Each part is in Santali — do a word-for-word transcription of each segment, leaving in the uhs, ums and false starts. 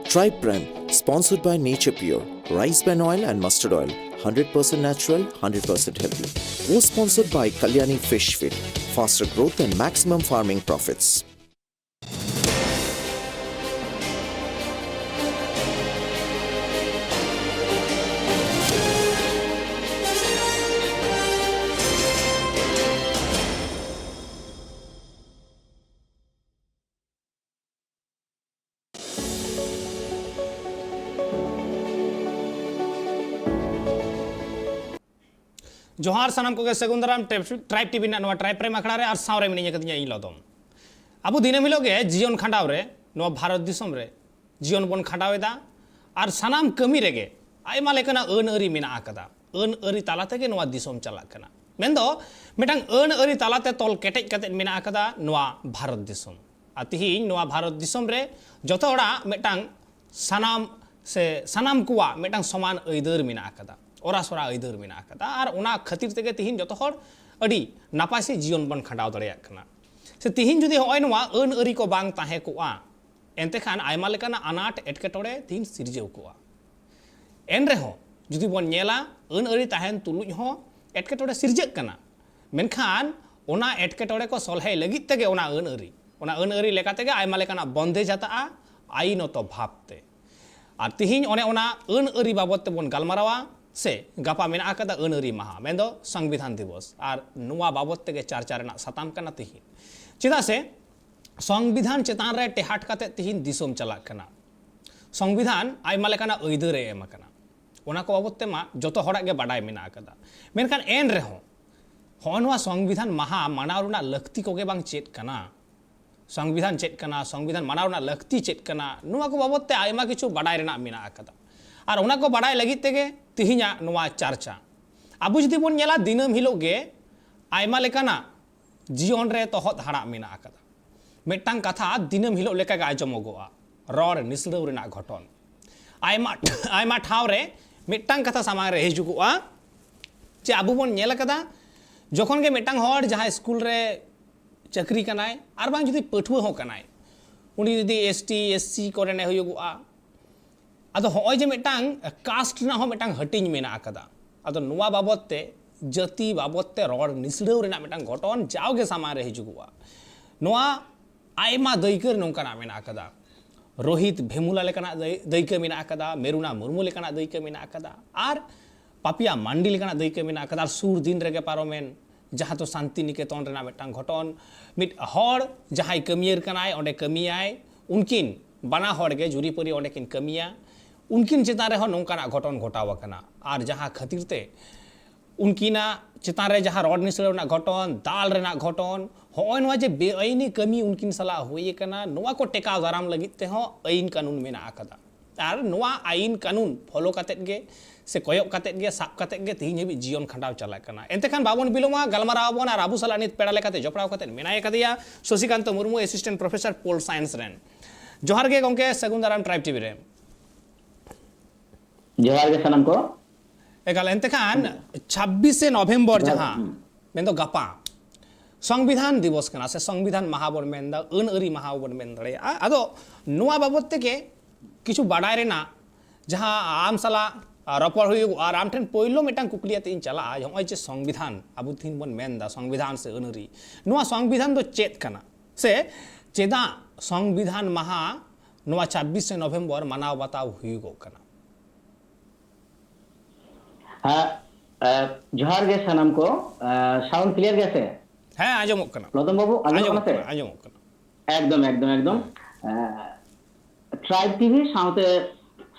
Tribe Prime, sponsored by Nature Pure, rice bran oil and mustard oil, hundred percent natural, hundred percent healthy. Was sponsored by Kalyani Fish Feed, faster growth and maximum farming profits. ᱡᱚᱦᱟᱨ ᱥᱟᱱᱟᱢ ᱠᱚᱜᱮ, ᱥᱟᱹᱜᱩᱱ ᱫᱟᱨᱟᱢ ᱴᱨᱟᱭᱤᱵᱽ ᱴᱤᱵᱷᱤ ᱨᱮᱱᱟᱜ ᱱᱚᱣᱟ ᱴᱨᱟᱭᱤᱵᱽ ᱯᱨᱟᱭᱤᱢ ᱟᱠᱷᱲᱟ ᱨᱮ, ᱟᱨ ᱥᱟᱶᱨᱮ ᱢᱤᱱᱟᱹᱧ ᱟᱠᱟᱫᱤᱧᱟ ᱤᱧ ᱞᱚᱫᱚᱢ᱾ ᱟᱵᱚ ᱫᱤᱱᱟᱹᱢ ᱦᱤᱞᱳᱜ ᱜᱮ ᱡᱤᱭᱚᱱ ᱠᱷᱟᱸᱰᱟᱣ ᱨᱮ ᱱᱚᱣᱟ ᱵᱷᱟᱨᱚᱛ ᱫᱤᱥᱚᱢ ᱨᱮ ᱡᱤᱭᱚᱱ ᱵᱚᱱ ᱠᱷᱟᱸᱰᱟᱣ ᱮᱫᱟ, ᱟᱨ ᱥᱟᱱᱟᱢ ᱠᱟᱹᱢᱤ ᱨᱮᱜᱮ ᱟᱭᱢᱟ ᱞᱮᱠᱟᱱᱟᱜ ᱟᱹᱱ ᱟᱹᱨᱤ ᱢᱮᱱᱟᱜ ᱟᱠᱟᱫᱟ᱾ ᱟᱹᱱ ᱟᱹᱨᱤ ᱛᱟᱞᱟ ᱛᱮᱜᱮ ᱱᱚᱣᱟ ᱫᱤᱥᱚᱢ ᱪᱟᱞᱟᱜ ᱠᱟᱱᱟ᱾ ᱢᱮᱱᱫᱚ ᱢᱤᱫᱴᱟᱝ ᱟᱹᱱ ᱟᱹᱨᱤ ᱛᱟᱞᱟᱛᱮ ᱛᱚᱞ ᱠᱮᱴᱮᱡ ᱠᱟᱛᱮᱫ ᱢᱮᱱᱟᱜ ᱟᱠᱟᱫᱟ ᱱᱚᱣᱟ ᱵᱷᱟᱨᱚᱛ ᱫᱤᱥᱚᱢ᱾ ᱟᱨ ᱛᱤᱦᱤᱧ ᱱᱚᱣᱟ ᱵᱷᱟᱨᱚᱛ ᱫᱤᱥᱚᱢ ᱨᱮ ᱡᱚᱛᱚ ᱦᱚᱲᱟᱜ ᱢᱤᱫᱴᱟᱝ ᱥᱟᱱᱟᱢ ᱥᱮ ᱥᱟᱱᱟᱢ ᱠᱚᱣᱟᱜ ᱢᱤᱫᱴᱟᱝ ᱥᱚᱢᱟᱱ ᱟᱹᱭᱫᱟᱹᱨ ᱢᱮᱱᱟᱜ ᱟᱠᱟᱫᱟ, ᱚᱨᱟᱥᱚᱨᱟ ᱟᱹᱭᱫᱟᱹᱨ ᱢᱮᱱᱟᱜ ᱟᱠᱟᱫᱟ, ᱟᱨ ᱚᱱᱟ ᱠᱷᱟᱹᱛᱤᱨ ᱛᱮᱜᱮ ᱛᱤᱦᱤᱧ ᱡᱚᱛᱚ ᱦᱚᱲ ᱟᱹᱰᱤ ᱱᱟᱯᱟᱭ ᱥᱮ ᱡᱤᱭᱚᱱ ᱵᱚᱱ ᱠᱷᱟᱸᱰᱟᱣ ᱫᱟᱲᱮᱭᱟᱜ ᱠᱟᱱᱟ᱾ ᱥᱮ ᱛᱤᱦᱤᱧ ᱡᱩᱫᱤ ᱦᱚᱸᱜᱼᱚᱭ ᱱᱚᱣᱟ ᱟᱹᱱ ᱟᱹᱨᱤ ᱠᱚ ᱵᱟᱝ ᱛᱟᱦᱮᱸ ᱠᱚᱜᱼᱟ, ᱮᱱᱛᱮ ᱠᱷᱟᱱ ᱟᱭᱢᱟ ᱞᱮᱠᱟᱱᱟᱜ ᱟᱱᱟᱴ ᱮᱴᱠᱮᱴᱚᱬᱮ ᱛᱤᱦᱤᱧ ᱥᱤᱨᱡᱟᱹᱣ ᱠᱚᱜᱼᱟ᱾ ᱮᱱ ᱨᱮᱦᱚᱸ ᱡᱩᱫᱤ ᱵᱚᱱ ᱧᱮᱞᱟ, ᱟᱹᱱ ᱟᱹᱨᱤ ᱛᱟᱦᱮᱱ ᱛᱩᱞᱩᱡ ᱦᱚᱸ ᱮᱴᱠᱮᱴᱚᱬᱮ ᱥᱤᱨᱡᱟᱹᱜ ᱠᱟᱱᱟ, ᱢᱮᱱᱠᱷᱟᱱ ᱚᱱᱟ ᱮᱴᱠᱮᱴᱚᱬᱮ ᱠᱚ ᱥᱚᱞᱦᱮ ᱞᱟᱹᱜᱤᱫ ᱛᱮᱜᱮ ᱚᱱᱟ ᱟᱹᱱ ᱟᱹᱨᱤ, ᱚᱱᱟ ᱟᱹᱱ ᱟᱹᱨᱤ ᱞᱮᱠᱟ ᱛᱮᱜᱮ ᱟᱭᱢᱟ ᱞᱮᱠᱟᱱᱟᱜ ᱵᱚᱱᱫᱮᱡᱽ ᱦᱟᱛᱟᱜᱼᱟ ᱟᱭᱤᱱᱚᱛᱚ ᱵᱷᱟᱵᱽ ᱛᱮ᱾ ᱟᱨ ᱛᱤᱦᱤᱧ ᱚᱱᱮ ᱚᱱᱟ ᱟᱹᱱ ᱟᱹᱨᱤ ᱵᱟᱵᱚᱫ ᱛᱮᱵᱚᱱ ᱜᱟᱞᱢᱟᱨᱟᱣᱟ, ᱥᱮ ᱜᱟᱯᱟ ᱢᱮᱱᱟᱜ ᱟᱠᱟᱫᱟ ᱟᱹᱱ ᱟᱹᱨᱤ ᱢᱟᱦᱟ, ᱢᱮᱱᱫᱚ ᱥᱚᱝᱵᱤᱫᱷᱟᱱ ᱫᱤᱵᱚᱥ, ᱟᱨ ᱱᱚᱣᱟ ᱵᱟᱵᱚᱫ ᱛᱮᱜᱮ ᱪᱟᱨᱪᱟ ᱨᱮᱱᱟᱜ ᱥᱟᱛᱟᱢ ᱠᱟᱱᱟ ᱛᱤᱦᱤᱧ᱾ ᱪᱮᱫᱟᱜ ᱥᱮ ᱥᱚᱝᱵᱤᱫᱷᱟᱱ ᱪᱮᱛᱟᱱ ᱨᱮ ᱴᱮᱦᱟᱴ ᱠᱟᱛᱮ ᱛᱤᱦᱤᱧ ᱫᱤᱥᱚᱢ ᱪᱟᱞᱟᱜ ᱠᱟᱱᱟ᱾ ᱥᱚᱝᱵᱤᱫᱷᱟᱱ ᱟᱭᱢᱟ ᱞᱮᱠᱟᱱᱟᱜ ᱟᱹᱭᱫᱟᱹᱨ ᱮ ᱮᱢ ᱟᱠᱟᱱᱟ, ᱚᱱᱟ ᱠᱚ ᱵᱟᱵᱚᱫ ᱛᱮᱢᱟ ᱡᱚᱛᱚ ᱦᱚᱲᱟᱜ ᱜᱮ ᱵᱟᱰᱟᱭ ᱢᱮᱱᱟᱜ ᱟᱠᱟᱫᱟ᱾ ᱢᱮᱱᱠᱷᱟᱱ ᱮᱱ ᱨᱮᱦᱚᱸ ᱦᱚᱸᱜᱼᱚ ᱱᱚᱣᱟ ᱥᱚᱝᱵᱤᱫᱷᱟᱱ ᱢᱟᱦᱟ ᱢᱟᱱᱟᱣ ᱨᱮᱱᱟᱜ ᱞᱟᱹᱠᱛᱤ ᱠᱚᱜᱮ ᱵᱟᱝ ᱪᱮᱫ ᱠᱟᱱᱟ? ᱥᱚᱝᱵᱤᱫᱷᱟᱱ ᱪᱮᱫ ᱠᱟᱱᱟ, ᱥᱚᱝᱵᱤᱫᱷᱟᱱ ᱢᱟᱱᱟᱣ ᱨᱮᱱᱟᱜ ᱞᱟᱹᱠᱛᱤ ᱪᱮᱫ ᱠᱟᱱᱟ, ᱱᱚᱣᱟ ᱠᱚ ᱵᱟᱵᱚᱫ ᱛᱮ ᱟᱭᱢᱟ ᱠᱤᱪᱷᱩ ᱵᱟᱰᱟᱭ ᱨᱮᱱᱟᱜ ᱢᱮᱱᱟᱜ ᱟᱠᱟᱫᱟ᱾ ᱟᱨ ᱚᱱᱟ ᱠᱚ ᱵᱟᱰᱟᱭ ᱞᱟᱹᱜᱤᱫ ᱛᱮᱜᱮ ᱛᱤᱦᱤᱧᱟᱜ ᱱᱚᱣᱟ ᱪᱟᱨᱪᱟ᱾ ᱟᱵᱚ ᱡᱩᱫᱤ ᱵᱚᱱ ᱧᱮᱞᱟ, ᱫᱤᱱᱟᱹᱢ ᱦᱤᱞᱳᱜ ᱜᱮ ᱟᱭᱢᱟ ᱞᱮᱠᱟᱱᱟᱜ ᱡᱤᱭᱚᱱ ᱨᱮ ᱛᱚᱦᱚᱫ ᱦᱟᱲᱟᱜ ᱢᱮᱱᱟᱜ ᱟᱠᱟᱫᱟ᱾ ᱢᱤᱫᱴᱟᱝ ᱠᱟᱛᱷᱟ ᱫᱤᱱᱟᱹᱢ ᱦᱤᱞᱳᱜ ᱞᱮᱠᱟᱜᱮ ᱟᱸᱡᱚᱢᱚᱜᱚᱜᱼᱟ, ᱨᱚᱲ ᱱᱤᱥᱲᱟᱹᱣ ᱨᱮᱱᱟᱜ ᱜᱷᱚᱴᱚᱱ᱾ ᱟᱭᱢᱟ, ᱟᱭᱢᱟ ᱴᱷᱟᱶ ᱨᱮ ᱢᱤᱫᱴᱟᱝ ᱠᱟᱛᱷᱟ ᱥᱟᱢᱟᱝ ᱨᱮ ᱦᱤᱡᱩᱜᱚᱜᱼᱟ ᱡᱮ ᱟᱵᱚ ᱵᱚᱱ ᱧᱮᱞ ᱟᱠᱟᱫᱟ, ᱡᱚᱠᱷᱚᱱ ᱜᱮ ᱢᱤᱫᱴᱟᱝ ᱦᱚᱲ ᱡᱟᱦᱟᱸᱭ ᱥᱠᱩᱞ ᱨᱮ ᱪᱟᱹᱠᱨᱤ ᱠᱟᱱᱟᱭ, ᱟᱨ ᱵᱟᱝ ᱡᱩᱫᱤ ᱯᱟᱹᱴᱷᱩᱣᱟᱹ ᱦᱚᱸ ᱠᱟᱱᱟᱭ, ᱩᱱᱤ ᱡᱩᱫᱤ ᱮᱥ ᱴᱤ, ᱮᱥ ᱥᱤ ᱠᱚᱨᱮᱱᱮ ᱦᱩᱭᱩᱜᱚᱜᱼᱟ, ᱟᱫᱚ ᱦᱚᱸᱜᱼᱚᱭ ᱡᱮ ᱢᱤᱫᱴᱟᱝ ᱠᱟᱥᱴ ᱨᱮᱱᱟᱜ ᱦᱚᱸ ᱢᱤᱫᱴᱟᱝ ᱦᱟᱹᱴᱤᱧ ᱢᱮᱱᱟᱜ ᱟᱠᱟᱫᱟ, ᱟᱫᱚ ᱱᱚᱣᱟ ᱵᱟᱵᱚᱛ ᱛᱮ, ᱡᱟᱹᱛᱤ ᱵᱟᱵᱚᱛ ᱛᱮ ᱨᱚᱲ ᱱᱤᱥᱲᱟᱹᱣ ᱨᱮᱱᱟᱜ ᱢᱤᱫᱴᱟᱝ ᱜᱷᱚᱴᱚᱱ ᱡᱟᱣᱜᱮ ᱥᱟᱢᱟᱝ ᱨᱮ ᱦᱤᱡᱩᱜᱚᱜᱼᱟ᱾ ᱱᱚᱣᱟ ᱟᱭᱢᱟ ᱫᱟᱹᱭᱠᱟᱹ ᱨᱮ ᱱᱚᱝᱠᱟᱱᱟᱜ ᱢᱮᱱᱟᱜ ᱟᱠᱟᱫᱟ᱾ ᱨᱳᱦᱤᱛ ᱵᱷᱮᱢᱩᱞᱟ ᱞᱮᱠᱟᱱᱟᱜ ᱫᱟᱹᱭ-, ᱫᱟᱹᱭᱠᱟᱹ ᱢᱮᱱᱟᱜ ᱟᱠᱟᱫᱟ, ᱢᱮᱨᱩᱱᱟ ᱢᱩᱨᱢᱩ ᱞᱮᱠᱟᱱᱟᱜ ᱫᱟᱹᱭᱠᱟᱹ ᱢᱮᱱᱟᱜ ᱟᱠᱟᱫᱟ, ᱟᱨ ᱯᱟᱯᱤᱭᱟ ᱢᱟᱱᱰᱤ ᱞᱮᱠᱟᱱᱟᱜ ᱫᱟᱹᱭᱠᱟᱹ ᱢᱮᱱᱟᱜ ᱟᱠᱟᱫᱟ᱾ ᱟᱨ ᱥᱩᱨ ᱫᱤᱱ ᱨᱮᱜᱮ ᱯᱟᱨᱚᱢᱮᱱ ᱡᱟᱦᱟᱸ ᱫᱚ ᱥᱟᱱᱛᱤ ᱱᱤᱠᱮᱛᱚᱱ ᱨᱮᱱᱟᱜ ᱢᱤᱫᱴᱟᱝ ᱜᱷᱚᱴᱚᱱ, ᱢᱤᱫ ᱦᱚᱲ ᱡᱟᱦᱟᱸᱭ ᱠᱟᱹᱢᱤᱭᱟᱹᱨ ᱠᱟᱱᱟᱭ, ᱚᱸᱰᱮ ᱠᱟᱹᱢᱤᱭᱟᱭ, ᱩᱱᱠᱤᱱ ᱵᱟᱱᱟ ᱦᱚᱲ ᱜᱮ ᱡᱩᱨᱤᱯᱟᱹᱨᱤ ᱚᱸᱰᱮ ᱠᱤᱱ ᱠᱟᱹᱢᱤᱭᱟ, ᱩᱱᱠᱤᱱ ᱪᱮᱛᱟᱱ ᱨᱮᱦᱚᱸ ᱱᱚᱝᱠᱟᱱᱟᱜ ᱜᱷᱚᱴᱚᱱ ᱜᱷᱚᱴᱟᱣ ᱟᱠᱟᱱᱟ᱾ ᱟᱨ ᱡᱟᱦᱟᱸ ᱠᱷᱟᱹᱛᱤᱨ ᱛᱮ ᱩᱱᱠᱤᱱᱟᱜ ᱪᱮᱛᱟᱱ ᱨᱮ ᱡᱟᱦᱟᱸ ᱨᱚᱲ ᱱᱤᱥᱲᱟᱹᱣ ᱨᱮᱱᱟᱜ ᱜᱷᱚᱴᱚᱱ, ᱫᱟᱞ ᱨᱮᱱᱟᱜ ᱜᱷᱚᱴᱚᱱ, ᱦᱚᱸᱜᱼᱚᱭ ᱱᱚᱣᱟ ᱡᱮ ᱵᱮᱟᱹᱭᱤᱱᱤ ᱠᱟᱹᱢᱤ ᱩᱱᱠᱤᱱ ᱥᱟᱞᱟᱜ ᱦᱩᱭ ᱟᱠᱟᱱᱟ, ᱱᱚᱣᱟ ᱠᱚ ᱴᱮᱠᱟᱣ ᱫᱟᱨᱟᱢ ᱞᱟᱹᱜᱤᱫ ᱛᱮᱦᱚᱸ ᱟᱹᱭᱤᱱ ᱠᱟᱹᱱᱩᱱ ᱢᱮᱱᱟᱜ ᱟᱠᱟᱫᱟ᱾ ᱟᱨ ᱱᱚᱣᱟ ᱟᱹᱭᱤᱱ ᱠᱟᱹᱱᱩᱱ ᱯᱷᱚᱞᱳ ᱠᱟᱛᱮᱫ ᱜᱮ ᱥᱮ ᱠᱚᱭᱚᱜ ᱠᱟᱛᱮᱫ ᱜᱮ, ᱥᱟᱵ ᱠᱟᱛᱮᱫ ᱜᱮ ᱛᱮᱦᱮᱧ ᱦᱟᱹᱵᱤᱡ ᱡᱤᱭᱚᱱ ᱠᱷᱟᱸᱰᱟᱣ ᱪᱟᱞᱟᱜ ᱠᱟᱱᱟ᱾ ᱮᱱᱛᱮ ᱠᱷᱟᱱ ᱵᱟᱵᱚᱱ ᱵᱤᱞᱚᱢᱟ, ᱜᱟᱞᱢᱟᱨᱟᱣ ᱟᱵᱚᱱ᱾ ᱟᱨ ᱟᱵᱚ ᱥᱟᱞᱟᱜ ᱱᱤᱛ ᱯᱮᱲᱟ ᱞᱮᱠᱟᱛᱮ ᱡᱚᱯᱲᱟᱣ ᱠᱟᱛᱮᱫ ᱢᱮᱱᱟᱭ ᱟᱠᱟᱫᱮᱭᱟ ᱥᱚᱥᱤᱠᱟᱱᱛᱚ ᱢᱩᱨᱢᱩ, ᱮᱥᱤᱥᱴᱮᱱᱴ ᱯᱨᱚᱯᱷᱮᱥᱚᱨ, ᱯᱳᱞ ᱥᱟᱭᱮᱱᱥ ᱨᱮᱱ᱾ ᱡᱚᱦᱟᱨ ᱜᱮ ᱜᱚᱢᱠᱮ, ᱥᱟᱹᱜᱩᱱ ᱫᱟᱨᱟᱢ ᱴᱨᱟᱭᱤᱵᱽ ᱴᱤᱵᱷᱤ ᱨᱮ᱾ ᱡᱚᱦᱟᱨ ᱜᱮ ᱥᱟᱱᱟᱢ ᱠᱚ᱾ ᱮᱠᱟᱞ, ᱮᱱᱛᱮ ᱠᱷᱟᱱ ᱪᱷᱟᱵᱵᱤᱥᱮ ᱱᱚᱵᱷᱮᱢᱵᱚᱨ ᱡᱟᱦᱟᱸ ᱢᱮᱱᱫᱚ ᱜᱟᱯᱟ ᱥᱚᱝᱵᱤᱫᱷᱟᱱ ᱫᱤᱵᱚᱥ ᱠᱟᱱᱟ, ᱥᱮ ᱥᱚᱝᱵᱤᱫᱷᱟᱱ ᱢᱟᱦᱟ ᱵᱚᱱ ᱢᱮᱱᱫᱟ, ᱟᱹᱱ ᱟᱹᱨᱤ ᱢᱟᱦᱟ ᱵᱚᱱ ᱢᱮᱱ ᱫᱟᱲᱮᱭᱟᱜᱼᱟ᱾ ᱟᱫᱚ ᱱᱚᱣᱟ ᱵᱟᱵᱚᱫ ᱛᱮᱜᱮ ᱠᱤᱪᱷᱩ ᱵᱟᱰᱟᱭ ᱨᱮᱱᱟᱜ ᱡᱟᱦᱟᱸ ᱟᱢ ᱥᱟᱞᱟᱜ ᱨᱚᱯᱚᱲ ᱦᱩᱭᱩᱜᱼᱟ, ᱟᱨ ᱟᱢ ᱴᱷᱮᱱ ᱯᱳᱭᱞᱳ ᱢᱤᱫᱴᱟᱝ ᱠᱩᱠᱞᱤ ᱟᱛᱮ ᱤᱧ ᱪᱟᱞᱟᱜᱼᱟ, ᱱᱚᱜᱼᱚᱭ ᱡᱮ ᱥᱚᱝᱵᱤᱫᱷᱟᱱ ᱟᱵᱚ ᱛᱤᱦᱤᱧ ᱵᱚᱱ ᱢᱮᱱᱫᱟ, ᱥᱚᱝᱵᱤᱫᱷᱟᱱ ᱥᱮ ᱟᱹᱱ ᱟᱹᱨᱤ, ᱱᱚᱣᱟ ᱥᱚᱝᱵᱤᱫᱷᱟᱱ ᱫᱚ ᱪᱮᱫ ᱠᱟᱱᱟ, ᱥᱮ ᱪᱮᱫᱟᱜ ᱥᱚᱝᱵᱤᱫᱷᱟᱱ ᱢᱟᱦᱟ ᱱᱚᱣᱟ ᱪᱷᱟᱵᱵᱤᱥᱮ ᱱᱚᱵᱷᱮᱢᱵᱚᱨ ᱢᱟᱱᱟᱣ ᱵᱟᱛᱟᱣ ᱦᱩᱭᱩᱜᱚᱜ ᱠᱟᱱᱟ? ᱦᱮᱸ, ᱮ, ᱡᱚᱦᱟᱨ ᱜᱮ ᱥᱟᱱᱟᱢ ᱠᱚ᱾ ᱮ, sound clear ᱜᱮᱭᱟ ᱥᱮ? ᱦᱮᱸ, ᱟᱸᱡᱚᱢᱚᱜ ᱠᱟᱱᱟ᱾ ᱞᱚᱫᱚᱢ ᱵᱟᱹᱵᱩ, ᱟᱸᱡᱚᱢᱚᱜ ᱠᱟᱱᱟ ᱥᱮ? ᱟᱸᱡᱚᱢᱚᱜ ᱠᱟᱱᱟ᱾ ᱮᱠᱫᱚᱢ, ᱮᱠᱫᱚᱢ, ᱮᱠᱫᱚᱢ᱾ ᱮ, ᱴᱨᱟᱭᱤᱵᱽ ᱴᱤᱵᱷᱤ ᱥᱟᱶᱛᱮ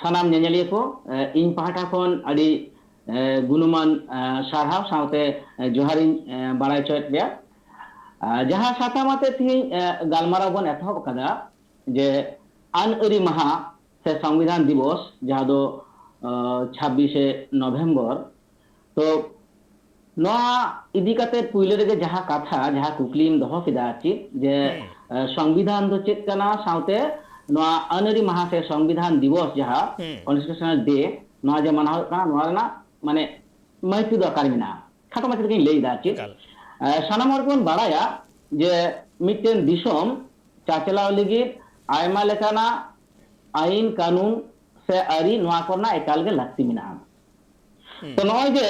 ᱥᱟᱱᱟᱢ ᱧᱮᱧᱮᱞᱤᱭᱟᱹ ᱠᱚ, ᱮ, ᱤᱧ ᱯᱟᱦᱴᱟ ᱠᱷᱚᱱ ᱟᱹᱰᱤ, ᱮ, ᱜᱩᱱᱢᱟᱱ, ᱮ, ᱥᱟᱨᱦᱟᱣ ᱥᱟᱶᱛᱮ, ᱮ, ᱡᱚᱦᱟᱨᱤᱧ, ᱮ, ᱵᱟᱲᱟᱭ ᱦᱚᱪᱚᱭᱮᱫ ᱯᱮᱭᱟ᱾ ᱮ, ᱡᱟᱦᱟᱸ ᱥᱟᱛᱟᱢ ᱟᱛᱮ ᱛᱮᱦᱮᱧ, ᱮ, ᱜᱟᱞᱢᱟᱨᱟᱣ ᱵᱚᱱ ᱮᱛᱚᱦᱚᱵ ᱟᱠᱟᱫᱟ, ᱡᱮ ᱟᱹᱱ ᱟᱹᱨᱤ ᱢᱟᱦᱟ ᱥᱮ ᱥᱚᱝᱵᱤᱫᱷᱟᱱ ᱫᱤᱵᱚᱥ, ᱡᱟᱦᱟᱸ ᱫᱚ, ᱮ, ᱪᱷᱟᱵᱵᱤᱥᱮ ᱱᱚᱵᱷᱮᱢᱵᱚᱨ, ᱛᱚ ᱱᱚᱣᱟ ᱤᱫᱤ ᱠᱟᱛᱮ ᱯᱩᱭᱞᱩ ᱨᱮᱜᱮ ᱡᱟᱦᱟᱸ ᱠᱟᱛᱷᱟ, ᱡᱟᱦᱟᱸ ᱠᱩᱠᱞᱤᱢ ᱫᱚᱦᱚ ᱠᱮᱫᱟ, ᱪᱮᱫ ᱡᱮ, ᱮ, ᱥᱚᱝᱵᱤᱫᱷᱟᱱ ᱫᱚ ᱪᱮᱫ ᱠᱟᱱᱟ, ᱥᱟᱶᱛᱮ ᱱᱚᱣᱟ ᱟᱹᱱ ᱟᱹᱨᱤ ᱢᱟᱦᱟ ᱥᱮ ᱥᱚᱝᱵᱤᱫᱷᱟᱱ ᱫᱤᱵᱚᱥ, ᱡᱟᱦᱟᱸ Constitutional Day, ᱱᱚᱣᱟ ᱡᱮ ᱢᱟᱱᱟᱣ ᱦᱩᱭᱩᱜ ᱠᱟᱱᱟ, ᱱᱚᱣᱟ ᱨᱮᱱᱟᱜ ᱢᱟᱱᱮ ᱢᱟᱹᱦᱤᱛ ᱫᱚ ᱚᱠᱟᱨᱮ ᱢᱮᱱᱟᱜᱼᱟ? ᱠᱷᱟᱴᱚ ᱢᱟᱪᱷᱟ ᱛᱮᱜᱮᱧ ᱞᱟᱹᱭ ᱮᱫᱟ᱾ ᱪᱮᱫ, ᱮ, ᱥᱟᱱᱟᱢ ᱦᱚᱲ ᱜᱮᱵᱚᱱ ᱵᱟᱲᱟᱭᱟ ᱡᱮ ᱢᱤᱫᱴᱮᱱ ᱫᱤᱥᱚᱢ ᱪᱟᱪᱞᱟᱣ ᱞᱟᱹᱜᱤᱫ ᱟᱭᱢᱟ ᱞᱮᱠᱟᱱᱟᱜ ᱟᱹᱭᱤᱱ ᱠᱟᱹᱱᱩᱱ ᱥᱮ ᱟᱹᱨᱤ, ᱱᱚᱣᱟ ᱠᱚᱨᱮᱱᱟᱜ ᱮᱠᱟᱞ ᱜᱮ ᱞᱟᱹᱠᱛᱤ ᱢᱮᱱᱟᱜᱼᱟ᱾ ᱛᱚ ᱱᱚᱜᱼᱚᱭ ᱡᱮ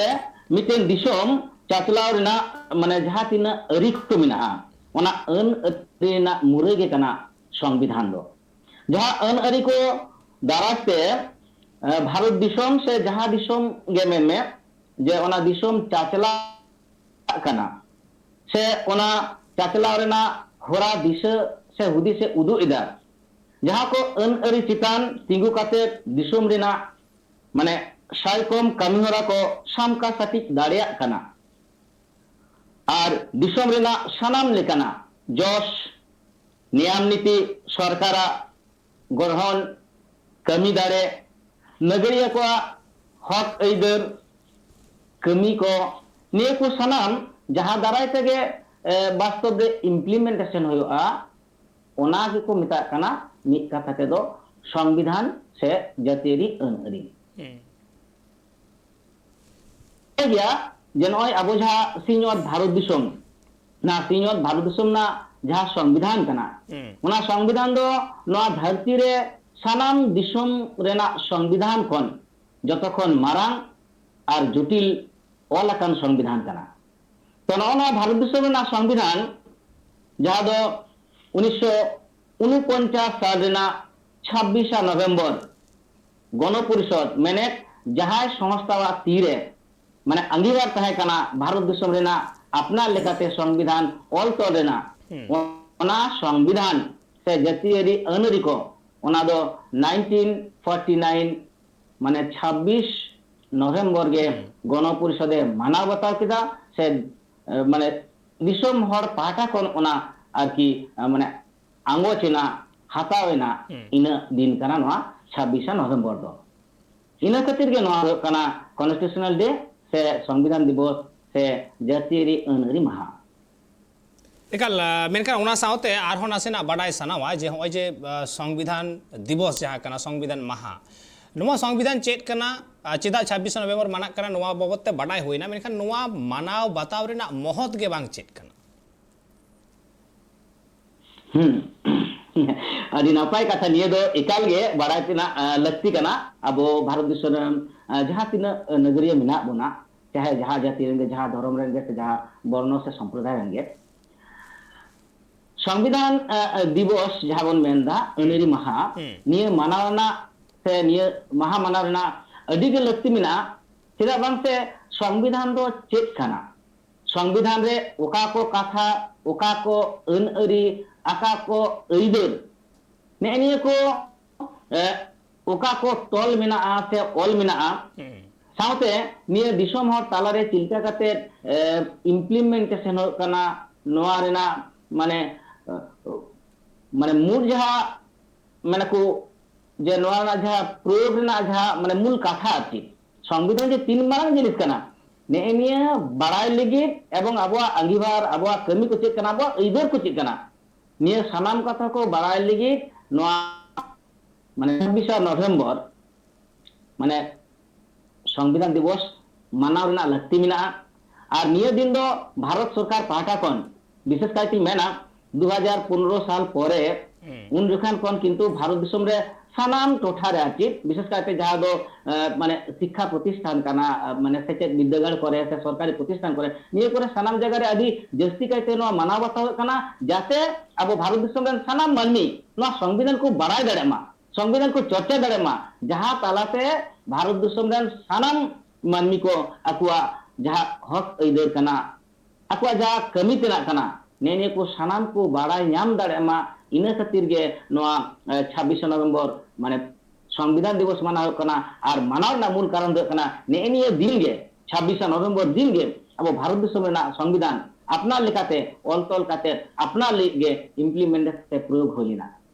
ᱢᱤᱫᱴᱮᱱ ᱫᱤᱥᱚᱢ ᱪᱟᱪᱞᱟᱣ ᱨᱮᱱᱟᱜ ᱢᱟᱱᱮ ᱡᱟᱦᱟᱸ ᱛᱤᱱᱟᱹᱜ ᱟᱹᱨᱤ ᱠᱚ ᱢᱮᱱᱟᱜᱼᱟ, ᱚᱱᱟ ᱟᱹᱱ ᱟᱹᱨᱤ ᱨᱮᱱᱟᱜ ᱢᱩᱨᱟᱹᱭ ᱜᱮ ᱠᱟᱱᱟ ᱥᱚᱝᱵᱤᱫᱷᱟᱱ ᱫᱚ᱾ ᱡᱟᱦᱟᱸ ᱟᱹᱱ ᱟᱹᱨᱤ ᱠᱚ ᱫᱟᱨᱟᱭ ᱛᱮ, ᱮ, ᱵᱷᱟᱨᱚᱛ ᱫᱤᱥᱚᱢ ᱥᱮ ᱡᱟᱦᱟᱸ ᱫᱤᱥᱚᱢ ᱜᱮ ᱢᱮᱱ ᱢᱮ, ᱡᱮ ᱚᱱᱟ ᱫᱤᱥᱚᱢ ᱪᱟᱪᱞᱟᱜ ᱠᱟᱱᱟ ᱥᱮ ᱚᱱᱟ ᱪᱟᱪᱞᱟᱣ ᱨᱮᱱᱟᱜ ᱦᱚᱨᱟ ᱫᱤᱥᱟᱹ ᱥᱮ ᱦᱩᱫᱤᱥ ᱮ ᱩᱫᱩᱜ ᱮᱫᱟ, ᱡᱟᱦᱟᱸ ᱠᱚ ᱟᱹᱱ ᱟᱹᱨᱤ ᱪᱮᱛᱟᱱ ᱛᱤᱸᱜᱩ ᱠᱟᱛᱮ ᱫᱤᱥᱚᱢ ᱨᱮᱱᱟᱜ ᱢᱟᱱᱮ ᱥᱟᱭᱠᱚᱢ ᱠᱟᱹᱢᱤᱦᱚᱨᱟ ᱠᱚ ᱥᱟᱢᱠᱟ ᱥᱟᱹᱴᱤᱡ ᱫᱟᱲᱮᱭᱟᱜ ᱠᱟᱱᱟ᱾ ᱟᱨ ᱫᱤᱥᱚᱢ ᱨᱮᱱᱟᱜ ᱥᱟᱱᱟᱢ ᱞᱮᱠᱟᱱᱟᱜ ᱡᱚᱥ, ᱱᱤᱭᱟᱢ ᱱᱤᱛᱤ, ᱥᱚᱨᱠᱟᱨᱟᱜ ᱜᱚᱲᱦᱚᱱ, ᱠᱟᱹᱢᱤ ᱫᱟᱲᱮ, ᱱᱟᱹᱜᱟᱹᱨᱤᱭᱟᱹ ᱠᱚᱣᱟᱜ ᱦᱚᱠ ᱟᱹᱭᱫᱟᱹᱨ, ᱠᱟᱹᱢᱤ ᱠᱚ, ᱱᱤᱭᱟᱹ ᱠᱚ ᱥᱟᱱᱟᱢ ᱡᱟᱦᱟᱸ ᱫᱟᱨᱟᱭ ᱛᱮᱜᱮ, ᱮ, ᱵᱟᱥᱛᱚᱵ ᱨᱮ implementation ᱦᱩᱭᱩᱜᱼᱟ, ᱚᱱᱟ ᱜᱮᱠᱚ ᱢᱮᱛᱟᱜ ᱠᱟᱱᱟ ᱢᱤᱫ ᱠᱟᱛᱷᱟ ᱛᱮᱫᱚ ᱥᱚᱝᱵᱤᱫᱷᱟᱱ ᱥᱮ ᱡᱟᱹᱛᱤᱭᱟᱹᱨᱤ ᱟᱹᱱ ᱟᱹᱨᱤ᱾ ᱦᱩᱸ᱾ ᱜᱮᱭᱟ ᱡᱮ ᱱᱚᱜᱼᱚᱭ ᱟᱵᱚ ᱡᱟᱦᱟᱸ ᱥᱤᱧᱚᱛ ᱵᱷᱟᱨᱚᱛ ᱫᱤᱥᱚᱢ, ᱱᱚᱣᱟ ᱥᱤᱧᱚᱛ ᱵᱷᱟᱨᱚᱛ ᱫᱤᱥᱚᱢ ᱨᱮᱱᱟᱜ ᱡᱟᱦᱟᱸ ᱥᱚᱝᱵᱤᱫᱷᱟᱱ ᱠᱟᱱᱟ, ᱦᱩᱸ᱾ ᱚᱱᱟ ᱥᱚᱝᱵᱤᱫᱷᱟᱱ ᱫᱚ ᱱᱚᱣᱟ ᱫᱷᱟᱹᱨᱛᱤ ᱨᱮ ᱥᱟᱱᱟᱢ ᱫᱤᱥᱚᱢ ᱨᱮᱱᱟᱜ ᱥᱚᱝᱵᱤᱫᱷᱟᱱ ᱠᱷᱚᱱ ᱡᱚᱛᱚ ᱠᱷᱚᱱ ᱢᱟᱨᱟᱝ ᱟᱨ ᱡᱚᱴᱤᱞ ᱚᱞ ᱟᱠᱟᱱ ᱥᱚᱝᱵᱤᱫᱷᱟᱱ ᱠᱟᱱᱟ᱾ ᱛᱚ, ᱱᱚᱜᱼᱚ ᱱᱚᱣᱟ ᱵᱷᱟᱨᱚᱛ ᱫᱤᱥᱚᱢ ᱨᱮᱱᱟᱜ ᱥᱚᱝᱵᱤᱫᱷᱟᱱ, ᱡᱟᱦᱟᱸ ᱫᱚ ᱩᱱᱤᱥᱥᱚ ᱩᱱᱩᱯᱚᱧᱪᱟᱥ ᱥᱟᱞ ᱨᱮᱱᱟᱜ ᱪᱷᱟᱵᱵᱤᱥᱟ ᱱᱚᱵᱷᱮᱢᱵᱚᱨ ᱜᱚᱱᱚ ᱯᱚᱨᱤᱥᱚᱫ, ᱢᱮᱱᱮᱫ ᱡᱟᱦᱟᱸᱭ ᱥᱚᱝᱥᱛᱷᱟᱣᱟᱜ ᱛᱤᱨᱮ ᱢᱟᱱᱮ ᱟᱸᱜᱤᱵᱷᱟᱨ ᱛᱟᱦᱮᱸ ᱠᱟᱱᱟ ᱵᱷᱟᱨᱚᱛ ᱫᱤᱥᱚᱢ ᱨᱮᱱᱟᱜ ᱟᱯᱱᱟᱨ ᱞᱮᱠᱟᱛᱮ ᱥᱚᱝᱵᱤᱫᱷᱟᱱ ᱚᱞ ᱛᱚᱞ ᱨᱮᱱᱟᱜ, ᱦᱩᱸ᱾ ᱚᱱᱟ ᱥᱚᱝᱵᱤᱫᱷᱟᱱ ᱥᱮ ᱡᱟᱹᱛᱤᱭᱟᱹᱨᱤ ᱟᱹᱱ ᱟᱹᱨᱤ ᱠᱚ, ᱚᱱᱟ ᱫᱚ nineteen forty nine, ᱢᱟᱱᱮ ᱪᱷᱟᱵᱵᱤᱥ ᱱᱚᱵᱷᱮᱢᱵᱚᱨ ᱜᱮ ᱦᱩᱸ᱾ ᱜᱚᱱᱚ ᱯᱚᱨᱤᱥᱚᱫ ᱮ ᱢᱟᱱᱟᱣ ᱵᱟᱛᱟᱣ ᱠᱮᱫᱟ, ᱥᱮ, ᱮ, ᱢᱟᱱᱮ ᱫᱤᱥᱚᱢ ᱦᱚᱲ ᱯᱟᱦᱴᱟ ᱠᱷᱚᱱ ᱚᱱᱟ ᱟᱨᱠᱤ, ᱮ, ᱢᱟᱱᱮ ᱟᱸᱜᱚᱪ ᱮᱱᱟ, ᱦᱟᱛᱟᱣ ᱮᱱᱟ, ᱦᱩᱸ᱾ ᱤᱱᱟᱹ ᱫᱤᱱ ᱠᱟᱱᱟ ᱱᱚᱣᱟ ᱪᱷᱟᱵᱵᱤᱥᱟ ᱱᱚᱵᱷᱮᱢᱵᱚᱨ ᱫᱚ᱾ ᱤᱱᱟᱹ ᱠᱷᱟᱹᱛᱤᱨ ᱜᱮ ᱱᱚᱣᱟ ᱦᱩᱭᱩᱜ ᱠᱟᱱᱟ Constitutional Day ᱥᱮ ᱥᱚᱝᱵᱤᱫᱷᱟᱱ ᱫᱤᱵᱚᱥ ᱥᱮ ᱡᱟᱹᱛᱤᱭᱟᱹᱨᱤ ᱟᱹᱱ ᱟᱹᱨᱤ ᱢᱟᱦᱟ᱾ ᱮᱠᱟᱞ, ᱟ, ᱢᱮᱱᱠᱷᱟᱱ ᱚᱱᱟ ᱥᱟᱶᱛᱮ ᱟᱨᱦᱚᱸ ᱱᱟᱥᱮᱱᱟᱜ ᱵᱟᱰᱟᱭ ᱥᱟᱱᱟᱣᱟ ᱡᱮ ᱱᱚᱜᱼᱚᱭ ᱡᱮ, ᱟ, ᱥᱚᱝᱵᱤᱫᱷᱟᱱ ᱫᱤᱵᱚᱥ ᱡᱟᱦᱟᱸ ᱠᱟᱱᱟ, ᱥᱚᱝᱵᱤᱫᱷᱟᱱ ᱢᱟᱦᱟ, ᱱᱚᱣᱟ ᱥᱚᱝᱵᱤᱫᱷᱟᱱ ᱪᱮᱫ ᱠᱟᱱᱟ, ᱟ, ᱪᱮᱫᱟᱜ ᱪᱷᱟᱵᱵᱤᱥ ᱱᱚᱵᱷᱮᱢᱵᱚᱨ ᱢᱟᱱᱟᱜ ᱠᱟᱱᱟ, ᱱᱚᱣᱟ ᱵᱟᱵᱚᱫ ᱛᱮ ᱵᱟᱰᱟᱭ ᱦᱩᱭᱱᱟ, ᱢᱮᱱᱠᱷᱟᱱ ᱱᱚᱣᱟ ᱢᱟᱱᱟᱣ ᱵᱟᱛᱟᱣ ᱨᱮᱱᱟᱜ ᱢᱚᱦᱚᱛ ᱜᱮ ᱵᱟᱝ ᱪᱮᱫ ᱠᱟᱱᱟ? ᱦᱩᱸ᱾ ᱟᱹᱰᱤ ᱱᱟᱯᱟᱭ ᱠᱟᱛᱷᱟ᱾ ᱱᱤᱭᱟᱹ ᱫᱚ ᱮᱠᱟᱞ ᱜᱮ ᱵᱟᱲᱟᱭ ᱛᱮᱱᱟᱜ, ᱟᱸ, ᱞᱟᱹᱠᱛᱤ ᱠᱟᱱᱟ᱾ ᱟᱵᱚ ᱵᱷᱟᱨᱚᱛ ᱫᱤᱥᱚᱢ ᱨᱮᱱ, ᱟᱸ, ᱡᱟᱦᱟᱸ ᱛᱤᱱᱟᱹᱜ, ᱟᱸ, ᱱᱟᱹᱜᱟᱹᱨᱤᱭᱟᱹ ᱢᱮᱱᱟᱜ ᱵᱚᱱᱟ, ᱪᱟᱦᱮ ᱡᱟᱦᱟᱸ ᱡᱟᱹᱛᱤ ᱨᱮᱱ ᱜᱮ, ᱡᱟᱦᱟᱸ ᱫᱷᱚᱨᱚᱢ ᱨᱮᱱ ᱜᱮ, ᱥᱮ ᱡᱟᱦᱟᱸ ᱵᱚᱨᱱᱚ ᱥᱮ ᱥᱚᱢᱯᱨᱚᱫᱟᱭ ᱨᱮᱱ ᱜᱮ, ᱥᱚᱝᱵᱤᱫᱷᱟᱱ, ᱟᱸ, ᱟᱸ, ᱫᱤᱵᱚᱥ ᱡᱟᱦᱟᱸ ᱵᱚᱱ ᱢᱮᱱ ᱮᱫᱟ, ᱟᱹᱱᱟᱹᱨᱤ ᱢᱟᱦᱟ, ᱦᱩᱸ᱾ ᱱᱤᱭᱟᱹ ᱢᱟᱱᱟᱣ ᱨᱮᱱᱟᱜ ᱥᱮ ᱱᱤᱭᱟᱹ ᱢᱟᱦᱟ ᱢᱟᱱᱟᱣ ᱨᱮᱱᱟᱜ ᱟᱹᱰᱤ ᱜᱮ ᱞᱟᱹᱠᱛᱤ ᱢᱮᱱᱟᱜᱼᱟ᱾ ᱪᱮᱫᱟᱜ ᱵᱟᱝ ᱥᱮ ᱥᱚᱝᱵᱤᱫᱷᱟᱱ ᱫᱚ ᱪᱮᱫ ᱠᱟᱱᱟ? ᱥᱚᱝᱵᱤᱫᱷᱟᱱ ᱨᱮ ᱚᱠᱟ ᱠᱚ ᱠᱟᱛᱷᱟ, ᱚᱠᱟ ᱠᱚ ᱟᱹᱱ ᱟᱹᱨᱤ, ᱚᱠᱟ ᱠᱚ ᱟᱹᱭᱫᱟᱹᱨ, ᱱᱮᱜᱼᱮ ᱱᱤᱭᱟᱹ ᱠᱚ, ᱮ, ᱚᱠᱟ ᱠᱚ ᱛᱚᱞ ᱢᱮᱱᱟᱜᱼᱟ ᱥᱮ ᱚᱞ ᱢᱮᱱᱟᱜᱼᱟ, ᱦᱩᱸ᱾ ᱥᱟᱶᱛᱮ ᱱᱤᱭᱟᱹ ᱫᱤᱥᱚᱢ ᱦᱚᱲ ᱛᱟᱞᱟᱨᱮ ᱪᱮᱫ ᱞᱮᱠᱟ ᱠᱟᱛᱮ, ᱮ, implementation ᱦᱩᱭᱩᱜ ᱠᱟᱱᱟ, ᱱᱚᱣᱟ ᱨᱮᱱᱟᱜ ᱢᱟᱱᱮ, ᱮ, ᱢᱟᱱᱮ ᱢᱩᱞ ᱡᱟᱦᱟᱸ ᱢᱟᱱᱮ ᱠᱚ, ᱡᱮ ᱱᱚᱣᱟ ᱨᱮᱱᱟᱜ ᱡᱟᱦᱟᱸ ᱯᱨᱚᱭᱳᱜᱽ ᱨᱮᱱᱟᱜ ᱡᱟᱦᱟᱸ ᱢᱟᱱᱮ ᱢᱩᱞ ᱠᱟᱛᱷᱟ ᱟᱨ ᱪᱮᱫ, ᱥᱚᱝᱵᱤᱫᱷᱟᱱ ᱡᱮ ᱛᱤᱱ ᱢᱟᱨᱟᱝ ᱡᱤᱱᱤᱥ ᱠᱟᱱᱟ, ᱱᱮᱜᱼᱮ ᱱᱤᱭᱟᱹ ᱵᱟᱲᱟᱭ ᱞᱟᱹᱜᱤᱫ ᱮᱵᱚᱝ ᱟᱵᱚᱣᱟᱜ ᱟᱸᱜᱤᱵᱷᱟᱨ, ᱟᱵᱚᱣᱟᱜ ᱠᱟᱹᱢᱤ ᱠᱚ ᱪᱮᱫ ᱠᱟᱱᱟ, ᱟᱵᱚᱣᱟᱜ ᱟᱹᱭᱫᱟᱹᱨ ᱠᱚ ᱪᱮᱫ ᱠᱟᱱᱟ, ᱱᱤᱭᱟᱹ ᱥᱟᱱᱟᱢ ᱠᱟᱛᱷᱟ ᱠᱚ ᱵᱟᱲᱟᱭ ᱞᱟᱹᱜᱤᱫ ᱱᱚᱣᱟ ᱢᱟᱱᱮ ᱪᱷᱟᱵᱵᱤᱥᱟ ᱱᱚᱵᱷᱮᱢᱵᱚᱨ ᱢᱟᱱᱮ ᱥᱚᱝᱵᱤᱫᱷᱟᱱ ᱫᱤᱵᱚᱥ ᱢᱟᱱᱟᱣ ᱨᱮᱱᱟᱜ ᱞᱟᱹᱠᱛᱤ ᱢᱮᱱᱟᱜᱼᱟ᱾ ᱟᱨ ᱱᱤᱭᱟᱹ ᱫᱤᱱ ᱫᱚ ᱵᱷᱟᱨᱚᱛ ᱥᱚᱨᱠᱟᱨ ᱯᱟᱦᱴᱟ ᱠᱷᱚᱱ, ᱵᱤᱥᱮᱥ ᱠᱟᱭᱛᱮᱧ ᱢᱮᱱᱟ, ᱫᱩ ᱦᱟᱡᱟᱨ ᱯᱚᱱᱨᱚ ᱥᱟᱞ ᱯᱚᱨᱮ, ᱦᱩᱸ᱾ ᱩᱱ ᱡᱚᱠᱷᱟᱱ ᱠᱷᱚᱱ ᱠᱤᱱᱛᱩ ᱵᱷᱟᱨᱚᱛ ᱫᱤᱥᱚᱢ ᱨᱮ ᱥᱟᱱᱟᱢ ᱴᱚᱴᱷᱟ ᱨᱮ ᱟᱨ ᱪᱮᱫ, ᱵᱤᱥᱮᱥ ᱠᱟᱭᱛᱮ ᱡᱟᱦᱟᱸ ᱫᱚ, ᱮ, ᱢᱟᱱᱮ ᱥᱤᱠᱠᱷᱟ ᱯᱨᱚᱛᱤᱥᱴᱷᱟᱱ ᱠᱟᱱᱟ, ᱮ, ᱢᱟᱱᱮ ᱥᱮᱪᱮᱫ ᱵᱤᱨᱫᱟᱹᱜᱟᱲ ᱠᱚᱨᱮ ᱥᱮ ᱥᱚᱨᱠᱟᱨᱤ ᱯᱨᱚᱛᱤᱥᱴᱷᱟᱱ ᱠᱚᱨᱮ, ᱱᱤᱭᱟᱹ ᱠᱚᱨᱮ ᱥᱟᱱᱟᱢ ᱡᱟᱭᱜᱟ ᱨᱮ ᱟᱹᱰᱤ ᱡᱟᱹᱥᱛᱤ ᱠᱟᱭᱛᱮ ᱱᱚᱣᱟ ᱢᱟᱱᱟᱣ ᱵᱟᱛᱟᱣ ᱦᱩᱭᱩᱜ ᱠᱟᱱᱟ, ᱡᱟᱛᱮ ᱟᱵᱚ ᱵᱷᱟᱨᱚᱛ ᱫᱤᱥᱚᱢ ᱨᱮᱱ ᱥᱟᱱᱟᱢ ᱢᱟᱹᱱᱢᱤ ᱱᱚᱣᱟ ᱥᱚᱝᱵᱤᱫᱷᱟᱱ ᱠᱚ ᱵᱟᱲᱟᱭ ᱫᱟᱲᱮᱭᱟᱜ ᱢᱟ, ᱥᱚᱝᱵᱤᱫᱷᱟᱱ ᱠᱚ ᱪᱚᱨᱪᱟ ᱫᱟᱲᱮᱭᱟᱜ ᱢᱟ, ᱡᱟᱦᱟᱸ ᱛᱟᱞᱟᱛᱮ ᱵᱷᱟᱨᱚᱛ ᱫᱤᱥᱚᱢ ᱨᱮᱱ ᱥᱟᱱᱟᱢ ᱢᱟᱹᱱᱢᱤ ᱠᱚ ᱟᱠᱚᱣᱟᱜ ᱡᱟᱦᱟᱸ ᱦᱚᱠ ᱟᱹᱭᱫᱟᱹᱨ ᱠᱟᱱᱟ, ᱟᱠᱚᱣᱟᱜ ᱡᱟᱦᱟᱸ ᱠᱟᱹᱢᱤ ᱛᱮᱱᱟᱜ ᱠᱟᱱᱟ, ᱱᱮᱜᱼᱮ ᱱᱤᱭᱟᱹ ᱠᱚ ᱥᱟᱱᱟᱢ ᱠᱚ ᱵᱟᱲᱟᱭ ᱧᱟᱢ ᱫᱟᱲᱮᱭᱟᱜ ᱢᱟ᱾ ᱤᱱᱟᱹ ᱠᱷᱟᱹᱛᱤᱨ ᱜᱮ ᱱᱚᱣᱟ, ᱮ, ᱪᱷᱟᱵᱵᱤᱥᱟ ᱱᱚᱵᱷᱮᱢᱵᱚᱨ ᱢᱟᱱᱮ ᱥᱚᱝᱵᱤᱫᱷᱟᱱ ᱫᱤᱵᱚᱥ ᱢᱟᱱᱟᱣ ᱦᱩᱭᱩᱜ ᱠᱟᱱᱟ᱾ ᱟᱨ ᱢᱟᱱᱟᱣ ᱨᱮᱱᱟᱜ ᱢᱩᱞ ᱠᱟᱨᱚᱱ ᱫᱚ ᱦᱩᱭᱩᱜ ᱠᱟᱱᱟ, ᱱᱮᱜᱼᱮ ᱱᱤᱭᱟᱹ ᱫᱤᱱ ᱜᱮ, ᱪᱷᱟᱵᱵᱤᱥᱟ ᱱᱚᱵᱷᱮᱢᱵᱚᱨ ᱫᱤᱱ ᱜᱮ ᱟᱵᱚ ᱵᱷᱟᱨᱚᱛ ᱫᱤᱥᱚᱢ ᱨᱮᱱᱟᱜ ᱥᱚᱝᱵᱤᱫᱷᱟᱱ ᱟᱯᱱᱟᱨ ᱞᱮᱠᱟᱛᱮ ᱚᱞ ᱛᱚᱞ ᱠᱟᱛᱮ ᱟᱯᱱᱟᱨ ᱞᱟᱹᱜᱤᱫ ᱜᱮ implement ᱥᱮ ᱯᱨᱚᱭᱳᱜᱽ ᱦᱩᱭ ᱞᱮᱱᱟ᱾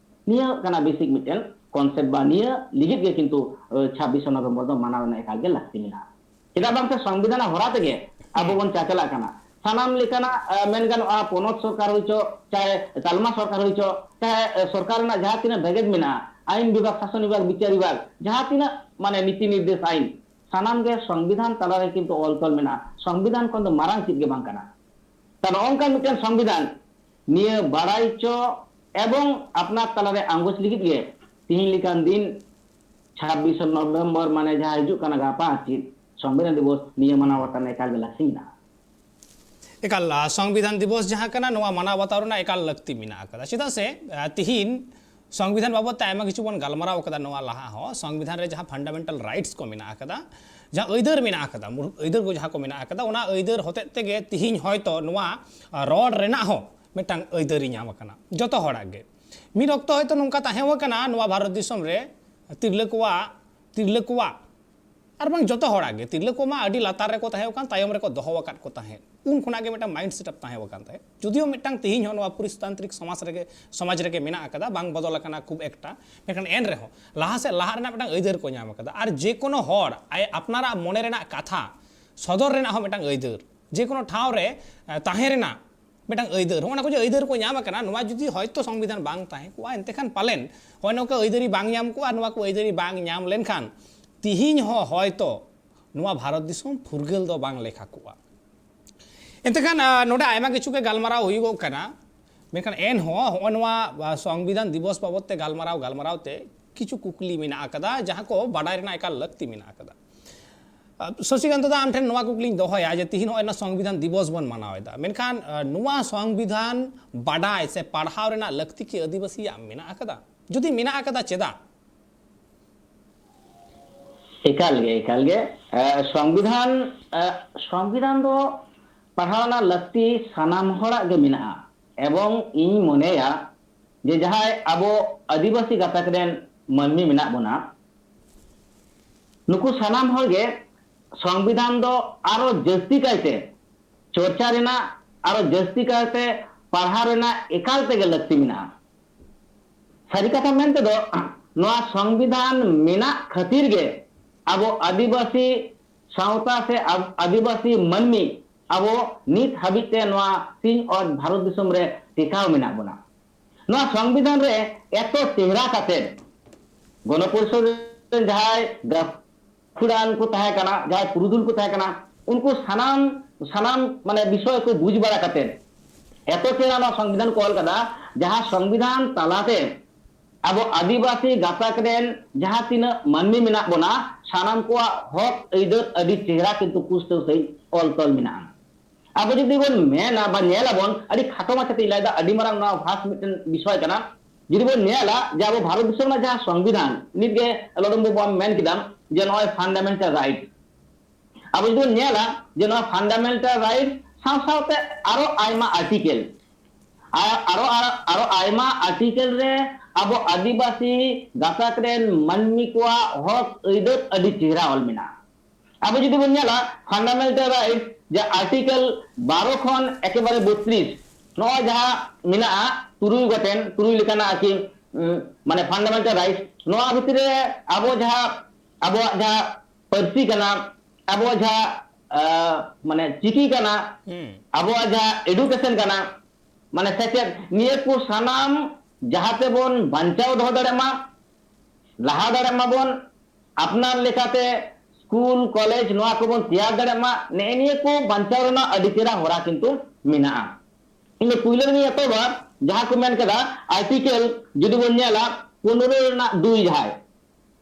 ᱱᱤᱭᱟᱹ ᱠᱟᱱᱟ ᱵᱮᱥᱤᱠ ᱢᱤᱫᱴᱮᱱ ᱠᱚᱱᱥᱮᱯᱴ, ᱵᱟ ᱱᱤᱭᱟᱹ ᱞᱟᱹᱜᱤᱫ ᱜᱮ ᱠᱤᱱᱛᱩ, ᱮ, ᱪᱷᱟᱵᱵᱤᱥᱟ ᱱᱚᱵᱷᱮᱢᱵᱚᱨ ᱫᱚ ᱢᱟᱱᱟᱣ ᱨᱮᱱᱟᱜ ᱮᱠᱟᱞ ᱜᱮ ᱞᱟᱹᱠᱛᱤ ᱢᱮᱱᱟᱜᱼᱟ᱾ ᱪᱮᱫᱟᱜ ᱵᱟᱝ ᱥᱮ ᱥᱚᱝᱵᱤᱫᱷᱟᱱ ᱦᱚᱨᱟ ᱛᱮᱜᱮ ᱟᱵᱚ ᱦᱩᱸ᱾ ᱵᱚᱱ ᱪᱟᱪᱟᱞᱟᱜ ᱠᱟᱱᱟ᱾ ᱥᱟᱱᱟᱢ ᱞᱮᱠᱟᱱᱟᱜ, ᱮ, ᱢᱮᱱ ᱜᱟᱱᱚᱜᱼᱟ, ᱯᱚᱱᱚᱛ ᱥᱚᱨᱠᱟᱨ ᱦᱩᱭ ᱪᱚ, ᱪᱟᱦᱮ ᱛᱟᱞᱢᱟ ᱥᱚᱨᱠᱟᱨ ᱦᱩᱭ ᱪᱚ, ᱪᱟᱦᱮ, ᱮ, ᱥᱚᱨᱠᱟᱨ ᱨᱮᱱᱟᱜ ᱡᱟᱦᱟᱸ ᱛᱤᱱᱟᱹᱜ ᱵᱷᱮᱜᱮᱫ ᱢᱮᱱᱟᱜᱼᱟ, ᱟᱭᱤᱱ ᱵᱤᱵᱷᱟᱜᱽ, ᱥᱟᱥᱚᱱ ᱵᱤᱵᱷᱟᱜᱽ, ᱵᱤᱪᱟᱹᱨ ᱵᱤᱵᱷᱟᱜᱽ, ᱡᱟᱦᱟᱸ ᱛᱤᱱᱟᱹᱜ ᱢᱟᱱᱮ ᱱᱤᱛᱤ ᱱᱤᱨᱫᱮᱥ ᱟᱭᱤᱱ, ᱥᱟᱱᱟᱢ ᱜᱮ ᱥᱚᱝᱵᱤᱫᱷᱟᱱ ᱛᱟᱞᱟᱨᱮ ᱠᱤᱱᱛᱩ ᱚᱞ ᱛᱚᱞ ᱢᱮᱱᱟᱜᱼᱟ᱾ ᱥᱚᱝᱵᱤᱫᱷᱟᱱ ᱠᱷᱚᱱ ᱫᱚ ᱢᱟᱨᱟᱝ ᱪᱮᱫ ᱜᱮ ᱵᱟᱝ ᱠᱟᱱᱟ᱾ ᱛᱟ ᱱᱚᱜᱼᱚ ᱱᱚᱝᱠᱟᱱ ᱢᱤᱫᱴᱮᱱ ᱥᱚᱝᱵᱤᱫᱷᱟᱱ ᱱᱤᱭᱟᱹ ᱵᱟᱲᱟᱭ ᱪᱚ ᱮᱵᱚᱝ ᱟᱯᱱᱟᱨ ᱛᱟᱞᱟᱨᱮ ᱟᱸᱜᱚᱪ ᱞᱟᱹᱜᱤᱫ ᱜᱮ ᱛᱤᱦᱤᱧ ᱞᱮᱠᱟᱱ ᱫᱤᱱ ᱪᱷᱟᱵᱵᱤᱥᱮ ᱱᱚᱵᱷᱮᱢᱵᱚᱨ, ᱢᱟᱱᱮ ᱡᱟᱦᱟᱸ ᱦᱤᱡᱩᱜ ᱠᱟᱱᱟ ᱜᱟᱯᱟ ᱟᱨ ᱪᱮᱫ, ᱥᱚᱝᱵᱤᱫᱷᱟᱱ ᱫᱤᱵᱚᱥ ᱱᱤᱭᱟᱹ ᱢᱟᱱᱟᱣ ᱵᱟᱛᱟᱣ ᱨᱮᱱᱟᱜ ᱮᱠᱟᱞ ᱜᱮ ᱞᱟᱹᱠᱛᱤ ᱢᱮᱱᱟᱜᱼᱟ᱾ ᱮᱠᱟᱞ ᱥᱚᱝᱵᱤᱫᱷᱟᱱ ᱫᱤᱵᱚᱥ ᱡᱟᱦᱟᱸ ᱠᱟᱱᱟ, ᱱᱚᱣᱟ ᱢᱟᱱᱟᱣ ᱵᱟᱛᱟᱣ ᱨᱮᱱᱟᱜ ᱮᱠᱟᱞ ᱞᱟᱹᱠᱛᱤ ᱢᱮᱱᱟᱜ ᱟᱠᱟᱫᱟ᱾ ᱪᱮᱫᱟᱜ ᱥᱮ ᱛᱤᱦᱤᱧ ᱥᱚᱝᱵᱤᱫᱷᱟᱱ ᱵᱟᱵᱚᱫ ᱛᱮ ᱟᱭᱢᱟ ᱠᱤᱪᱷᱩ ᱵᱚᱱ ᱜᱟᱞᱢᱟᱨᱟᱣ ᱟᱠᱟᱫᱟ ᱱᱚᱣᱟ ᱞᱟᱦᱟ ᱦᱚᱸ᱾ ᱥᱚᱝᱵᱤᱫᱷᱟᱱ ᱨᱮ ᱡᱟᱦᱟᱸ ᱯᱷᱟᱱᱰᱟᱢᱮᱱᱴᱟᱞ ᱨᱟᱭᱤᱴᱥ ᱠᱚ ᱢᱮᱱᱟᱜ ᱟᱠᱟᱫᱟ, ᱡᱟᱦᱟᱸ ᱟᱹᱭᱫᱟᱹᱨ ᱢᱮᱱᱟᱜ ᱟᱠᱟᱫᱟ, ᱢᱩᱲᱩᱫ ᱟᱹᱭᱫᱟᱹᱨ ᱠᱚ ᱡᱟᱦᱟᱸ ᱠᱚ ᱢᱮᱱᱟᱜ ᱟᱠᱟᱫᱟ, ᱚᱱᱟ ᱟᱹᱭᱫᱟᱹᱨ ᱦᱚᱛᱮᱡ ᱛᱮᱜᱮ ᱛᱤᱦᱤᱧ ᱦᱚᱭᱛᱚ ᱱᱚᱣᱟ ᱨᱚᱲ ᱨᱮᱱᱟᱜ ᱦᱚᱸ ᱢᱤᱫᱴᱟᱝ ᱟᱹᱭᱫᱟᱹᱨᱤ ᱧᱟᱢ ᱟᱠᱟᱱᱟ ᱡᱚᱛᱚ ᱦᱚᱲᱟᱜ ᱜᱮ᱾ ᱢᱤᱫ ᱚᱠᱛᱚ ᱦᱚᱭᱛᱚ ᱱᱚᱝᱠᱟ ᱛᱟᱦᱮᱸ ᱟᱠᱟᱱᱟ ᱱᱚᱣᱟ ᱵᱷᱟᱨᱚᱛ ᱫᱤᱥᱚᱢ ᱨᱮ ᱛᱤᱨᱞᱟᱹ ᱠᱚᱣᱟᱜ, ᱛᱤᱨᱞᱟᱹ ᱠᱚᱣᱟᱜ ᱟᱨ ᱵᱟᱝ ᱡᱚᱛᱚ ᱦᱚᱲᱟᱜ ᱜᱮ, ᱛᱤᱨᱞᱟᱹ ᱠᱚᱢᱟ ᱟᱹᱰᱤ ᱞᱟᱛᱟᱨ ᱨᱮᱠᱚ ᱛᱟᱦᱮᱸ ᱠᱟᱱ, ᱛᱟᱭᱚᱢ ᱨᱮᱠᱚ ᱫᱚᱦᱚ ᱟᱠᱟᱫ ᱠᱚ ᱛᱟᱦᱮᱸᱫ᱾ ᱩᱱ ᱠᱷᱚᱱᱟᱜ ᱜᱮ ᱢᱤᱫᱴᱟᱝ ᱢᱟᱭᱤᱱᱰ ᱥᱮᱴᱟᱯ ᱛᱟᱦᱮᱸ ᱟᱠᱟᱱ ᱛᱟᱦᱮᱸᱫ᱾ ᱡᱩᱫᱤᱭᱳ ᱢᱤᱫᱴᱟᱝ ᱛᱤᱦᱤᱧ ᱦᱚᱸ ᱱᱚᱣᱟ ᱯᱩᱨᱤᱥᱛᱟᱱᱛᱨᱤᱠ ᱥᱚᱢᱟᱡᱽ ᱨᱮᱜᱮ, ᱥᱚᱢᱟᱡᱽ ᱨᱮᱜᱮ ᱢᱮᱱᱟᱜ ᱟᱠᱟᱫᱟ, ᱵᱟᱝ ᱵᱚᱫᱚᱞ ᱟᱠᱟᱱᱟ ᱠᱷᱩᱵ ᱮᱠᱴᱟ, ᱢᱮᱱᱠᱷᱟᱱ ᱮᱱ ᱨᱮᱦᱚᱸ ᱞᱟᱦᱟ ᱥᱮᱫ ᱞᱟᱦᱟ ᱨᱮᱱᱟᱜ ᱢᱤᱫᱴᱟᱝ ᱟᱹᱭᱫᱟᱹᱨ ᱠᱚ ᱧᱟᱢ ᱟᱠᱟᱫᱟ᱾ ᱟᱨ ᱡᱮ ᱠᱳᱱᱳ ᱦᱚᱲ ᱟᱭ ᱟᱯᱱᱟᱨᱟᱜ ᱢᱚᱱᱮ ᱨᱮᱱᱟᱜ ᱠᱟᱛᱷᱟ ᱥᱚᱫᱚᱨ ᱨᱮᱱᱟᱜ ᱦᱚᱸ ᱢᱤᱫᱴᱟᱝ ᱟᱹᱭᱫᱟᱹᱨ, ᱡᱮ ᱠᱳᱱᱳ ᱴᱷᱟᱶ ᱨᱮ ᱛᱟᱦᱮᱸ ᱨᱮᱱᱟᱜ ᱢᱤᱫᱴᱟᱝ ᱟᱹᱭᱫᱟᱹᱨ, ᱦᱚᱸᱜᱼᱚ ᱱᱟ ᱠᱚ ᱡᱮ ᱟᱹᱭᱫᱟᱹᱨ ᱠᱚ ᱧᱟᱢ ᱟᱠᱟᱱᱟ, ᱱᱚᱣᱟ ᱡᱩᱫᱤ ᱦᱚᱭᱛᱚ ᱥᱚᱝᱵᱤᱫᱷᱟᱱ ᱵᱟᱝ ᱛᱟᱦᱮᱸ ᱠᱚᱜᱼᱟ, ᱮᱱᱛᱮ ᱠᱷᱟᱱ ᱯᱟᱞᱮᱱ ᱦᱚᱸᱜᱼᱚ ᱱᱚᱝᱠᱟ ᱟᱹᱭᱫᱟᱹᱨᱤ ᱵᱟᱝ ᱧᱟᱢ ᱠᱚᱜᱼᱟ᱾ ᱱᱚᱣᱟ ᱠᱚ ᱟᱹᱭᱫᱟᱹᱨᱤ ᱵᱟᱝ ᱧᱟᱢ ᱞᱮᱱᱠᱷᱟᱱ ᱛᱤᱦᱤᱧ ᱦᱚᱸ ᱦᱚᱭᱛᱚ ᱱᱚᱣᱟ ᱵᱷᱟᱨᱚᱛ ᱫᱤᱥᱚᱢ ᱯᱷᱩᱨᱜᱟᱹᱞ ᱫᱚ ᱵᱟᱝ ᱞᱮᱠᱷᱟ ᱠᱚᱜᱼᱟ᱾ ᱮᱱᱛᱮ ᱠᱷᱟᱱ ᱱᱚᱰᱮ ᱟᱭᱢᱟ ᱠᱤᱪᱷᱩ ᱜᱮ ᱜᱟᱞᱢᱟᱨᱟᱣ ᱦᱩᱭᱩᱜᱚᱜ ᱠᱟᱱᱟ, ᱢᱮᱱᱠᱷᱟᱱ ᱮᱱᱦᱚᱸ ᱦᱚᱸᱜᱼᱚ ᱱᱚᱣᱟ ᱥᱚᱝᱵᱤᱫᱷᱟᱱ ᱫᱤᱵᱚᱥ ᱵᱟᱵᱚᱫ ᱛᱮ ᱜᱟᱞᱢᱟᱨᱟᱣ ᱜᱟᱞᱢᱟᱨᱟᱣ ᱛᱮ ᱠᱤᱪᱷᱩ ᱠᱩᱠᱞᱤ ᱢᱮᱱᱟᱜ ᱟᱠᱟᱫᱟ, ᱡᱟᱦᱟᱸ ᱠᱚ ᱵᱟᱰᱟᱭ ᱨᱮᱱᱟᱜ ᱮᱠᱟᱞ ᱞᱟᱹᱠᱛᱤ ᱢᱮᱱᱟᱜ ᱟᱠᱟᱫᱟ᱾ ᱥᱚᱥᱤᱠᱟᱱᱛ ᱫᱟ, ᱟᱢ ᱴᱷᱮᱱ ᱱᱚᱣᱟ ᱠᱩᱠᱞᱤᱧ ᱫᱚᱦᱚᱭᱟ ᱡᱮ ᱛᱤᱦᱤᱧ ᱱᱚᱜᱼᱚᱭ ᱱᱚᱣᱟ ᱥᱚᱝᱵᱤᱫᱷᱟᱱ ᱫᱤᱵᱚᱥ ᱵᱚᱱ ᱢᱟᱱᱟᱣ ᱮᱫᱟ, ᱢᱮᱱᱠᱷᱟᱱ ᱱᱚᱣᱟ ᱥᱚᱝᱵᱤᱫᱷᱟᱱ ᱵᱟᱰᱟᱭ ᱥᱮ ᱯᱟᱲᱦᱟᱣ ᱨᱮᱱᱟᱜ ᱞᱟᱹᱠᱛᱤ ᱠᱤ ᱟᱹᱫᱤᱵᱟᱹᱥᱤᱭᱟᱜ ᱢᱮᱱᱟᱜ ᱟᱠᱟᱫᱟ? ᱡᱩᱫᱤ ᱢᱮᱱᱟᱜ ᱟᱠᱟᱫᱟ, ᱪᱮᱫᱟᱜ? ᱮᱠᱟᱞ ᱜᱮ, ᱮᱠᱟᱞ ᱜᱮ᱾ ᱥᱚᱝᱵᱤᱫᱷᱟᱱ, ᱥᱚᱝᱵᱤᱫᱷᱟᱱ ᱫᱚ ᱯᱟᱲᱦᱟᱣ ᱨᱮᱱᱟᱜ ᱞᱟᱹᱠᱛᱤ ᱥᱟᱱᱟᱢ ᱦᱚᱲᱟᱜ ᱜᱮ ᱢᱮᱱᱟᱜᱼᱟ᱾ ᱮᱵᱚᱝ ᱤᱧ ᱢᱚᱱᱮᱭᱟ ᱡᱮ ᱡᱟᱦᱟᱸᱭ ᱟᱵᱚ ᱟᱹᱫᱤᱵᱟᱹᱥᱤ ᱜᱟᱛᱟᱠ ᱨᱮᱱ ᱢᱟᱹᱱᱢᱤ ᱢᱮᱱᱟᱜ ᱵᱚᱱᱟ, ᱱᱩᱠᱩ ᱥᱟᱱᱟᱢ ᱦᱚᱲ ᱜᱮ ᱥᱚᱝᱵᱤᱫᱷᱟᱱ ᱫᱚ ᱟᱨᱚ ᱡᱟᱹᱥᱛᱤ ᱠᱟᱭᱛᱮ ᱪᱚᱨᱪᱟ ᱨᱮᱱᱟᱜ, ᱟᱨᱚ ᱡᱟᱹᱥᱛᱤ ᱠᱟᱭᱛᱮ ᱯᱟᱲᱦᱟᱣ ᱨᱮᱱᱟᱜ ᱮᱠᱟᱞ ᱛᱮᱜᱮ ᱞᱟᱹᱠᱛᱤ ᱢᱮᱱᱟᱜᱼᱟ᱾ ᱥᱟᱹᱨᱤ ᱠᱟᱛᱷᱟ ᱢᱮᱱ ᱛᱮᱫᱚ, ᱱᱚᱣᱟ ᱥᱚᱝᱵᱤᱫᱷᱟᱱ ᱢᱮᱱᱟᱜ ᱠᱷᱟᱹᱛᱤᱨ ᱜᱮ ᱟᱵᱚ ᱟᱹᱫᱤᱵᱟᱹᱥᱤ ᱥᱟᱶᱛᱟ ᱥᱮ ᱟᱵ-, ᱟᱹᱫᱤᱵᱟᱹᱥᱤ ᱢᱟᱹᱱᱢᱤ ᱟᱵᱚ ᱱᱤᱛ ᱦᱟᱹᱵᱤᱡ ᱛᱮ ᱱᱚᱣᱟ ᱥᱤᱧ ᱚᱛ ᱵᱷᱟᱨᱚᱛ ᱫᱤᱥᱚᱢ ᱨᱮ ᱴᱤᱠᱟᱣ ᱢᱮᱱᱟᱜ ᱵᱚᱱᱟ᱾ ᱱᱚᱣᱟ ᱥᱚᱝᱵᱤᱫᱷᱟᱱ ᱨᱮ ᱮᱛᱚ ᱪᱮᱦᱨᱟ ᱠᱟᱛᱮ ᱜᱚᱱᱚᱯᱚᱨᱤᱥᱚᱫ ᱨᱮᱱ ᱡᱟᱦᱟᱸᱭ ᱜᱟᱹᱠᱷᱩᱲᱟᱱ ᱠᱚ ᱛᱟᱦᱮᱸ ᱠᱟᱱᱟ, ᱡᱟᱦᱟᱸᱭ ᱯᱩᱨᱩᱫᱷᱩᱞ ᱠᱚ ᱛᱟᱦᱮᱸ ᱠᱟᱱᱟ, ᱩᱱᱠᱩ ᱥᱟᱱᱟᱢ, ᱥᱟᱱᱟᱢ ᱢᱟᱱᱮ ᱵᱤᱥᱚᱭ ᱠᱚ ᱵᱩᱡᱽ ᱵᱟᱲᱟ ᱠᱟᱛᱮ ᱮᱛᱚ ᱪᱮᱦᱨᱟ ᱱᱚᱣᱟ ᱥᱚᱝᱵᱤᱫᱷᱟᱱ ᱠᱚ ᱚᱞ ᱠᱟᱫᱟ᱾ ᱡᱟᱦᱟᱸ ᱥᱚᱝᱵᱤᱫᱷᱟᱱ ᱛᱟᱞᱟᱛᱮ ᱟᱵᱚ ᱟᱹᱫᱤᱵᱟᱹᱥᱤ ᱜᱟᱛᱟᱠ ᱨᱮᱱ ᱡᱟᱦᱟᱸ ᱛᱤᱱᱟᱹᱜ ᱢᱟᱹᱱᱢᱤ ᱢᱮᱱᱟᱜ ᱵᱚᱱᱟ, ᱥᱟᱱᱟᱢ ᱠᱚᱣᱟᱜ ᱦᱚᱠ ᱟᱹᱭᱫᱟᱹᱨ ᱟᱹᱰᱤ ᱪᱮᱦᱨᱟ ᱠᱤᱱᱛᱩ ᱯᱩᱥᱴᱟᱹᱣ ᱥᱟᱺᱦᱤᱡ ᱚᱞ ᱛᱚᱞ ᱢᱮᱱᱟᱜᱼᱟ᱾ ᱟᱵᱚ ᱡᱩᱫᱤ ᱵᱚᱱ ᱢᱮᱱᱟ ᱵᱟ ᱧᱮᱞ ᱟᱵᱚᱱ, ᱟᱹᱰᱤ ᱠᱷᱟᱴᱚ ᱢᱟᱪᱷᱟᱛᱮᱧ ᱞᱟᱹᱭᱫᱟ, ᱟᱹᱰᱤ ᱢᱟᱨᱟᱝ ᱱᱚᱣᱟ ᱵᱷᱟᱥ ᱢᱤᱫᱴᱮᱱ ᱵᱤᱥᱚᱭ ᱠᱟᱱᱟ᱾ ᱡᱩᱫᱤ ᱵᱚᱱ ᱧᱮᱞᱟ ᱡᱮ ᱟᱵᱚ ᱵᱷᱟᱨᱚᱛ ᱫᱤᱥᱚᱢ ᱨᱮᱱᱟᱜ ᱡᱟᱦᱟᱸ ᱥᱚᱝᱵᱤᱫᱷᱟᱱ, ᱱᱤᱛᱜᱮ ᱞᱚᱫᱚᱢ ᱵᱟᱹᱵᱩ ᱟᱢ ᱢᱮᱱ ᱠᱮᱫᱟᱢ ᱡᱮ ᱱᱚᱜᱼᱚᱭ ᱯᱷᱟᱱᱰᱟᱢᱮᱱᱴᱟᱞ ᱨᱟᱭᱤᱴ, ᱟᱵᱚ ᱡᱩᱫᱤ ᱵᱚᱱ ᱧᱮᱞᱟ ᱡᱮ ᱱᱚᱣᱟ ᱯᱷᱟᱱᱰᱟᱢᱮᱱᱴᱟᱞ ᱨᱟᱭᱤᱴ ᱥᱟᱶ ᱥᱟᱶᱛᱮ ᱟᱨᱚ ᱟᱭᱢᱟ ᱟᱨᱴᱤᱠᱮᱞ, ᱟᱨ ᱟᱨᱚ, ᱟᱨᱚ, ᱟᱨᱚ ᱟᱭᱢᱟ ᱟᱨᱴᱤᱠᱮᱞ ᱨᱮ ᱟᱵᱚ ᱟᱹᱫᱤᱵᱟᱹᱥᱤ ᱜᱟᱛᱟᱠ ᱨᱮᱱ ᱢᱟᱹᱱᱢᱤ ᱠᱚᱣᱟᱜ ᱦᱚᱠ ᱟᱹᱭᱫᱟᱹᱨ ᱟᱹᱰᱤ ᱪᱮᱦᱨᱟ ᱚᱞ ᱢᱮᱱᱟᱜᱼᱟ᱾ ᱟᱵᱚ ᱡᱩᱫᱤ ᱵᱚᱱ ᱧᱮᱞᱟ ᱯᱷᱟᱱᱰᱟᱢᱮᱱᱴᱟᱞ ᱨᱟᱭᱤᱴ ᱡᱮ ᱟᱨᱴᱤᱠᱮᱞ ᱵᱟᱨᱚ ᱠᱷᱚᱱ ᱮᱠᱮᱵᱟᱨᱮ ᱵᱚᱛᱨᱤᱥ, ᱱᱚᱜᱼᱚᱭ ᱡᱟᱦᱟᱸ ᱢᱮᱱᱟᱜᱼᱟ ᱛᱩᱨᱩᱭ ᱜᱚᱴᱮᱱ, ᱛᱩᱨᱩᱭ ᱞᱮᱠᱟᱱᱟᱜ ᱟᱨᱠᱤ, ᱩᱸ, ᱢᱟᱱᱮ ᱯᱷᱟᱱᱰᱟᱢᱮᱱᱴᱟᱞ ᱨᱟᱭᱤᱴ, ᱱᱚᱣᱟ ᱵᱷᱤᱛᱨᱤ ᱨᱮ ᱟᱵᱚ ᱡᱟᱦᱟᱸ, ᱟᱵᱚᱣᱟᱜ ᱡᱟᱦᱟᱸ ᱯᱟᱹᱨᱥᱤ ᱠᱟᱱᱟ, ᱟᱵᱚᱣᱟᱜ ᱡᱟᱦᱟᱸ, ᱟ, ᱢᱟᱱᱮ ᱪᱤᱠᱤ ᱠᱟᱱᱟ, ᱦᱩᱸ᱾ ᱟᱵᱚᱣᱟᱜ ᱡᱟᱦᱟᱸ ᱮᱰᱩᱠᱮᱥᱚᱱ ᱠᱟᱱᱟ, ᱢᱟᱱᱮ ᱥᱮᱪᱮᱫ, ᱱᱤᱭᱟᱹ ᱠᱚ ᱥᱟᱱᱟᱢ ᱡᱟᱦᱟᱸ ᱛᱮᱵᱚᱱ ᱵᱟᱧᱪᱟᱣ ᱫᱚᱦᱚ ᱫᱟᱲᱮᱭᱟᱜ ᱢᱟ, ᱞᱟᱦᱟ ᱫᱟᱲᱮᱭᱟᱜ ᱢᱟᱵᱚᱱ, ᱟᱯᱱᱟᱨ ᱞᱮᱠᱟᱛᱮ ᱥᱠᱩᱞ, ᱠᱚᱞᱮᱡᱽ ᱱᱚᱣᱟ ᱠᱚᱵᱚᱱ ᱛᱮᱭᱟᱨ ᱫᱟᱲᱮᱭᱟᱜ ᱢᱟ, ᱱᱮᱜᱼᱮ ᱱᱤᱭᱟᱹ ᱠᱚ ᱵᱟᱧᱪᱟᱣ ᱨᱮᱱᱟᱜ ᱟᱹᱰᱤ ᱪᱮᱦᱨᱟ ᱦᱚᱨᱟ ᱠᱤᱱᱛᱩ ᱢᱮᱱᱟᱜᱼᱟ᱾ ᱤᱧ ᱫᱚ ᱯᱩᱭᱞᱩ ᱨᱮᱜᱮᱧ ᱮᱛᱚᱦᱚᱵᱟ, ᱡᱟᱦᱟᱸ ᱠᱚ ᱢᱮᱱ ᱠᱟᱫᱟ ᱟᱨᱴᱤᱠᱮᱞ, ᱡᱩᱫᱤ ᱵᱚᱱ ᱧᱮᱞᱟ ᱯᱚᱱᱨᱚ ᱨᱮᱱᱟᱜ ᱫᱩᱭ ᱡᱟᱦᱟᱸᱭ,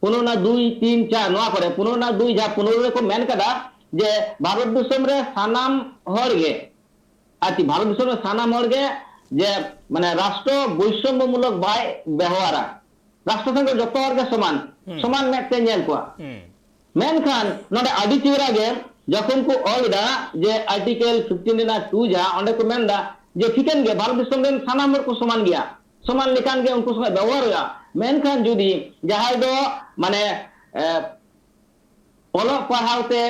ᱯᱚᱱᱨᱚ ᱨᱮᱱᱟᱜ ᱫᱩᱭ, ᱛᱤᱱ, ᱪᱟᱨ, ᱱᱚᱣᱟ ᱠᱚᱨᱮ, ᱯᱚᱱᱨᱚ ᱨᱮᱱᱟᱜ ᱫᱩᱭ ᱡᱟᱦᱟᱸ ᱯᱚᱱᱨᱚ ᱨᱮᱠᱚ ᱢᱮᱱ ᱠᱟᱫᱟ ᱡᱮ ᱵᱷᱟᱨᱚᱛ ᱫᱤᱥᱚᱢ ᱨᱮ ᱥᱟᱱᱟᱢ ᱦᱚᱲ ᱜᱮ, ᱟᱨᱠᱤ ᱵᱷᱟᱨᱚᱛ ᱫᱤᱥᱚᱢ ᱨᱮ ᱥᱟᱱᱟᱢ ᱦᱚᱲ ᱜᱮ ᱡᱮ ᱢᱟᱱᱮ ᱨᱟᱥᱴᱨᱚ ᱵᱳᱭᱥᱚᱢᱢᱚ ᱢᱩᱞᱚᱠ ᱵᱟᱭ ᱵᱮᱣᱦᱟᱨᱟ, ᱨᱟᱥᱴᱨᱚ ᱥᱟᱝ ᱫᱚ ᱡᱚᱛᱚ ᱦᱚᱲ ᱜᱮ ᱥᱚᱢᱟᱱ, ᱦᱩᱸ᱾ ᱥᱚᱢᱟᱱ ᱢᱮᱫ ᱛᱮ ᱧᱮᱞ ᱠᱚᱣᱟ᱾ ᱦᱩᱸ᱾ ᱢᱮᱱᱠᱷᱟᱱ ᱱᱚᱰᱮ ᱟᱹᱰᱤ ᱪᱮᱦᱨᱟ ᱜᱮ ᱡᱚᱠᱷᱚᱱ ᱠᱚ ᱚᱞ ᱮᱫᱟ ᱡᱮ ᱟᱨᱴᱤᱠᱮᱞ ᱯᱷᱤᱯᱴᱤᱱ ᱨᱮᱱᱟᱜ ᱴᱩ ᱡᱟᱦᱟᱸ, ᱚᱸᱰᱮ ᱠᱚ ᱢᱮᱱ ᱮᱫᱟ ᱡᱮ ᱴᱷᱤᱠᱟᱹᱱ ᱜᱮ ᱵᱷᱟᱨᱚᱛ ᱫᱤᱥᱚᱢ ᱨᱮᱱ ᱥᱟᱱᱟᱢ ᱦᱚᱲ ᱠᱚ ᱥᱚᱢᱟᱱ ᱜᱮᱭᱟ, ᱥᱚᱢᱟᱱ ᱞᱮᱠᱟᱱ ᱜᱮ ᱩᱱᱠᱩ ᱥᱚᱸᱜᱮ ᱵᱮᱵᱚᱦᱟᱨ ᱦᱩᱭᱩᱜᱼᱟ᱾ ᱢᱮᱱᱠᱷᱟᱱ ᱡᱩᱫᱤ ᱡᱟᱦᱟᱸᱭ ᱫᱚ ᱢᱟᱱᱮ, ᱮ, ᱚᱞᱚᱜ ᱯᱟᱲᱦᱟᱣ ᱛᱮ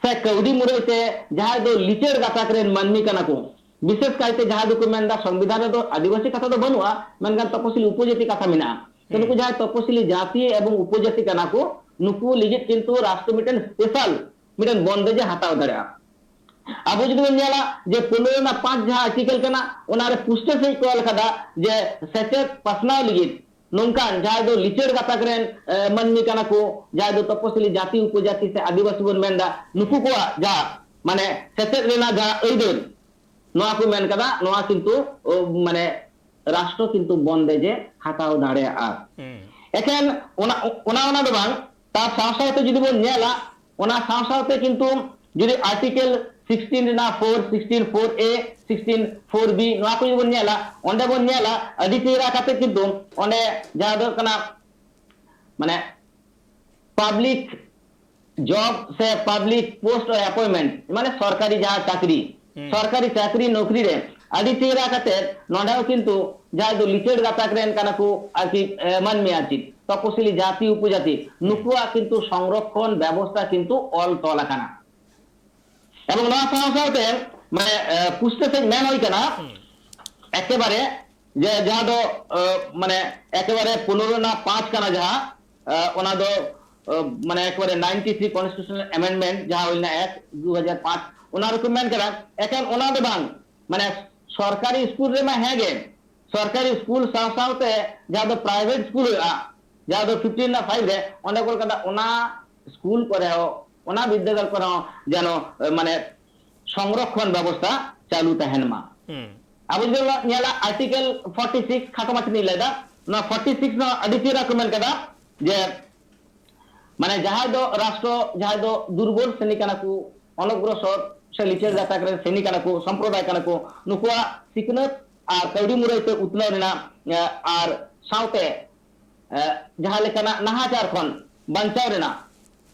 ᱥᱮ ᱠᱟᱹᱣᱰᱤ ᱢᱩᱨᱟᱹᱭ ᱛᱮ ᱡᱟᱦᱟᱸᱭ ᱫᱚ ᱞᱤᱪᱟᱹᱲ ᱜᱟᱛᱟᱠ ᱨᱮᱱ ᱢᱟᱹᱱᱢᱤ ᱠᱟᱱᱟ ᱠᱚ, ᱵᱤᱥᱮᱥ ᱠᱟᱭᱛᱮ ᱡᱟᱦᱟᱸᱭ ᱫᱚᱠᱚ ᱢᱮᱱᱫᱟ ᱥᱚᱝᱵᱤᱫᱷᱟᱱ ᱨᱮᱫᱚ ᱟᱹᱫᱤᱵᱟᱹᱥᱤ ᱠᱟᱛᱷᱟ ᱫᱚ ᱵᱟᱹᱱᱩᱜᱼᱟ, ᱢᱮᱱᱠᱷᱟᱱ ᱛᱚᱯᱚᱥᱤᱞᱤ ᱩᱯᱚᱡᱟᱹᱛᱤ ᱠᱟᱛᱷᱟ ᱢᱮᱱᱟᱜᱼᱟ᱾ ᱛᱚ, ᱱᱩᱠᱩ ᱦᱩᱸ᱾ ᱡᱟᱦᱟᱸᱭ ᱛᱚᱯᱚᱥᱤᱞᱤ ᱡᱟᱹᱛᱤ ᱮᱵᱚᱝ ᱩᱯᱚᱡᱟᱹᱛᱤ ᱠᱟᱱᱟ ᱠᱚ, ᱱᱩᱠᱩ ᱞᱟᱹᱜᱤᱫ ᱠᱤᱱᱛᱩ ᱨᱟᱥᱴᱨᱚ ᱢᱤᱫᱴᱮᱱ ᱥᱯᱮᱥᱟᱞ ᱢᱤᱫᱴᱮᱱ ᱵᱚᱱᱫᱮᱡ ᱮ ᱦᱟᱛᱟᱣ ᱫᱟᱲᱮᱭᱟᱜᱼᱟ᱾ ᱟᱵᱚ ᱡᱩᱫᱤ ᱵᱚᱱ ᱧᱮᱞᱟ ᱡᱮ ᱯᱚᱱᱨᱚ ᱨᱮᱱᱟᱜ ᱯᱟᱸᱪ ᱡᱟᱦᱟᱸ ᱟᱨᱴᱤᱠᱮᱞ ᱠᱟᱱᱟ, ᱚᱱᱟᱨᱮ ᱯᱩᱥᱴᱟᱹ ᱥᱟᱺᱦᱤᱡ ᱠᱚ ᱚᱞ ᱠᱟᱫᱟ ᱡᱮ ᱥᱮᱪᱮᱫ ᱯᱟᱥᱱᱟᱣ ᱞᱟᱹᱜᱤᱫ ᱱᱚᱝᱠᱟᱱ ᱡᱟᱦᱟᱸᱭ ᱫᱚ ᱞᱤᱪᱟᱹᱲ ᱜᱟᱛᱟᱠ ᱨᱮᱱ, ᱮ, ᱢᱟᱹᱱᱢᱤ ᱠᱟᱱᱟ ᱠᱚ, ᱡᱟᱦᱟᱸᱭ ᱫᱚ ᱛᱚᱯᱚᱥᱤᱞᱤ ᱡᱟᱹᱛᱤ ᱩᱯᱚᱡᱟᱹᱛᱤ ᱥᱮ ᱟᱹᱫᱤᱵᱟᱹᱥᱤ ᱵᱚᱱ ᱢᱮᱱᱫᱟ, ᱱᱩᱠᱩ ᱠᱚᱣᱟᱜ ᱡᱟᱦᱟᱸ ᱢᱟᱱᱮ ᱥᱮᱪᱮᱫ ᱨᱮᱱᱟᱜ ᱡᱟᱦᱟᱸ ᱟᱹᱭᱫᱟᱹᱨ, ᱱᱚᱣᱟ ᱠᱚ ᱢᱮᱱ ᱠᱟᱫᱟ, ᱱᱚᱣᱟ ᱠᱤᱱᱛᱩ, ᱚ, ᱢᱟᱱᱮ ᱨᱟᱥᱴᱨᱚ ᱠᱤᱱᱛᱩ ᱵᱚᱱᱫᱮᱡ ᱮ ᱦᱟᱛᱟᱣ ᱫᱟᱲᱮᱭᱟᱜᱼᱟ᱾ ᱮᱠᱷᱮᱱ ᱚᱱᱟ ᱚᱱᱟ ᱚᱱᱟ ᱫᱚ ᱵᱟᱝ, ᱛᱟᱨ ᱥᱟᱶ ᱥᱟᱶᱛᱮ ᱡᱩᱫᱤ ᱵᱚᱱ ᱧᱮᱞᱟ, ᱚᱱᱟ ᱥᱟᱶ ᱥᱟᱶᱛᱮ ᱠᱤᱱᱛᱩ ᱡᱩᱫᱤ ᱟᱨᱴᱤᱠᱮᱞ ᱥᱤᱠᱥᱴᱤᱱ ᱨᱮᱱᱟᱜ ᱯᱷᱳᱨ, ᱥᱤᱠᱥᱴᱤᱱ ᱯᱷᱳᱨ ᱮ, ᱥᱤᱠᱥᱴᱤᱱ ᱯᱷᱳᱨ ᱵᱤ, ᱱᱚᱣᱟ ᱠᱚ ᱡᱩᱫᱤ ᱵᱚᱱ ᱧᱮᱞᱟ, ᱚᱸᱰᱮ ᱵᱚᱱ ᱧᱮᱞᱟ ᱟᱹᱰᱤ ᱪᱮᱦᱨᱟ ᱠᱟᱛᱮ ᱠᱤᱱᱛᱩ ᱚᱸᱰᱮ ᱡᱟᱦᱟᱸ ᱫᱚ ᱦᱩᱭᱩᱜ ᱠᱟᱱᱟ, ᱢᱟᱱᱮ, ᱯᱟᱵᱽᱞᱤᱠ ᱡᱚᱵ ᱥᱮ ᱯᱟᱵᱽᱞᱤᱠ ᱯᱳᱥᱴ ᱚᱯᱚᱭᱮᱱᱴᱢᱮᱱᱴ, ᱢᱟᱱᱮ ᱥᱚᱨᱠᱟᱨᱤ ᱡᱟᱦᱟᱸ ᱪᱟᱹᱠᱨᱤ, ᱥᱚᱨᱠᱟᱨᱤ ᱪᱟᱹᱠᱨᱤ ᱱᱚᱠᱨᱤ ᱨᱮ ᱟᱹᱰᱤ ᱪᱮᱦᱨᱟ ᱠᱟᱛᱮ ᱱᱚᱰᱮ ᱦᱚᱸ ᱠᱤᱱᱛᱩ ᱡᱟᱦᱟᱸᱭ ᱫᱚ ᱞᱤᱪᱟᱹᱲ ᱜᱟᱛᱟᱠ ᱨᱮᱱ ᱠᱟᱱᱟ ᱠᱚ ᱟᱨᱠᱤ, ᱮ, ᱢᱟᱹᱱᱢᱤ ᱟᱨ ᱪᱮᱫ ᱛᱚᱯᱚᱥᱤᱞᱤ ᱡᱟᱹᱛᱤ ᱩᱯᱚᱡᱟᱹᱛᱤ, ᱱᱩᱠᱩᱣᱟᱜ ᱠᱤᱱᱛᱩ ᱥᱚᱝᱨᱚᱠᱷᱚᱱ ᱵᱮᱵᱚᱥᱛᱷᱟ ᱠᱤᱱᱛᱩ ᱚᱞ ᱛᱚᱞ ᱟᱠᱟᱱᱟ᱾ ᱮᱵᱚᱝ ᱱᱚᱣᱟ ᱥᱟᱶ ᱥᱟᱶᱛᱮ, ᱢᱟᱱᱮ, ᱮ, ᱯᱩᱥᱴᱟᱹ ᱥᱟᱺᱦᱤᱡ ᱢᱮᱱ ᱦᱩᱭ ᱠᱟᱱᱟ, ᱮᱠᱮᱵᱟᱨᱮ ᱡᱮ ᱡᱟᱦᱟᱸ ᱫᱚ, ᱮ, ᱢᱟᱱᱮ, ᱮᱠᱮᱵᱟᱨᱮ ᱯᱚᱱᱮᱨᱚ ᱨᱮᱱᱟᱜ ᱯᱟᱸᱪ ᱠᱟᱱᱟ ᱡᱟᱦᱟᱸ, ᱮ, ᱚᱱᱟ ᱫᱚ, ᱮ, ᱢᱟᱱᱮ, ᱮᱠᱮᱵᱟᱨᱮ ᱱᱟᱭᱤᱱᱴᱤ ᱛᱷᱨᱤ constitutional amendment ᱡᱟᱦᱟᱸ ᱦᱩᱭ ᱞᱮᱱᱟ ᱮᱠ ᱫᱩ ᱦᱟᱡᱟᱨ ᱯᱟᱸᱪ, ᱚᱱᱟ ᱨᱮᱠᱚ ᱢᱮᱱ ᱠᱟᱫᱟ, ᱮᱠᱷᱮᱱ ᱚᱱᱟ ᱫᱚ ᱵᱟᱝ, ᱢᱟᱱᱮ, ᱥᱚᱨᱠᱟᱨᱤ ᱥᱠᱩᱞ ᱨᱮᱢᱟ ᱦᱮᱸ ᱜᱮ, ᱥᱚᱨᱠᱟᱨᱤ ᱥᱠᱩᱞ ᱥᱟᱶ ᱥᱟᱶᱛᱮ ᱡᱟᱦᱟᱸ ᱫᱚ ᱯᱨᱟᱭᱵᱷᱮᱴ ᱥᱠᱩᱞ ᱦᱩᱭᱩᱜᱼᱟ, ᱡᱟᱦᱟᱸ ᱫᱚ ᱯᱷᱤᱯᱴᱤᱱ ᱨᱮᱱᱟᱜ ᱯᱷᱟᱭᱤᱵᱷ ᱨᱮ, ᱚᱸᱰᱮ ᱠᱚ ᱚᱞ ᱠᱟᱫᱟ, ᱚᱱᱟ ᱥᱠᱩᱞ ᱠᱚᱨᱮ ᱦᱚᱸ, ᱚᱱᱟ ᱵᱤᱨᱫᱟᱹᱜᱟᱲ ᱠᱚᱨᱮ ᱦᱚᱸ ᱡᱮᱱᱚ, ᱮ, ᱢᱟᱱᱮ, ᱥᱚᱝᱨᱚᱠᱷᱚᱱ ᱵᱮᱵᱚᱥᱛᱷᱟ ᱪᱟᱹᱞᱩ ᱛᱟᱦᱮᱱ ᱢᱟ᱾ ᱟᱵᱚ ᱡᱩᱫᱤ ᱵᱚᱱ ᱧᱮᱞᱟ ᱟᱨᱴᱤᱠᱮᱞ ᱯᱷᱳᱨᱴᱤ ᱥᱤᱠᱥ, ᱠᱷᱟᱴᱚ ᱢᱟᱪᱷᱟ ᱛᱤᱧ ᱞᱟᱹᱭᱫᱟ, ᱱᱚᱣᱟ ᱯᱷᱳᱨᱴᱤ ᱥᱤᱠᱥ ᱱᱚᱣᱟ ᱟᱹᱰᱤ ᱪᱮᱦᱨᱟ ᱠᱚ ᱢᱮᱱ ᱠᱟᱫᱟ ᱡᱮ, ᱢᱟᱱᱮ, ᱡᱟᱦᱟᱸᱭ ᱫᱚ ᱨᱟᱥᱴᱨᱚ, ᱡᱟᱦᱟᱸᱭ ᱫᱚ ᱫᱩᱨᱵᱚᱞ ᱥᱨᱮᱱᱤ ᱠᱟᱱᱟ ᱠᱚ, ᱚᱱᱚᱜᱨᱚᱥᱚᱨ ᱥᱮ ᱞᱤᱪᱟᱹᱲ ᱜᱟᱛᱟᱠ ᱨᱮᱱ ᱥᱨᱮᱱᱤ ᱠᱟᱱᱟ ᱠᱚ, ᱥᱚᱢᱯᱨᱚᱫᱟᱭ ᱠᱟᱱᱟ ᱠᱚ, ᱱᱩᱠᱩᱣᱟᱜ ᱥᱤᱠᱷᱱᱟᱹᱛ ᱟᱨ ᱠᱟᱹᱣᱰᱤ ᱢᱩᱨᱟᱹᱭ ᱛᱮ ᱩᱛᱱᱟᱹᱣ ᱨᱮᱱᱟᱜ, ᱮ, ᱟᱨ ᱥᱟᱶᱛᱮ, ᱮ, ᱡᱟᱦᱟᱸ ᱞᱮᱠᱟᱱᱟᱜ ᱱᱟᱦᱟᱪᱟᱨ ᱠᱷᱚᱱ ᱵᱟᱧᱪᱟᱣ ᱨᱮᱱᱟᱜ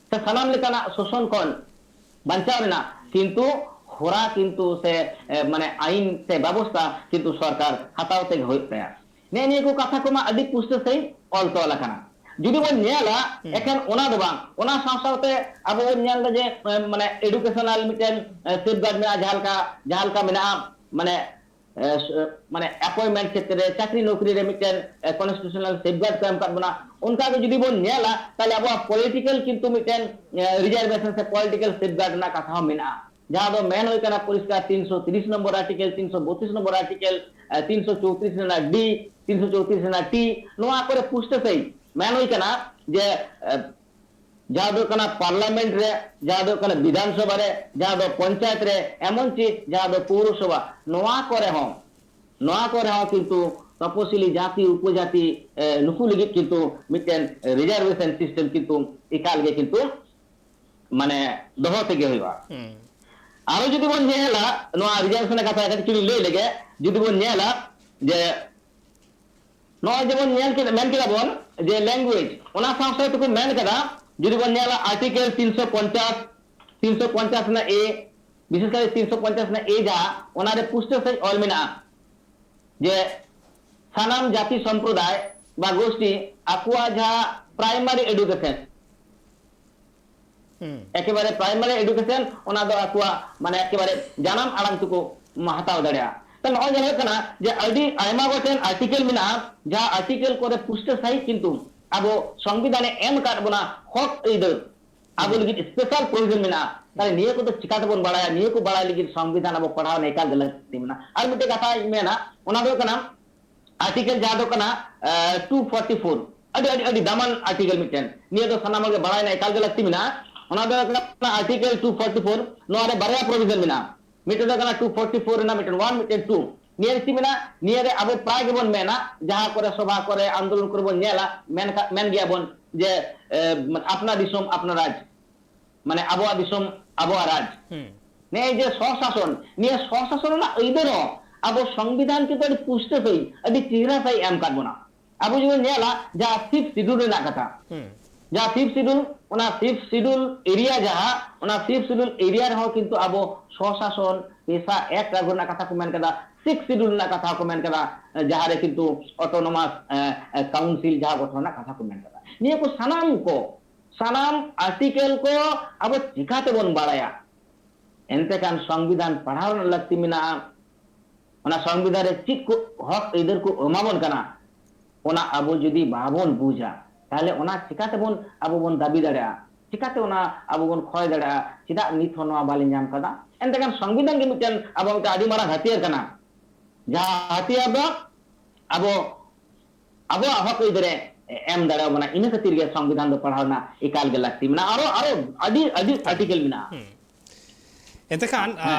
ᱥᱮ ᱥᱟᱱᱟᱢ ᱞᱮᱠᱟᱱᱟᱜ ᱥᱳᱥᱚᱱ ᱠᱷᱚᱱ ᱵᱟᱧᱪᱟᱣ ᱨᱮᱱᱟᱜ ᱠᱤᱱᱛᱩ ᱦᱚᱨᱟ ᱠᱤᱱᱛᱩ ᱥᱮ, ᱮ, ᱢᱟᱱᱮ, ᱟᱭᱤᱱ ᱥᱮ ᱵᱮᱵᱚᱥᱛᱷᱟ ᱠᱤᱱᱛᱩ ᱥᱚᱨᱠᱟᱨ ᱦᱟᱛᱟᱣ ᱛᱮᱜᱮ ᱦᱩᱭᱩᱜ ᱛᱟᱭᱟ᱾ ᱱᱮᱜᱼᱮ ᱱᱤᱭᱟᱹ ᱠᱚ ᱠᱟᱛᱷᱟ ᱠᱚᱢᱟ ᱟᱹᱰᱤ ᱯᱩᱥᱴᱟᱹ ᱥᱟᱺᱦᱤᱡ ᱚᱞ ᱛᱚᱞ ᱟᱠᱟᱱᱟ᱾ ᱡᱩᱫᱤ ᱵᱚᱱ ᱧᱮᱞᱟ, ᱮᱠᱷᱮᱱ ᱚᱱᱟ ᱫᱚ ᱵᱟᱝ, ᱚᱱᱟ ᱥᱟᱶ ᱥᱟᱶᱛᱮ ᱟᱵᱚ ᱵᱚᱱ ᱧᱮᱞ ᱮᱫᱟ ᱡᱮ, ᱮ, ᱢᱟᱱᱮ, ᱮᱰᱩᱠᱮᱥᱚᱱᱟᱞ ᱢᱤᱫᱴᱮᱱ, ᱮ, ᱥᱮᱯᱷᱜᱟᱨᱰ ᱢᱮᱱᱟᱜᱼᱟ, ᱡᱟᱦᱟᱸ ᱞᱮᱠᱟ, ᱡᱟᱦᱟᱸ ᱞᱮᱠᱟ ᱢᱮᱱᱟᱜᱼᱟ, ᱢᱟᱱᱮ, ᱮ, ᱥ-, ᱢᱟᱱᱮ, ᱟᱯᱚᱭᱮᱱᱴᱢᱮᱱᱴ ᱠᱷᱮᱛᱨᱮ, ᱪᱟᱹᱠᱨᱤ ᱱᱚᱠᱨᱤ ᱨᱮ ᱢᱤᱫᱴᱮᱱ, ᱮ, ᱠᱚᱱᱥᱴᱤᱴᱩᱥᱚᱱᱟᱞ ᱥᱮᱯᱷᱜᱟᱨᱰ ᱠᱚ ᱮᱢ ᱟᱠᱟᱫ ᱵᱚᱱᱟ᱾ ᱚᱱᱠᱟ ᱜᱮ ᱡᱩᱫᱤ ᱵᱚᱱ ᱧᱮᱞᱟ, ᱛᱟᱦᱞᱮ ᱟᱵᱚᱣᱟᱜ ᱯᱚᱞᱤᱴᱤᱠᱟᱞ ᱠᱤᱱᱛᱩ ᱢᱤᱫᱴᱮᱱ, ᱮ, ᱨᱤᱡᱟᱨᱵᱷᱮᱥᱚᱱ ᱥᱮ ᱯᱚᱞᱤᱴᱤᱠᱟᱞ ᱥᱮᱯᱷᱜᱟᱨᱰ ᱨᱮᱱᱟᱜ ᱠᱟᱛᱷᱟ ᱦᱚᱸ ᱢᱮᱱᱟᱜᱼᱟ᱾ ᱡᱟᱦᱟᱸ ᱫᱚ ᱢᱮᱱ ᱦᱩᱭ ᱠᱟᱱᱟ ᱯᱚᱨᱤᱥᱠᱟᱨ ᱛᱤᱱᱥᱚ ᱛᱤᱨᱤᱥ ᱱᱚᱢᱵᱚᱨ ᱟᱨᱴᱤᱠᱮᱞ, ᱛᱤᱱᱥᱚ ᱵᱚᱛᱤᱥ ᱱᱚᱢᱵᱚᱨ ᱟᱨᱴᱤᱠᱮᱞ, ᱮ, ᱛᱤᱱᱥᱚ ᱪᱳᱣᱛᱨᱤᱥ ᱨᱮᱱᱟᱜ ᱰᱤ, ᱛᱤᱱᱥᱚ ᱪᱳᱣᱛᱨᱤᱥ ᱨᱮᱱᱟᱜ ᱴᱤ, ᱱᱚᱣᱟ ᱠᱚᱨᱮ ᱯᱩᱥᱴᱟᱹ ᱥᱟᱺᱦᱤᱡ ᱢᱮᱱ ᱦᱩᱭ ᱠᱟᱱᱟ ᱡᱮ, ᱮ, ᱡᱟᱦᱟᱸ ᱫᱚ ᱦᱩᱭᱩᱜ ᱠᱟᱱᱟ ᱯᱟᱨᱞᱟᱢᱮᱱᱴ ᱨᱮ, ᱡᱟᱦᱟᱸ ᱫᱚ ᱦᱩᱭᱩᱜ ᱠᱟᱱᱟ ᱵᱤᱫᱷᱟᱱ ᱥᱚᱵᱷᱟ ᱨᱮ, ᱡᱟᱦᱟᱸ ᱫᱚ ᱯᱚᱧᱪᱟᱭᱮᱛ ᱨᱮ, ᱮᱢᱚᱱ ᱪᱮᱫ ᱡᱟᱦᱟᱸ ᱫᱚ ᱯᱳᱣᱨᱚᱥᱚᱵᱷᱟ, ᱱᱚᱣᱟ ᱠᱚᱨᱮ ᱦᱚᱸ ᱱᱚᱣᱟ ᱠᱚᱨᱮ ᱦᱚᱸ ᱠᱤᱱᱛᱩ ᱛᱚᱯᱚᱥᱤᱞᱤ ᱡᱟᱹᱛᱤ, ᱩᱯᱚᱡᱟᱹᱛᱤ, ᱮ, ᱱᱩᱠᱩ ᱞᱟᱹᱜᱤᱫ ᱠᱤᱱᱛᱩ ᱢᱤᱫᱴᱮᱱ reservation system ᱠᱤᱱᱛᱩ ᱮᱠᱟᱞ ᱜᱮ ᱠᱤᱱᱛᱩ ᱢᱟᱱᱮ ᱫᱚᱦᱚ ᱛᱮᱜᱮ ᱦᱩᱭᱩᱜᱼᱟ᱾ ᱦᱩᱸ᱾ ᱟᱨᱚ ᱡᱩᱫᱤ ᱵᱚᱱ ᱧᱮᱞᱟ, ᱱᱚᱣᱟ reservation ᱨᱮᱱᱟᱜ ᱠᱟᱛᱷᱟ ᱠᱟᱹᱴᱤᱡ ᱪᱩᱞᱩᱝ ᱞᱟᱹᱭ ᱞᱮᱜᱮ, ᱡᱩᱫᱤ ᱵᱚᱱ ᱧᱮᱞᱟ ᱡᱮ ᱱᱚᱜᱼᱚᱭ ᱡᱮᱵᱚᱱ ᱧᱮᱞ ᱠᱮᱫᱟ, ᱢᱮᱱ ᱠᱮᱫᱟ ᱵᱚᱱ ᱡᱮ language, ᱚᱱᱟ ᱥᱟᱶ ᱥᱟᱶ ᱛᱮᱠᱚ ᱢᱮᱱ ᱠᱟᱫᱟ, ᱡᱩᱫᱤ ᱵᱚᱱ ᱧᱮᱞᱟ article ᱛᱤᱱᱥᱚ ᱯᱚᱧᱪᱟᱥ, ᱛᱤᱱᱥᱚ ᱯᱚᱧᱪᱟᱥ ᱨᱮᱱᱟᱜ A, ᱵᱤᱥᱮᱥ ᱠᱟᱛᱮ ᱛᱤᱱᱥᱚ ᱯᱚᱧᱪᱟᱥ ᱨᱮᱱᱟᱜ A ᱡᱟᱦᱟᱸ, ᱚᱱᱟᱨᱮ ᱯᱩᱥᱴᱟᱹᱣ ᱥᱟᱺᱦᱤᱡ ᱚᱞ ᱢᱮᱱᱟᱜᱼᱟ ᱡᱮ ᱥᱟᱱᱟᱢ ᱡᱟᱹᱛᱤ ᱥᱚᱢᱯᱨᱚᱫᱟᱭ ᱵᱟ ᱜᱳᱥᱴᱤ ᱟᱠᱚᱣᱟᱜ ᱡᱟᱦᱟᱸ primary education, ᱦᱩᱸ᱾ ᱮᱠᱮᱵᱟᱨᱮ primary education ᱚᱱᱟ ᱫᱚ ᱟᱠᱚᱣᱟᱜ ᱢᱟᱱᱮ ᱮᱠᱮᱵᱟᱨᱮ ᱡᱟᱱᱟᱢ ᱟᱲᱟᱝ ᱛᱮᱠᱚ ᱢᱟ-, ᱦᱟᱛᱟᱣ ᱫᱟᱲᱮᱭᱟᱜᱼᱟ᱾ ᱛᱚ ᱱᱚᱜᱼᱚᱭ ᱧᱮᱞᱚᱜ ᱠᱟᱱᱟ ᱡᱮ ᱟᱹᱰᱤ ᱟᱭᱢᱟ ᱜᱚᱴᱮᱱ article ᱢᱮᱱᱟᱜᱼᱟ, ᱡᱟᱦᱟᱸ article ᱠᱚᱨᱮ ᱯᱩᱥᱴᱟᱹ ᱥᱟᱺᱦᱤᱡ ᱠᱤᱱᱛᱩ ᱟᱵᱚ ᱥᱚᱝᱵᱤᱫᱷᱟᱱᱮ ᱮᱢ ᱟᱠᱟᱫ ᱵᱚᱱᱟ ᱦᱚᱠ ᱟᱹᱭᱫᱟᱹᱨ, ᱟᱵᱚ ᱦᱩᱸ᱾ ᱞᱟᱹᱜᱤᱫ special provision ᱢᱮᱱᱟᱜᱼᱟ᱾ ᱛᱟᱦᱞᱮ ᱱᱤᱭᱟᱹ ᱠᱚᱫᱚ ᱪᱤᱠᱟ ᱛᱮᱵᱚᱱ ᱵᱟᱲᱟᱭᱟ? ᱱᱤᱭᱟᱹ ᱠᱚ ᱵᱟᱲᱟᱭ ᱞᱟᱹᱜᱤᱫ ᱥᱚᱝᱵᱤᱫᱷᱟᱱ ᱟᱵᱚ ᱯᱟᱲᱦᱟᱣ ᱨᱮᱱᱟᱜ ᱮᱠᱟᱞ ᱜᱮ ᱞᱟᱹᱠᱛᱤ ᱢᱮᱱᱟᱜᱼᱟ᱾ ᱟᱨ ᱢᱤᱫᱴᱮᱡ ᱠᱟᱛᱷᱟᱧ ᱢᱮᱱᱟ, ᱚᱱᱟ ᱫᱚ ᱦᱩᱭᱩᱜ ᱠᱟᱱᱟ article ᱡᱟᱦᱟᱸ ᱫᱚ ᱠᱟᱱᱟ, ᱮ, two forty four, ᱟᱹᱰᱤ, ᱟᱹᱰᱤ, ᱟᱹᱰᱤ ᱫᱟᱢᱟᱱ article ᱢᱤᱫᱴᱮᱱ᱾ ᱱᱤᱭᱟᱹ ᱫᱚ ᱥᱟᱱᱟᱢ ᱦᱚᱲ ᱜᱮ ᱵᱟᱲᱟᱭ ᱨᱮᱱᱟᱜ ᱮᱠᱟᱞ ᱜᱮ ᱞᱟᱹᱠᱛᱤ ᱢᱮᱱᱟᱜᱼᱟ᱾ ᱚᱱᱟ ᱫᱚ ᱦᱩᱭᱩᱜ ᱠᱟᱱᱟ article two forty four, ᱱᱚᱣᱟ ᱨᱮ ᱵᱟᱨᱭᱟ provision ᱢᱮᱱᱟᱜᱼᱟ᱾ ᱢᱤᱫᱴᱮᱱ ᱫᱚ ᱠᱟᱱᱟ two forty four ᱨᱮᱱᱟᱜ ᱢᱤᱫᱴᱮᱱ one, ᱢᱤᱫᱴᱮᱱ two᱾ ᱱᱤᱭᱟᱹ ᱨᱮ ᱪᱮᱫ ᱢᱮᱱᱟᱜᱼᱟ? ᱱᱤᱭᱟᱹ ᱨᱮ ᱟᱵᱚ ᱯᱨᱟᱭ ᱜᱮᱵᱚᱱ ᱢᱮᱱᱟ, ᱡᱟᱦᱟᱸ ᱠᱚᱨᱮ ᱥᱚᱵᱷᱟ ᱠᱚᱨᱮ ᱟᱱᱫᱳᱞᱚᱱ ᱠᱚᱨᱮ ᱵᱚᱱ ᱧᱮᱞᱟ, ᱢᱮᱱ ᱠᱷᱟ-, ᱢᱮᱱ ᱜᱮᱭᱟ ᱵᱚᱱ ᱡᱮ, ᱮ, ᱟᱯᱱᱟ ᱫᱤᱥᱚᱢ ᱟᱯᱱᱟ ᱨᱟᱡᱽ, ᱢᱟᱱᱮ ᱟᱵᱚᱣᱟᱜ ᱫᱤᱥᱚᱢ ᱟᱵᱚᱣᱟᱜ ᱨᱟᱡᱽ᱾ ᱦᱩᱸ᱾ ᱱᱤᱭᱟᱹ ᱡᱮ ᱥᱚᱥᱟᱥᱚᱱ, ᱱᱤᱭᱟᱹ ᱥᱚᱥᱟᱥᱚᱱ ᱨᱮᱱᱟᱜ ᱟᱹᱭᱫᱟᱹᱨ ᱦᱚᱸ ᱟᱵᱚ ᱥᱚᱝᱵᱤᱫᱷᱟᱱ ᱠᱤᱱᱛᱩ ᱟᱹᱰᱤ ᱯᱩᱥᱴᱟᱹ ᱥᱟᱺᱦᱤᱡ, ᱟᱹᱰᱤ ᱪᱮᱦᱨᱟ ᱥᱟᱺᱦᱤᱡ ᱮᱢ ᱟᱠᱟᱫ ᱵᱚᱱᱟ᱾ ᱟᱵᱚ ᱡᱩᱫᱤ ᱵᱚᱱ ᱧᱮᱞᱟ, ᱡᱟᱦᱟᱸ fifth schedule ᱨᱮᱱᱟᱜ ᱠᱟᱛᱷᱟ, ᱦᱩᱸ᱾ ᱡᱟᱦᱟᱸ fifth schedule, ᱚᱱᱟ fifth schedule area ᱡᱟᱦᱟᱸ, ᱚᱱᱟ fifth schedule area ᱨᱮᱦᱚᱸ ᱠᱤᱱᱛᱩ ᱟᱵᱚ ᱥᱚᱥᱟᱥᱚᱱ, PESA Act ᱟᱹᱜᱩ ᱨᱮᱱᱟᱜ ᱠᱟᱛᱷᱟ ᱠᱚ ᱢᱮᱱ ᱠᱟᱫᱟ, sixth schedule ᱨᱮᱱᱟᱜ ᱠᱟᱛᱷᱟ ᱦᱚᱸ ᱠᱚ ᱢᱮᱱ ᱠᱟᱫᱟ, ᱡᱟᱦᱟᱸ ᱨᱮ ᱠᱤᱱᱛᱩ autonomous, ᱮ, ᱮ, council ᱡᱟᱦᱟᱸ ᱜᱚᱴᱷᱚᱱ ᱨᱮᱱᱟᱜ ᱠᱟᱛᱷᱟ ᱠᱚ ᱢᱮᱱ ᱠᱟᱫᱟ᱾ ᱱᱤᱭᱟᱹ ᱠᱚ ᱥᱟᱱᱟᱢ ᱠᱚ, ᱥᱟᱱᱟᱢ article ᱠᱚ ᱟᱵᱚ ᱪᱤᱠᱟ ᱛᱮᱵᱚᱱ ᱵᱟᱲᱟᱭᱟ? ᱮᱱᱛᱮ ᱠᱷᱟᱱ ᱥᱚᱝᱵᱤᱫᱷᱟᱱ ᱯᱟᱲᱦᱟᱣ ᱨᱮᱱᱟᱜ ᱞᱟᱹᱠᱛᱤ ᱢᱮᱱᱟᱜᱼᱟ᱾ ᱚᱱᱟ ᱥᱚᱝᱵᱤᱫᱷᱟᱱ ᱨᱮ ᱪᱮᱫ ᱠᱚ ᱦᱚᱠ ᱟᱹᱭᱫᱟᱹᱨ ᱠᱚ ᱮᱢᱟ ᱵᱚᱱ ᱠᱟᱱᱟ, ᱚᱱᱟ ᱟᱵᱚ ᱡᱩᱫᱤ ᱵᱟᱵᱚᱱ ᱵᱩᱡᱟ, ᱛᱟᱦᱞᱮ ᱚᱱᱟ ᱪᱤᱠᱟᱹ ᱛᱮᱵᱚᱱ ᱟᱵᱚ ᱵᱚᱱ ᱫᱟᱹᱵᱤ ᱫᱟᱲᱮᱭᱟᱜᱼᱟ? ᱪᱤᱠᱟᱹᱛᱮ ᱚᱱᱟ ᱟᱵᱚ ᱵᱚᱱ ᱠᱷᱚᱭ ᱫᱟᱲᱮᱭᱟᱜᱼᱟ? ᱪᱮᱫᱟᱜ ᱱᱤᱛ ᱦᱚᱸ ᱱᱚᱣᱟ ᱵᱟᱞᱮ ᱧᱟᱢ ᱠᱟᱫᱟ? ᱮᱱᱛᱮ ᱠᱷᱟᱱ ᱥᱚᱝᱵᱤᱫᱷᱟᱱ ᱜᱮ ᱢᱤᱫᱴᱮᱱ ᱟᱵᱚ ᱢᱤᱫᱴᱮᱱ ᱟᱹᱰᱤ ᱢᱟᱨᱟᱝ ᱦᱟᱹᱛᱤᱭᱟᱹᱨ ᱠᱟᱱᱟ, ᱡᱟᱦᱟᱸ ᱦᱟᱹᱛᱤᱭᱟᱹᱨ ᱫᱚ ᱟᱵᱚ ᱟᱵᱚᱣᱟᱜ ᱦᱚᱠ ᱟᱹᱭᱫᱟᱹᱨᱮ ᱮᱢ ᱫᱟᱲᱮᱭᱟᱵᱚᱱᱟ᱾ ᱤᱱᱟᱹ ᱠᱷᱟᱹᱛᱤᱨ ᱜᱮ ᱥᱚᱝᱵᱤᱫᱷᱟᱱ ᱫᱚ ᱯᱟᱲᱦᱟᱣ ᱨᱮᱱᱟᱜ ᱮᱠᱟᱞ ᱜᱮ ᱞᱟᱹᱠᱛᱤ ᱢᱮᱱᱟᱜᱼᱟ᱾ ᱟᱨᱚ, ᱟᱨᱚ ᱟᱹᱰᱤ, ᱟᱹᱰᱤ article ᱢᱮᱱᱟᱜᱼᱟ᱾ ᱦᱩᱸ᱾ ᱮᱱᱛᱮᱠᱷᱟᱱ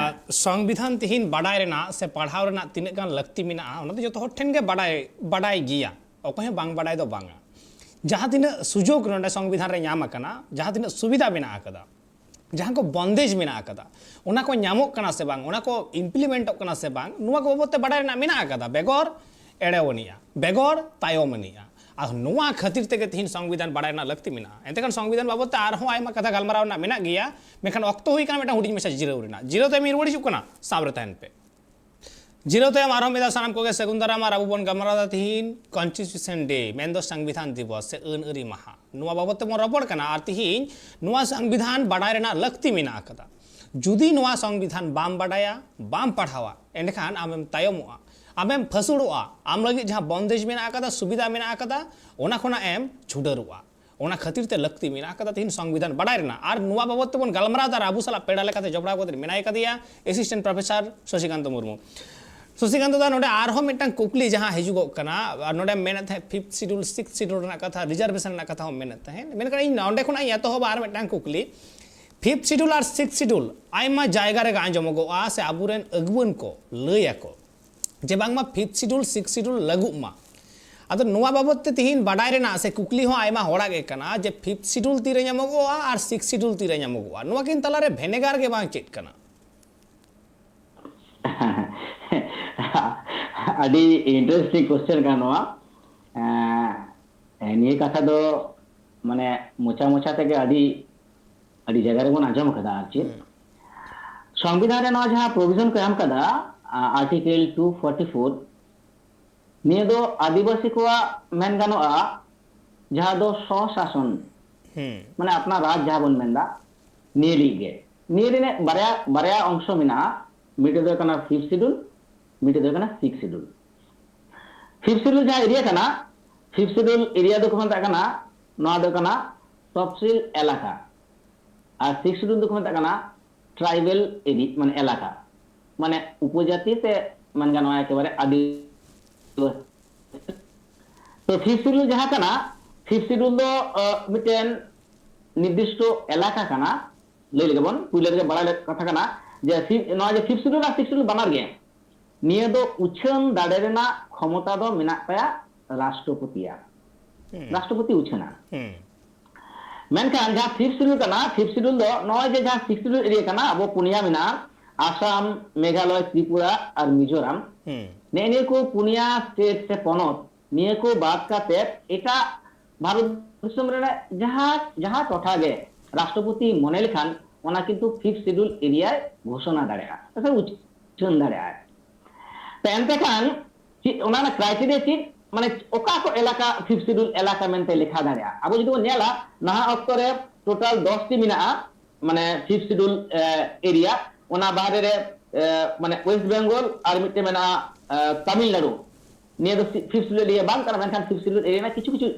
ᱥᱚᱝᱵᱤᱫᱷᱟᱱ ᱛᱤᱦᱤᱧ ᱵᱟᱰᱟᱭ ᱨᱮᱱᱟᱜ ᱥᱮ ᱯᱟᱲᱦᱟᱣ ᱨᱮᱱᱟᱜ ᱛᱤᱱᱟᱹᱜ ᱜᱟᱱ ᱞᱟᱹᱠᱛᱤ ᱢᱮᱱᱟᱜᱼᱟ, ᱚᱱᱟ ᱫᱚ ᱡᱚᱛᱚ ᱦᱚᱲ ᱴᱷᱮᱱ ᱜᱮ ᱵᱟᱰᱟᱭ ᱵᱟᱰᱟᱭ ᱜᱮᱭᱟ᱾ ᱚᱠᱚᱭ ᱦᱚᱸ ᱵᱟᱝ ᱵᱟᱰᱟᱭ ᱫᱚ ᱵᱟᱝᱟ᱾ ᱡᱟᱦᱟᱸ ᱛᱤᱱᱟᱹᱜ ᱥᱩᱡᱳᱜᱽ ᱱᱚᱰᱮ ᱥᱚᱝᱵᱤᱫᱷᱟᱱ ᱨᱮ ᱧᱟᱢ ᱟᱠᱟᱱᱟ, ᱡᱟᱦᱟᱸ ᱛᱤᱱᱟᱹᱜ ᱥᱩᱵᱤᱫᱷᱟ ᱢᱮᱱᱟᱜ ᱟᱠᱟᱫᱟ, ᱡᱟᱦᱟᱸ ᱠᱚ ᱵᱚᱱᱫᱮᱡᱽ ᱢᱮᱱᱟᱜ ᱟᱠᱟᱫᱟ, ᱚᱱᱟ ᱠᱚ ᱧᱟᱢᱚᱜ ᱠᱟᱱᱟ ᱥᱮ ᱵᱟᱝ, ᱚᱱᱟ ᱠᱚ ᱤᱢᱯᱞᱤᱢᱮᱱᱴᱚᱜ ᱠᱟᱱᱟ ᱥᱮ ᱵᱟᱝ, ᱱᱚᱣᱟ ᱠᱚ ᱵᱟᱵᱚᱫ ᱛᱮ ᱵᱟᱰᱟᱭ ᱨᱮᱱᱟᱜ ᱢᱮᱱᱟᱜ ᱟᱠᱟᱫᱟ᱾ ᱵᱮᱜᱚᱨ ᱮᱲᱮᱣᱟᱹᱱᱤᱡᱼᱟ, ᱵᱮᱜᱚᱨ ᱛᱟᱭᱚᱢᱟᱹᱱᱤᱡᱼᱟ᱾ ᱟᱨ ᱱᱚᱣᱟ ᱠᱷᱟᱹᱛᱤᱨ ᱛᱮᱜᱮ ᱛᱤᱦᱤᱧ ᱥᱚᱝᱵᱤᱫᱷᱟᱱ ᱵᱟᱰᱟᱭ ᱨᱮᱱᱟᱜ ᱞᱟᱹᱠᱛᱤ ᱢᱮᱱᱟᱜᱼᱟ᱾ ᱮᱱᱛᱮᱠᱷᱟᱱ ᱥᱚᱝᱵᱤᱫᱷᱟᱱ ᱵᱟᱵᱚᱫ ᱛᱮ ᱟᱨᱦᱚᱸ ᱟᱭᱢᱟ ᱠᱟᱛᱷᱟ ᱜᱟᱞᱢᱟᱨᱟᱣ ᱨᱮᱱᱟᱜ ᱢᱮᱱᱟᱜ ᱜᱮᱭᱟ, ᱢᱮᱱᱠᱷᱟᱱ ᱚᱠᱛᱚ ᱦᱩᱭ ᱟᱠᱟᱱᱟ ᱢᱤᱫᱴᱟᱝ ᱦᱩᱰᱤᱧ ᱢᱟᱪᱷᱟ ᱡᱤᱨᱟᱹᱣ ᱨᱮᱱᱟᱜ᱾ ᱡᱤᱨᱟᱹᱣ ᱛᱟᱭᱚᱢ ᱤᱧ ᱨᱩᱣᱟᱹᱲ ᱦᱤᱡᱩᱜ ᱠᱟᱱᱟ, ᱥᱟᱶ ᱨᱮ ᱛᱟᱦᱮᱱ ᱯᱮ᱾ ᱡᱤᱨᱟᱹᱣ ᱛᱟᱭᱚᱢ ᱟᱨᱦᱚᱸ ᱢᱤᱫ ᱫᱷᱟᱣ ᱥᱟᱱᱟᱢ ᱠᱚᱜᱮ ᱥᱟᱹᱜᱩᱱ ᱫᱟᱨᱟᱢ᱾ ᱟᱨ ᱟᱵᱚ ᱵᱚᱱ ᱜᱟᱞᱢᱟᱨᱟᱣ ᱮᱫᱟ ᱛᱤᱦᱤᱧ Constitution Day, ᱢᱮᱱᱫᱚ ᱥᱚᱝᱵᱤᱫᱷᱟᱱ ᱫᱤᱵᱚᱥ ᱥᱮ ᱟᱹᱱ ᱟᱹᱨᱤ ᱢᱟᱦᱟ, ᱱᱚᱣᱟ ᱵᱟᱵᱚᱫ ᱛᱮᱵᱚᱱ ᱨᱚᱯᱚᱲ ᱠᱟᱱᱟ᱾ ᱟᱨ ᱛᱤᱦᱤᱧ ᱱᱚᱣᱟ ᱥᱚᱝᱵᱤᱫᱷᱟᱱ ᱵᱟᱰᱟᱭ ᱨᱮᱱᱟᱜ ᱞᱟᱹᱠᱛᱤ ᱢᱮᱱᱟᱜ ᱟᱠᱟᱫᱟ᱾ ᱡᱩᱫᱤ ᱱᱚᱣᱟ ᱥᱚᱝᱵᱤᱫᱷᱟᱱ ᱵᱟᱢ ᱵᱟᱰᱟᱭᱟ, ᱵᱟᱢ ᱯᱟᱲᱦᱟᱣᱟ, ᱮᱸᱰᱮᱠᱷᱟᱱ ᱟᱢᱮᱢ ᱛᱟᱭᱚᱢᱚᱜᱼᱟ, ᱟᱢᱮᱢ ᱯᱷᱟᱹᱥᱩᱲᱚᱜᱼᱟ᱾ ᱟᱢ ᱞᱟᱹᱜᱤᱫ ᱡᱟᱦᱟᱸ ᱵᱚᱱᱫᱮᱡᱽ ᱢᱮᱱᱟᱜ ᱟᱠᱟᱫᱟ, ᱥᱩᱵᱤᱫᱷᱟ ᱢᱮᱱᱟᱜ ᱟᱠᱟᱫᱟ, ᱚᱱᱟ ᱠᱷᱚᱱᱟᱜ ᱮᱢ ᱪᱷᱩᱰᱟᱹᱨᱚᱜᱼᱟ᱾ ᱚᱱᱟ ᱠᱷᱟᱹᱛᱤᱨ ᱛᱮ ᱞᱟᱹᱠᱛᱤ ᱢᱮᱱᱟᱜ ᱟᱠᱟᱫᱟ ᱛᱤᱦᱤᱧ ᱥᱚᱝᱵᱤᱫᱷᱟᱱ ᱵᱟᱰᱟᱭ ᱨᱮᱱᱟᱜ᱾ ᱟᱨ ᱱᱚᱣᱟ ᱵᱟᱵᱚᱫ ᱛᱮᱵᱚᱱ ᱜᱟᱞᱢᱟᱨᱟᱣ ᱮᱫᱟ, ᱟᱨ ᱟᱵᱚ ᱥᱟᱞᱟᱜ ᱯᱮᱲᱟ ᱞᱮᱠᱟᱛᱮ ᱡᱚᱯᱲᱟᱣ ᱠᱟᱛᱮ ᱢᱮᱱᱟᱭ ᱠᱟᱫᱮᱭᱟ ᱮᱥᱤᱥᱴᱮᱱᱴ ᱯᱨᱚᱯᱷᱮᱥᱚᱨ ᱥᱚᱥᱤᱠᱟᱱᱛ ᱢᱩᱨᱢᱩ᱾ ᱥᱚᱥᱤᱠᱟᱱᱛ ᱫᱟ, ᱱᱚᱰᱮ ᱟᱨᱦᱚᱸ ᱢᱤᱫᱴᱟᱝ ᱠᱩᱠᱞᱤ ᱡᱟᱦᱟᱸ ᱦᱤᱡᱩᱜᱚᱜ ᱠᱟᱱᱟ, ᱟᱨ ᱱᱚᱰᱮ ᱢᱮᱱᱮᱫ ᱛᱟᱦᱮᱸᱫ ᱯᱷᱤᱯᱛᱷ ᱥᱤᱰᱩᱞ, ᱥᱤᱠᱥᱛᱷ ᱥᱤᱰᱩᱞ ᱨᱮᱱᱟᱜ ᱠᱟᱛᱷᱟ, ᱨᱤᱡᱟᱨᱵᱷᱮᱥᱚᱱ ᱨᱮᱱᱟᱜ ᱠᱟᱛᱷᱟ ᱦᱚᱸ ᱢᱮᱱᱮᱫ ᱛᱟᱦᱮᱸᱫ, ᱢᱮᱱᱠᱷᱟᱱ ᱤᱧ ᱱᱚᱰᱮ ᱠᱷᱚᱱᱟᱜ ᱤᱧ ᱮᱛᱚᱦᱚᱵᱟ ᱟᱨ ᱢᱤᱫᱴᱟᱝ ᱠᱩᱠᱞᱤ᱾ ᱯᱷᱤᱯᱛᱷ ᱥᱤᱰᱩᱞ ᱟᱨ ᱥᱤᱠᱥᱛᱷ ᱥᱤᱰᱩᱞ ᱟᱭᱢᱟ ᱡᱟᱭᱜᱟ ᱨᱮᱜᱮ ᱟᱸᱡᱚᱢᱚᱜᱚᱜᱼᱟ ᱥᱮ ᱟᱵᱚᱨᱮᱱ ᱟᱹᱜᱩᱣᱟᱹᱱ ᱠᱚ ᱞᱟᱹᱭ ᱟᱠᱚ ᱡᱮ ᱵᱟᱝᱢᱟ ᱯᱷᱤᱯᱛᱷ ᱥᱤᱰᱩᱞ, ᱥᱤᱠᱥᱛᱷ ᱥᱤᱰᱩᱞ ᱞᱟᱹᱜᱩᱜ ᱢᱟ᱾ ᱟᱫᱚ ᱱᱚᱣᱟ ᱵᱟᱵᱚᱫ ᱛᱮ ᱛᱤᱦᱤᱧ ᱵᱟᱰᱟᱭ ᱨᱮᱱᱟᱜ ᱥᱮ ᱠᱩᱠᱞᱤ ᱦᱚᱸ ᱟᱭᱢᱟ ᱦᱚᱲᱟᱜ ᱜᱮ ᱠᱟᱱᱟ ᱡᱮ ᱯᱷᱤᱯᱛᱷ ᱥᱤᱰᱩᱞ ᱛᱤᱨᱮ ᱧᱟᱢᱚᱜᱚᱜᱼᱟ ᱟᱨ ᱥᱤᱠᱥᱛᱷ ᱥᱤᱰᱩᱞ ᱛᱤᱨᱮ ᱧᱟᱢᱚᱜᱚᱜᱼᱟ, ᱱᱚᱣᱟ ᱠᱤᱱ ᱛᱟᱞᱟᱨᱮ ᱵᱷᱮᱱᱮᱜᱟᱨ ᱜᱮ ᱵᱟᱝ ᱪᱮᱫ ᱠᱟᱱᱟ? ᱟᱹᱰᱤ ᱤᱱᱴᱟᱨᱮᱥᱴᱤᱝ ᱠᱚᱥᱪᱮᱱ ᱠᱟᱱᱟ ᱱᱚᱣᱟ᱾ ᱮᱸ, ᱱᱤᱭᱟᱹ ᱠᱟᱛᱷᱟ ᱫᱚ ᱢᱟᱱᱮ ᱢᱚᱪᱟ ᱢᱚᱪᱟ ᱛᱮᱜᱮ ᱟᱹᱰᱤ ᱟᱹᱰᱤ ᱡᱟᱭᱜᱟ ᱨᱮᱵᱚᱱ ᱟᱸᱡᱚᱢ ᱟᱠᱟᱫᱟ᱾ ᱟᱨ ᱪᱮᱫ ᱥᱚᱝᱵᱤᱫᱷᱟᱱ ᱨᱮ ᱱᱚᱣᱟ ᱡᱟᱦᱟᱸ ᱯᱨᱚᱵᱷᱤᱡᱚᱱ ᱠᱚ ᱮᱢ ᱟᱠᱟᱫᱟ, ᱟᱨᱴᱤᱠᱮᱞ ᱴᱩ ᱯᱷᱳᱨᱴᱤ ᱯᱷᱳᱨ, ᱱᱤᱭᱟᱹ ᱫᱚ ᱟᱹᱫᱤᱵᱟᱹᱥᱤ ᱠᱚᱣᱟᱜ ᱢᱮᱱ ᱜᱟᱱᱚᱜᱼᱟ, ᱡᱟᱦᱟᱸ ᱫᱚ ᱥᱚᱥᱟᱥᱚᱱ, ᱢᱟᱱᱮ ᱟᱯᱱᱟᱨ ᱨᱟᱡᱽ ᱡᱟᱦᱟᱸ ᱵᱚᱱ ᱢᱮᱱᱫᱟ, ᱱᱤᱭᱟᱹ ᱞᱟᱹᱜᱤᱫ ᱜᱮ᱾ ᱱᱤᱭᱟᱹ ᱨᱮᱱᱟᱜ ᱵᱟᱨᱭᱟ, ᱵᱟᱨᱭᱟ ᱚᱝᱥᱚ ᱢᱮᱱᱟᱜᱼᱟ, ᱢᱤᱫᱴᱮᱡ ᱫᱚ ᱦᱩᱭᱩᱜ ᱠᱟᱱᱟ ᱯᱷᱤᱯᱛᱷ ᱥᱤᱰᱩᱞ, ᱢᱤᱫᱴᱮᱡ ᱫᱚ ᱦᱩᱭᱩᱜ ᱠᱟᱱᱟ ᱥᱤᱠᱥᱛᱷ ᱥᱤᱰᱩᱞ᱾ ᱯᱷᱤᱯᱛᱷ ᱥᱤᱰᱩᱞ ᱡᱟᱦᱟᱸ ᱮᱨᱤᱭᱟ ᱠᱟᱱᱟ, ᱯᱷᱤᱯᱛᱷ ᱥᱤᱰᱩᱞ ᱮᱨᱤᱭᱟ ᱫᱚᱠᱚ ᱢᱮᱛᱟᱜ ᱠᱟᱱᱟ, ᱱᱚᱣᱟ ᱫᱚ ᱠᱟᱱᱟ ᱛᱚᱯᱥᱤᱞ ᱮᱞᱟᱠᱟ, ᱟᱨ ᱥᱤᱠᱥᱛᱷ ᱥᱤᱰᱩᱞ ᱫᱚᱠᱚ ᱢᱮᱛᱟᱜ ᱠᱟᱱᱟ ᱴᱨᱟᱭᱵᱮᱞ ᱮᱨᱤ, ᱢᱟᱱᱮ ᱮᱞᱟᱠᱟ, ᱢᱟᱱᱮ ᱩᱯᱚᱡᱟᱛᱤ ᱥᱮ ᱢᱮᱱ ᱜᱟᱱᱚᱜᱼᱟ ᱮᱠᱮᱵᱟᱨᱮ ᱟᱹᱫᱤᱵᱟᱹᱥᱤ᱾ ᱛᱚ ᱯᱷᱤᱯᱛᱷ ᱥᱤᱰᱩᱞ ᱡᱟᱦᱟᱸ ᱠᱟᱱᱟ, ᱯᱷᱤᱯᱛᱷ ᱥᱤᱰᱩᱞ ᱫᱚ ᱟᱸ, ᱢᱤᱫᱴᱮᱱ ᱱᱤᱨᱫᱤᱥᱴᱚ ᱮᱞᱟᱠᱟ ᱠᱟᱱᱟ, ᱞᱟᱹᱭ ᱞᱮᱜᱮ ᱵᱚᱱ, ᱯᱩᱭᱞᱩ ᱨᱮᱜᱮ ᱵᱟᱲᱟᱭ ᱞᱮᱠ ᱠᱟᱛᱷᱟ ᱠᱟᱱᱟ ᱡᱮ ᱥᱤ-, ᱱᱚᱣᱟ ᱡᱮ ᱯᱷᱤᱯᱛᱷ ᱥᱤᱰᱩᱞ ᱟᱨ ᱥᱤᱠᱥ ᱥᱤᱰᱩᱞ ᱵᱟᱱᱟᱨ ᱜᱮ, ᱱᱤᱭᱟᱹ ᱫᱚ ᱩᱪᱷᱟᱹᱱ ᱫᱟᱲᱮ ᱨᱮᱱᱟᱜ ᱠᱷᱚᱢᱚᱛᱟ ᱫᱚ ᱢᱮᱱᱟᱜ ᱛᱟᱭᱟ ᱨᱟᱥᱴᱨᱚᱯᱚᱛᱤᱭᱟᱜ᱾ ᱦᱩᱸ᱾ ᱨᱟᱥᱴᱨᱚᱯᱚᱛᱤ ᱩᱪᱷᱟᱹᱱᱟ᱾ ᱦᱩᱸ᱾ ᱢᱮᱱᱠᱷᱟᱱ ᱡᱟᱦᱟᱸ ᱯᱷᱤᱯᱛᱷ ᱥᱤᱰᱩᱞ ᱠᱟᱱᱟ, ᱯᱷᱤᱯᱛᱷ ᱥᱤᱰᱩᱞ ᱫᱚ ᱱᱚᱜᱼᱚᱭ ᱡᱮ ᱡᱟᱦᱟᱸ ᱥᱤᱠᱥ ᱥᱤᱰᱩᱞ ᱮᱨᱤᱭᱟ ᱠᱟᱱᱟ, ᱟᱵᱚ ᱯᱩᱱᱭᱟ ᱢᱮᱱᱟᱜᱼᱟ, ᱟᱥᱟᱢ, ᱢᱮᱜᱷᱟᱞᱚᱭ, ᱛᱨᱤᱯᱩᱨᱟ ᱟᱨ ᱢᱤᱡᱳᱨᱟᱢ᱾ ᱦᱩᱸ᱾ ᱱᱮᱜᱼᱮ ᱱᱤᱭᱟᱹ ᱠᱚ ᱯᱩᱱᱭᱟ ᱥᱴᱮᱴ ᱥᱮ ᱯᱚᱱᱚᱛ, ᱱᱤᱭᱟᱹ ᱠᱚ ᱵᱟᱫ ᱠᱟᱛᱮ ᱮᱴᱟᱜ ᱵᱷᱟᱨᱚᱛ ᱫᱤᱥᱚᱢ ᱨᱮᱱᱟᱜ ᱡᱟᱦᱟᱸ, ᱡᱟᱦᱟᱸ ᱴᱚᱴᱷᱟ ᱜᱮ ᱨᱟᱥᱴᱨᱚᱯᱚᱛᱤ ᱢᱚᱱᱮ ᱞᱮᱠᱷᱟᱱ ᱚᱱᱟ ᱠᱤᱱᱛᱩ ᱯᱷᱤᱯᱛᱷ ᱥᱤᱰᱩᱞ ᱮᱨᱤᱭᱟᱭ ᱜᱷᱳᱥᱚᱱᱟ ᱫᱟᱲᱮᱭᱟᱜᱼᱟ, ᱥᱮ ᱩᱪᱷᱟᱹᱱ ᱫᱟᱲᱮᱭᱟᱜᱼᱟᱭ᱾ ᱛᱚ ᱮᱱᱛᱮ ᱠᱷᱟᱱ ᱪᱮᱫ ᱚᱱᱟ ᱨᱮᱱᱟᱜ ᱠᱨᱟᱭᱴᱮᱨᱤᱭᱟ ᱪᱮᱫ? ᱢᱟᱱᱮ ᱚᱠᱟ ᱠᱚ ᱮᱞᱟᱠᱟ ᱯᱷᱤᱯᱛᱷ ᱥᱤᱰᱩᱞ ᱮᱞᱟᱠᱟ ᱢᱮᱱᱛᱮ ᱞᱮᱠᱷᱟ ᱫᱟᱲᱮᱭᱟᱜᱼᱟ? ᱟᱵᱚ ᱡᱩᱫᱤ ᱵᱚᱱ ᱧᱮᱞᱟ, ᱱᱟᱦᱟᱜ ᱚᱠᱛᱚ ᱨᱮ ᱴᱳᱴᱟᱞ ᱫᱚᱥ ᱴᱤ ᱢᱮᱱᱟᱜᱼᱟ, ᱢᱟᱱᱮ ᱯᱷᱤᱯᱛᱷ ᱥᱤᱰᱩᱞ ᱮᱨᱤᱭᱟ᱾ ᱚᱱᱟ ᱵᱟᱦᱨᱮ ᱨᱮ ᱮ, ᱢᱟᱱᱮ ᱳᱭᱮᱥᱴ ᱵᱮᱝᱜᱚᱞ ᱟᱨ ᱢᱤᱫᱴᱮᱱ ᱢᱮᱱᱟᱜᱼᱟ ᱮ, ᱛᱟᱢᱤᱞᱱᱟᱲᱩ᱾ ᱱᱤᱭᱟᱹ ᱫᱚ ᱯᱷᱤᱯᱛᱷ ᱥᱤᱰᱩᱞ ᱮᱨᱤᱭᱟ ᱵᱟᱝ ᱠᱟᱱᱟ, ᱢᱮᱱᱠᱷᱟᱱ ᱯᱷᱤᱯᱛᱷ ᱥᱤᱰᱩᱞ ᱮᱨᱤᱭᱟ ᱨᱮᱱᱟᱜ ᱠᱤᱪᱷᱩ ᱠᱤᱪᱷᱩ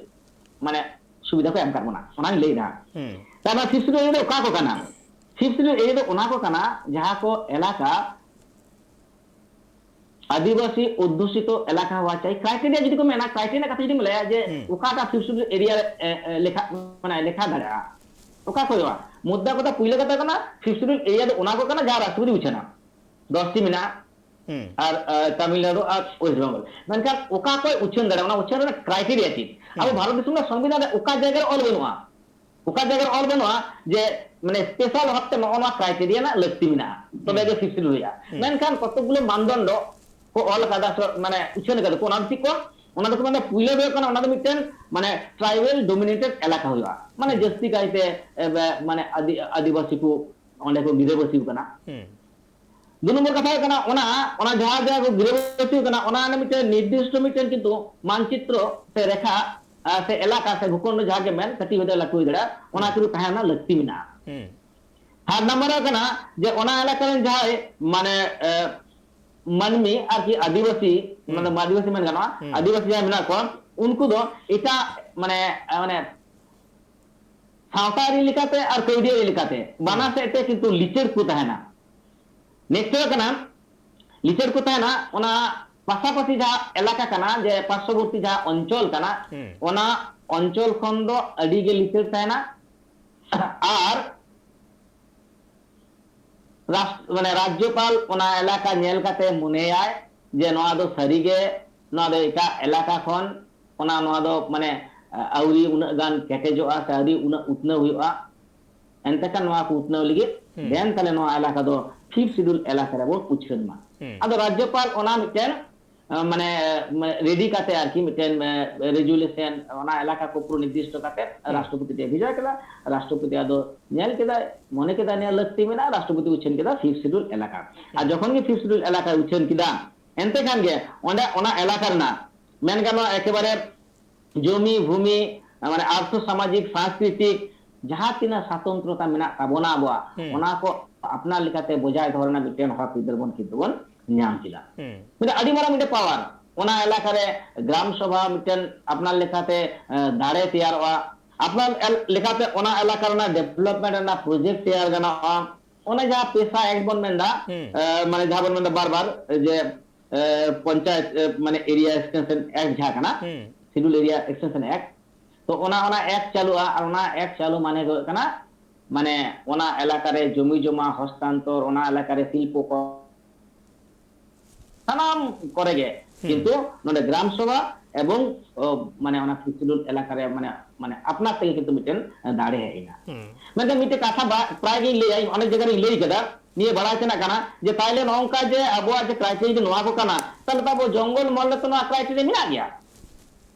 ᱢᱟᱱᱮ ᱥᱩᱵᱤᱫᱷᱟ ᱠᱚ ᱮᱢ ᱠᱟᱜ ᱵᱚᱱᱟ, ᱚᱱᱟᱧ ᱞᱟᱹᱭ ᱮᱫᱟ᱾ ᱦᱩᱸ᱾ ᱛᱟᱦᱞᱮ ᱯᱷᱤᱯᱛᱷ ᱥᱤᱰᱩᱞ ᱮᱨᱤᱭᱟ ᱫᱚ ᱚᱠᱟ ᱠᱚ ᱠᱟᱱᱟ? ᱯᱷᱤᱯᱛᱷ ᱥᱤᱰᱩᱞ ᱮᱨᱤᱭᱟ ᱫᱚ ᱚᱱᱟ ᱠᱚ ᱠᱟᱱᱟ ᱡᱟᱦᱟᱸ ᱠᱚ ᱮᱞᱟᱠᱟ ᱟᱹᱫᱤᱵᱟᱹᱥᱤ ᱚᱫᱽᱫᱷᱩᱥᱤᱛᱚ ᱮᱞᱟᱠᱟ ᱦᱚᱣᱟ ᱪᱟᱭ᱾ ᱠᱨᱟᱭᱴᱮᱨᱤᱭᱟ ᱡᱩᱫᱤ ᱠᱚ ᱢᱮᱱᱟ, ᱠᱨᱟᱭᱴᱮᱨᱤᱭᱟ ᱠᱟᱛᱷᱟ ᱡᱩᱫᱤᱢ ᱞᱟᱹᱭᱟ ᱡᱮ ᱦᱩᱸ᱾ ᱚᱠᱟᱴᱟᱜ ᱯᱷᱤᱯᱛᱷ ᱥᱤᱰᱩᱞ ᱮᱨᱤᱭᱟ ᱨᱮ, ᱮ, ᱮ, ᱞᱮᱠᱷᱟ, ᱢᱟᱱᱮ ᱞᱮᱠᱷᱟ ᱫᱟᱲᱮᱭᱟᱜᱼᱟ, ᱚᱠᱟ ᱠᱚ ᱦᱩᱭᱩᱜᱼᱟ? ᱢᱩᱫᱽᱫᱟ ᱠᱚᱫᱚ ᱯᱩᱭᱞᱟᱹ ᱠᱟᱛᱷᱟ ᱠᱟᱱᱟ, ᱯᱷᱤᱯᱛᱷ ᱥᱤᱰᱩᱞ ᱮᱨᱤᱭᱟ ᱫᱚ ᱚᱱᱟ ᱠᱚ ᱠᱟᱱᱟ ᱡᱟᱦᱟᱸ ᱨᱟᱥᱴᱨᱚᱯᱚᱛᱤ ᱩᱪᱷᱟᱹᱱᱟ᱾ ᱫᱚᱥ ᱴᱤ ᱢᱮᱱᱟᱜᱼᱟ᱾ ᱦᱩᱸ᱾ ᱟᱨ, ᱟᱨ ᱛᱟᱢᱤᱞᱱᱟᱲᱩ ᱟᱨ ᱳᱭᱮᱥᱴ ᱵᱮᱝᱜᱚᱞ᱾ ᱢᱮᱱᱠᱷᱟᱱ ᱚᱠᱟ ᱠᱚᱭ ᱩᱪᱷᱟᱹᱱ ᱫᱟᱲᱮᱭᱟᱜᱼᱟ, ᱚᱱᱟ ᱩᱪᱷᱟᱹᱱ ᱨᱮᱱᱟᱜ ᱠᱨᱟᱭᱴᱮᱨᱤᱭᱟ ᱪᱮᱫ? ᱟᱵᱚ ᱦᱩᱸ᱾ ᱵᱷᱟᱨᱚᱛ ᱫᱤᱥᱚᱢ ᱨᱮᱱᱟᱜ ᱥᱚᱝᱵᱤᱫᱷᱟᱱ ᱨᱮ ᱚᱠᱟ ᱡᱟᱭᱜᱟ ᱨᱮ ᱚᱞ ᱵᱟᱹᱱᱩᱜᱼᱟ, ᱚᱠᱟ ᱡᱟᱭᱜᱟ ᱨᱮ ᱚᱞ ᱵᱟᱹᱱᱩᱜᱼᱟ ᱡᱮ ᱢᱟᱱᱮ ᱥᱯᱮᱥᱟᱞ ᱵᱷᱟᱵᱛᱮ ᱱᱚᱜᱼᱚ ᱱᱚᱣᱟ ᱠᱨᱟᱭᱴᱮᱨᱤᱭᱟ ᱨᱮᱱᱟᱜ ᱞᱟᱹᱠᱛᱤ ᱢᱮᱱᱟᱜᱼᱟ, ᱛᱚᱵᱮ ᱦᱩᱸ᱾ ᱜᱮ ᱯᱷᱤᱯᱛᱷ ᱥᱤᱰᱩᱞ ᱦᱩᱭᱩᱜᱼᱟ᱾ ᱦᱩᱸ᱾ ᱢᱮᱱᱠᱷᱟᱱ ᱠᱚᱛᱚᱠ ᱜᱩᱞᱳ ᱢᱟᱱᱫᱚᱱᱰᱚ ᱠᱚ ᱚᱞ ᱟᱠᱟᱫᱟ, ᱥᱚ-, ᱢᱟᱱᱮ ᱩᱪᱷᱟᱹᱱ ᱟᱠᱟᱫᱟ ᱠᱚ, ᱚᱱᱟ ᱫᱚ ᱪᱮᱫ ᱠᱚ? ᱚᱱᱟ ᱫᱚ ᱦᱩᱭᱩᱜ ᱠᱟᱱᱟ ᱯᱩᱭᱞᱟᱹ ᱫᱚ ᱦᱩᱭᱩᱜ ᱠᱟᱱᱟ ᱚᱱᱟ ᱫᱚ ᱢᱤᱫᱴᱮᱱ ᱢᱟᱱᱮ ᱴᱨᱟᱭᱵᱟᱞ ᱰᱳᱢᱤᱱᱮᱴᱮᱰ ᱮᱞᱟᱠᱟ ᱦᱩᱭᱩᱜᱼᱟ, ᱢᱟᱱᱮ ᱦᱩᱸ᱾ ᱡᱟᱹᱥᱛᱤ ᱠᱟᱭᱛᱮ, ᱮ, ᱵᱮ-, ᱢᱟᱱᱮ ᱟᱹᱫᱤ-, ᱟᱹᱫᱤᱵᱟᱹᱥᱤ ᱠᱚ ᱚᱸᱰᱮ ᱠᱚ ᱜᱤᱨᱟᱹᱵᱟᱹᱥᱤ ᱠᱟᱱᱟ᱾ ᱦᱩᱸ᱾ ᱫᱩ ᱱᱚᱢᱵᱚᱨ ᱠᱟᱛᱷᱟ ᱦᱩᱭᱩᱜ ᱠᱟᱱᱟ, ᱚᱱᱟ, ᱚᱱᱟ ᱡᱟᱦᱟᱸ ᱡᱟᱭᱜᱟ ᱠᱚ ᱜᱤᱨᱟᱹᱵᱟᱹᱥᱤ ᱠᱟᱱᱟ, ᱚᱱᱟ ᱨᱮᱱᱟᱜ ᱢᱤᱫᱴᱮᱱ ᱱᱤᱨᱫᱤᱥᱴᱚ ᱢᱤᱫᱴᱮᱱ ᱠᱤᱱᱛᱩ ᱢᱟᱱᱪᱤᱛᱨᱚ ᱥᱮ ᱨᱮᱠᱷᱟ, ᱟ, ᱥᱮ ᱮᱞᱟᱠᱟ ᱥᱮ ᱵᱷᱩᱠᱷᱚᱱᱰ ᱡᱟᱦᱟᱸ ᱜᱮ ᱢᱮᱱ, ᱠᱟᱹᱴᱤᱡ ᱦᱩᱭ ᱫᱟᱲᱮᱭᱟᱜᱼᱟ, ᱞᱟᱹᱴᱩ ᱦᱩᱭ ᱫᱟᱲᱮᱭᱟᱜᱼᱟ, ᱚᱱᱟ ᱦᱩᱸ᱾ ᱠᱤᱱᱛᱩ ᱛᱟᱦᱮᱸ ᱨᱮᱱᱟᱜ ᱞᱟᱹᱠᱛᱤ ᱢᱮᱱᱟᱜᱼᱟ᱾ ᱦᱩᱸ᱾ ᱛᱷᱟᱨᱰ ᱱᱟᱢᱵᱟᱨ ᱦᱩᱭᱩᱜ ᱠᱟᱱᱟ ᱡᱮ ᱚᱱᱟ ᱮᱞᱟᱠᱟ ᱨᱮᱱ ᱡᱟᱦᱟᱸᱭ ᱢᱟᱱᱮ, ᱮ, ᱢᱟᱹᱱᱢᱤ ᱟᱨᱠᱤ ᱟᱹᱫᱤᱵᱟᱹᱥᱤ, ᱦᱩᱸ᱾ ᱢᱟᱱᱮ ᱟᱹᱫᱤᱵᱟᱹᱥᱤ ᱢᱮᱱ ᱜᱟᱱᱚᱜᱼᱟ, ᱦᱩᱸ᱾ ᱟᱹᱫᱤᱵᱟᱹᱥᱤ ᱡᱟᱦᱟᱸᱭ ᱢᱮᱱᱟᱜ ᱠᱚᱣᱟ, ᱩᱱᱠᱩ ᱫᱚ ᱮᱴᱟᱜ ᱢᱟᱱᱮ, ᱢᱟᱱᱮ ᱥᱟᱶᱛᱟ ᱟᱹᱨᱤ ᱞᱮᱠᱟᱛᱮ ᱟᱨ ᱠᱟᱹᱣᱰᱤ ᱟᱹᱨᱤ ᱞᱮᱠᱟᱛᱮ ᱵᱟᱱᱟᱨ ᱦᱩᱸ᱾ ᱥᱮᱫ ᱛᱮ ᱠᱤᱱᱛᱩ ᱞᱤᱪᱟᱹᱲ ᱠᱚ ᱛᱟᱦᱮᱱᱟ᱾ ᱱᱮᱠᱥᱴ ᱦᱩᱭᱩᱜ ᱠᱟᱱᱟ, ᱞᱤᱪᱟᱹᱲ ᱠᱚ ᱛᱟᱦᱮᱱᱟ, ᱚᱱᱟ ᱯᱟᱥᱟᱯᱟᱥᱤ ᱡᱟᱦᱟᱸ ᱮᱞᱟᱠᱟ ᱠᱟᱱᱟ, ᱡᱮ ᱯᱟᱨᱥᱚᱵᱚᱨᱛᱤ ᱡᱟᱦᱟᱸ ᱚᱧᱪᱚᱞ ᱠᱟᱱᱟ, ᱦᱩᱸ᱾ ᱚᱱᱟ ᱚᱧᱪᱚᱞ ᱠᱷᱚᱱ ᱫᱚ ᱟᱹᱰᱤ ᱜᱮ ᱞᱤᱪᱟᱹᱲ ᱛᱟᱦᱮᱱᱟ᱾ ᱟᱨ ᱨᱟᱥ-, ᱢᱟᱱᱮ ᱨᱟᱡᱽᱡᱚᱯᱟᱞ ᱚᱱᱟ ᱮᱞᱟᱠᱟ ᱧᱮᱞ ᱠᱟᱛᱮ ᱢᱚᱱᱮᱭᱟᱭ ᱡᱮ ᱱᱚᱣᱟ ᱫᱚ ᱥᱟᱹᱨᱤᱜᱮ, ᱱᱚᱣᱟ ᱫᱚ ᱮᱴᱟᱜ ᱮᱞᱟᱠᱟ ᱠᱷᱚᱱ, ᱚᱱᱟ, ᱱᱚᱣᱟ ᱫᱚ ᱢᱟᱱᱮ, ᱟ, ᱟᱹᱣᱨᱤ ᱩᱱᱟᱹᱜ ᱜᱟᱱ ᱠᱮᱴᱮᱡᱚᱜᱼᱟ ᱥᱮ ᱟᱹᱣᱨᱤ ᱩᱱᱟᱹᱜ ᱩᱛᱱᱟᱹᱣ ᱦᱩᱭᱩᱜᱼᱟ᱾ ᱮᱱᱛᱮ ᱠᱷᱟᱱ ᱱᱚᱣᱟ ᱠᱚ ᱩᱛᱱᱟᱹᱣ ᱞᱟᱹᱜᱤᱫ ᱦᱩᱸ᱾ ᱫᱮᱱ ᱛᱟᱦᱞᱮ ᱱᱚᱣᱟ ᱮᱞᱟᱠᱟ ᱫᱚ ᱯᱷᱤᱯᱛᱷ ᱥᱤᱰᱩᱞ ᱮᱞᱟᱠᱟ ᱨᱮᱵᱚᱱ ᱩᱪᱷᱟᱹᱱ ᱢᱟ᱾ ᱦᱩᱸ᱾ ᱟᱫᱚ ᱨᱟᱡᱽᱡᱚᱯᱟᱞ ᱚᱱᱟ ᱢᱤᱫᱴᱮᱱ, ᱟ, ᱢᱟᱱᱮ, ᱢᱟᱱᱮ, ᱨᱮᱰᱤ ᱠᱟᱛᱮ ᱟᱨᱠᱤ ᱢᱤᱫᱴᱮᱱ, ᱟ, ᱨᱮᱡᱩᱞᱮᱥᱚᱱ ᱚᱱᱟ ᱮᱞᱟᱠᱟ ᱠᱚ ᱯᱩᱨᱟᱹ ᱱᱤᱨᱫᱤᱥᱴᱚ ᱠᱟᱛᱮ ᱦᱩᱸ᱾ ᱨᱟᱥᱴᱨᱚᱯᱚᱛᱤ ᱴᱷᱮᱱ ᱵᱷᱮᱡᱟ ᱠᱮᱫᱟ᱾ ᱨᱟᱥᱴᱨᱚᱯᱚᱛᱤ ᱟᱫᱚ ᱧᱮᱞ ᱠᱮᱫᱟᱭ, ᱢᱚᱱᱮ ᱠᱮᱫᱟᱭ ᱱᱤᱭᱟᱹ ᱞᱟᱹᱠᱛᱤ ᱢᱮᱱᱟᱜᱼᱟ, ᱨᱟᱥᱴᱨᱚᱯᱚᱛᱤ ᱩᱪᱷᱟᱹᱱ ᱠᱮᱫᱟ ᱯᱷᱤᱯᱛᱷ ᱥᱤᱰᱩᱞ ᱮᱞᱟᱠᱟ᱾ ᱟᱨ ᱦᱩᱸ᱾ ᱡᱚᱠᱷᱚᱱ ᱜᱮ ᱯᱷᱤᱯᱛᱷ ᱥᱤᱰᱩᱞ ᱮᱞᱟᱠᱟᱭ ᱩᱪᱷᱟᱹᱱ ᱠᱮᱫᱟ, ᱮᱱᱛᱮ ᱠᱷᱟᱱ ᱜᱮ ᱚᱸᱰᱮ ᱚᱱᱟ ᱮᱞᱟᱠᱟ ᱨᱮᱱᱟᱜ ᱢᱮᱱ ᱜᱟᱱᱚᱜᱼᱟ ᱮᱠᱮᱵᱟᱨᱮ ᱡᱚᱢᱤ ᱵᱷᱩᱢᱤ, ᱢᱟᱱᱮ ᱟᱨᱛᱷᱚ ᱥᱟᱢᱟᱡᱤᱠ ᱥᱟᱝᱥᱠᱨᱤᱛᱤᱠ ᱡᱟᱦᱟᱸ ᱛᱤᱱᱟᱹᱜ ᱥᱟᱛᱚᱱᱛᱨᱚᱛᱟ ᱢᱮᱱᱟᱜ ᱛᱟᱵᱚᱱᱟ ᱟᱵᱚᱣᱟᱜ, ᱦᱩᱸ᱾ ᱚᱱᱟ ᱠᱚ ᱟᱯᱱᱟᱨ ᱞᱮᱠᱟᱛᱮ ᱵᱚᱡᱟᱭ ᱫᱚᱦᱚ ᱨᱮᱱᱟᱜ ᱢᱤᱫᱴᱮᱱ ᱦᱚᱠ ᱟᱹᱭᱫᱟᱹᱨ ᱵᱚᱱ ᱠᱤᱱᱛᱩ ᱵᱚᱱ ᱧᱟᱢ ᱠᱮᱫᱟ᱾ ᱦᱩᱸ᱾ ᱢᱤᱫᱴᱮᱱ ᱟᱹᱰᱤ ᱢᱟᱨᱟᱝ ᱢᱤᱫᱴᱮᱱ ᱯᱟᱣᱟᱨ᱾ ᱚᱱᱟ ᱮᱞᱟᱠᱟ ᱨᱮ ᱜᱨᱟᱢ ᱥᱚᱵᱷᱟ ᱢᱤᱫᱴᱮᱱ ᱟᱯᱱᱟᱨ ᱞᱮᱠᱟᱛᱮ, ᱮ, ᱫᱟᱲᱮ ᱛᱮᱭᱟᱨᱚᱜᱼᱟ᱾ ᱟᱯᱱᱟᱨ ᱮᱞ-, ᱞᱮᱠᱟᱛᱮ ᱚᱱᱟ ᱮᱞᱟᱠᱟ ᱨᱮᱱᱟᱜ ᱰᱮᱵᱷᱞᱚᱯᱢᱮᱱᱴ ᱨᱮᱱᱟᱜ ᱯᱨᱚᱡᱮᱠᱴ ᱛᱮᱭᱟᱨ ᱜᱟᱱᱚᱜᱼᱟ᱾ ᱚᱱᱟ ᱡᱟᱦᱟᱸ ᱯᱮᱥᱟ ᱮᱠᱴ ᱵᱚᱱ ᱢᱮᱱᱫᱟ, ᱦᱩᱸ᱾ ᱮ, ᱢᱟᱱᱮ ᱡᱟᱦᱟᱸ ᱵᱚᱱ ᱢᱮᱱᱫᱟ ᱵᱟᱨ ᱵᱟᱨ ᱡᱮ, ᱮ, ᱯᱚᱧᱪᱟᱭᱮᱛ, ᱮ, ᱢᱟᱱᱮ ᱮᱨᱤᱭᱟ ᱮᱠᱥᱴᱮᱱᱥᱚᱱ ᱮᱠᱴ ᱡᱟᱦᱟᱸ ᱠᱟᱱᱟ, ᱦᱩᱸ᱾ ᱥᱤᱰᱩᱞ ᱮᱨᱤᱭᱟ ᱮᱠᱥᱴᱮᱱᱥᱚᱱ ᱮᱠᱴ, ᱛᱚ ᱚᱱᱟ, ᱚᱱᱟ ᱮᱠᱴ ᱪᱟᱹᱞᱩᱜᱼᱟ᱾ ᱟᱨ ᱚᱱᱟ ᱮᱠᱴ ᱪᱟᱹᱞᱩ ᱢᱟᱱᱮ ᱫᱚ ᱦᱩᱭᱩᱜ ᱠᱟᱱᱟ, ᱢᱟᱱᱮ ᱚᱱᱟ ᱮᱞᱟᱠᱟ ᱨᱮ ᱡᱚᱢᱤ ᱡᱚᱢᱟ ᱦᱚᱥᱛᱟᱱᱛᱚᱨ, ᱚᱱᱟ ᱮᱞᱟᱠᱟ ᱨᱮ ᱥᱤᱞᱯᱚ ᱠᱚ, ᱥᱟᱱᱟᱢ ᱠᱚᱨᱮ ᱜᱮ ᱦᱩᱸ᱾ ᱠᱤᱱᱛᱩ ᱱᱚᱰᱮ ᱜᱨᱟᱢ ᱥᱚᱵᱷᱟ ᱮᱵᱚᱝ, ᱚ, ᱢᱟᱱᱮ ᱚᱱᱟ ᱥᱤᱰᱩᱞ ᱮᱞᱟᱠᱟ ᱨᱮ ᱢᱟᱱᱮ, ᱢᱟᱱᱮ ᱟᱯᱱᱟᱨ ᱛᱮᱜᱮ ᱠᱤᱱᱛᱩ ᱢᱤᱫᱴᱮᱱ ᱫᱟᱲᱮ ᱦᱮᱡ ᱮᱱᱟ᱾ ᱦᱩᱸ᱾ ᱢᱮᱱᱠᱷᱟᱱ ᱢᱤᱫᱴᱮᱱ ᱠᱟᱛᱷᱟ ᱵᱟ-, ᱯᱨᱟᱭ ᱜᱤᱧ ᱞᱟᱹᱭᱟ, ᱚᱱᱮᱠ ᱡᱟᱭᱜᱟ ᱨᱤᱧ ᱞᱟᱹᱭ ᱠᱟᱫᱟ, ᱱᱤᱭᱟᱹ ᱵᱟᱲᱟᱭ ᱛᱮᱱᱟᱜ ᱠᱟᱱᱟ ᱡᱮ ᱛᱟᱦᱞᱮ ᱱᱚᱜᱼᱚ ᱱᱚᱝᱠᱟ ᱡᱮ ᱟᱵᱚᱣᱟᱜ ᱡᱮ ᱠᱨᱟᱭᱴᱮᱨᱤᱭᱟ ᱱᱚᱣᱟ ᱠᱚ ᱠᱟᱱᱟ, ᱛᱟᱦᱞᱮ ᱛᱚ ᱟᱵᱚ ᱡᱚᱝᱜᱚᱞ ᱢᱚᱦᱚᱞ ᱨᱮᱛᱚ ᱱᱚᱣᱟ ᱠᱨᱟᱭᱴᱮᱨᱤᱭᱟ ᱢᱮᱱᱟᱜ ᱜᱮᱭᱟ᱾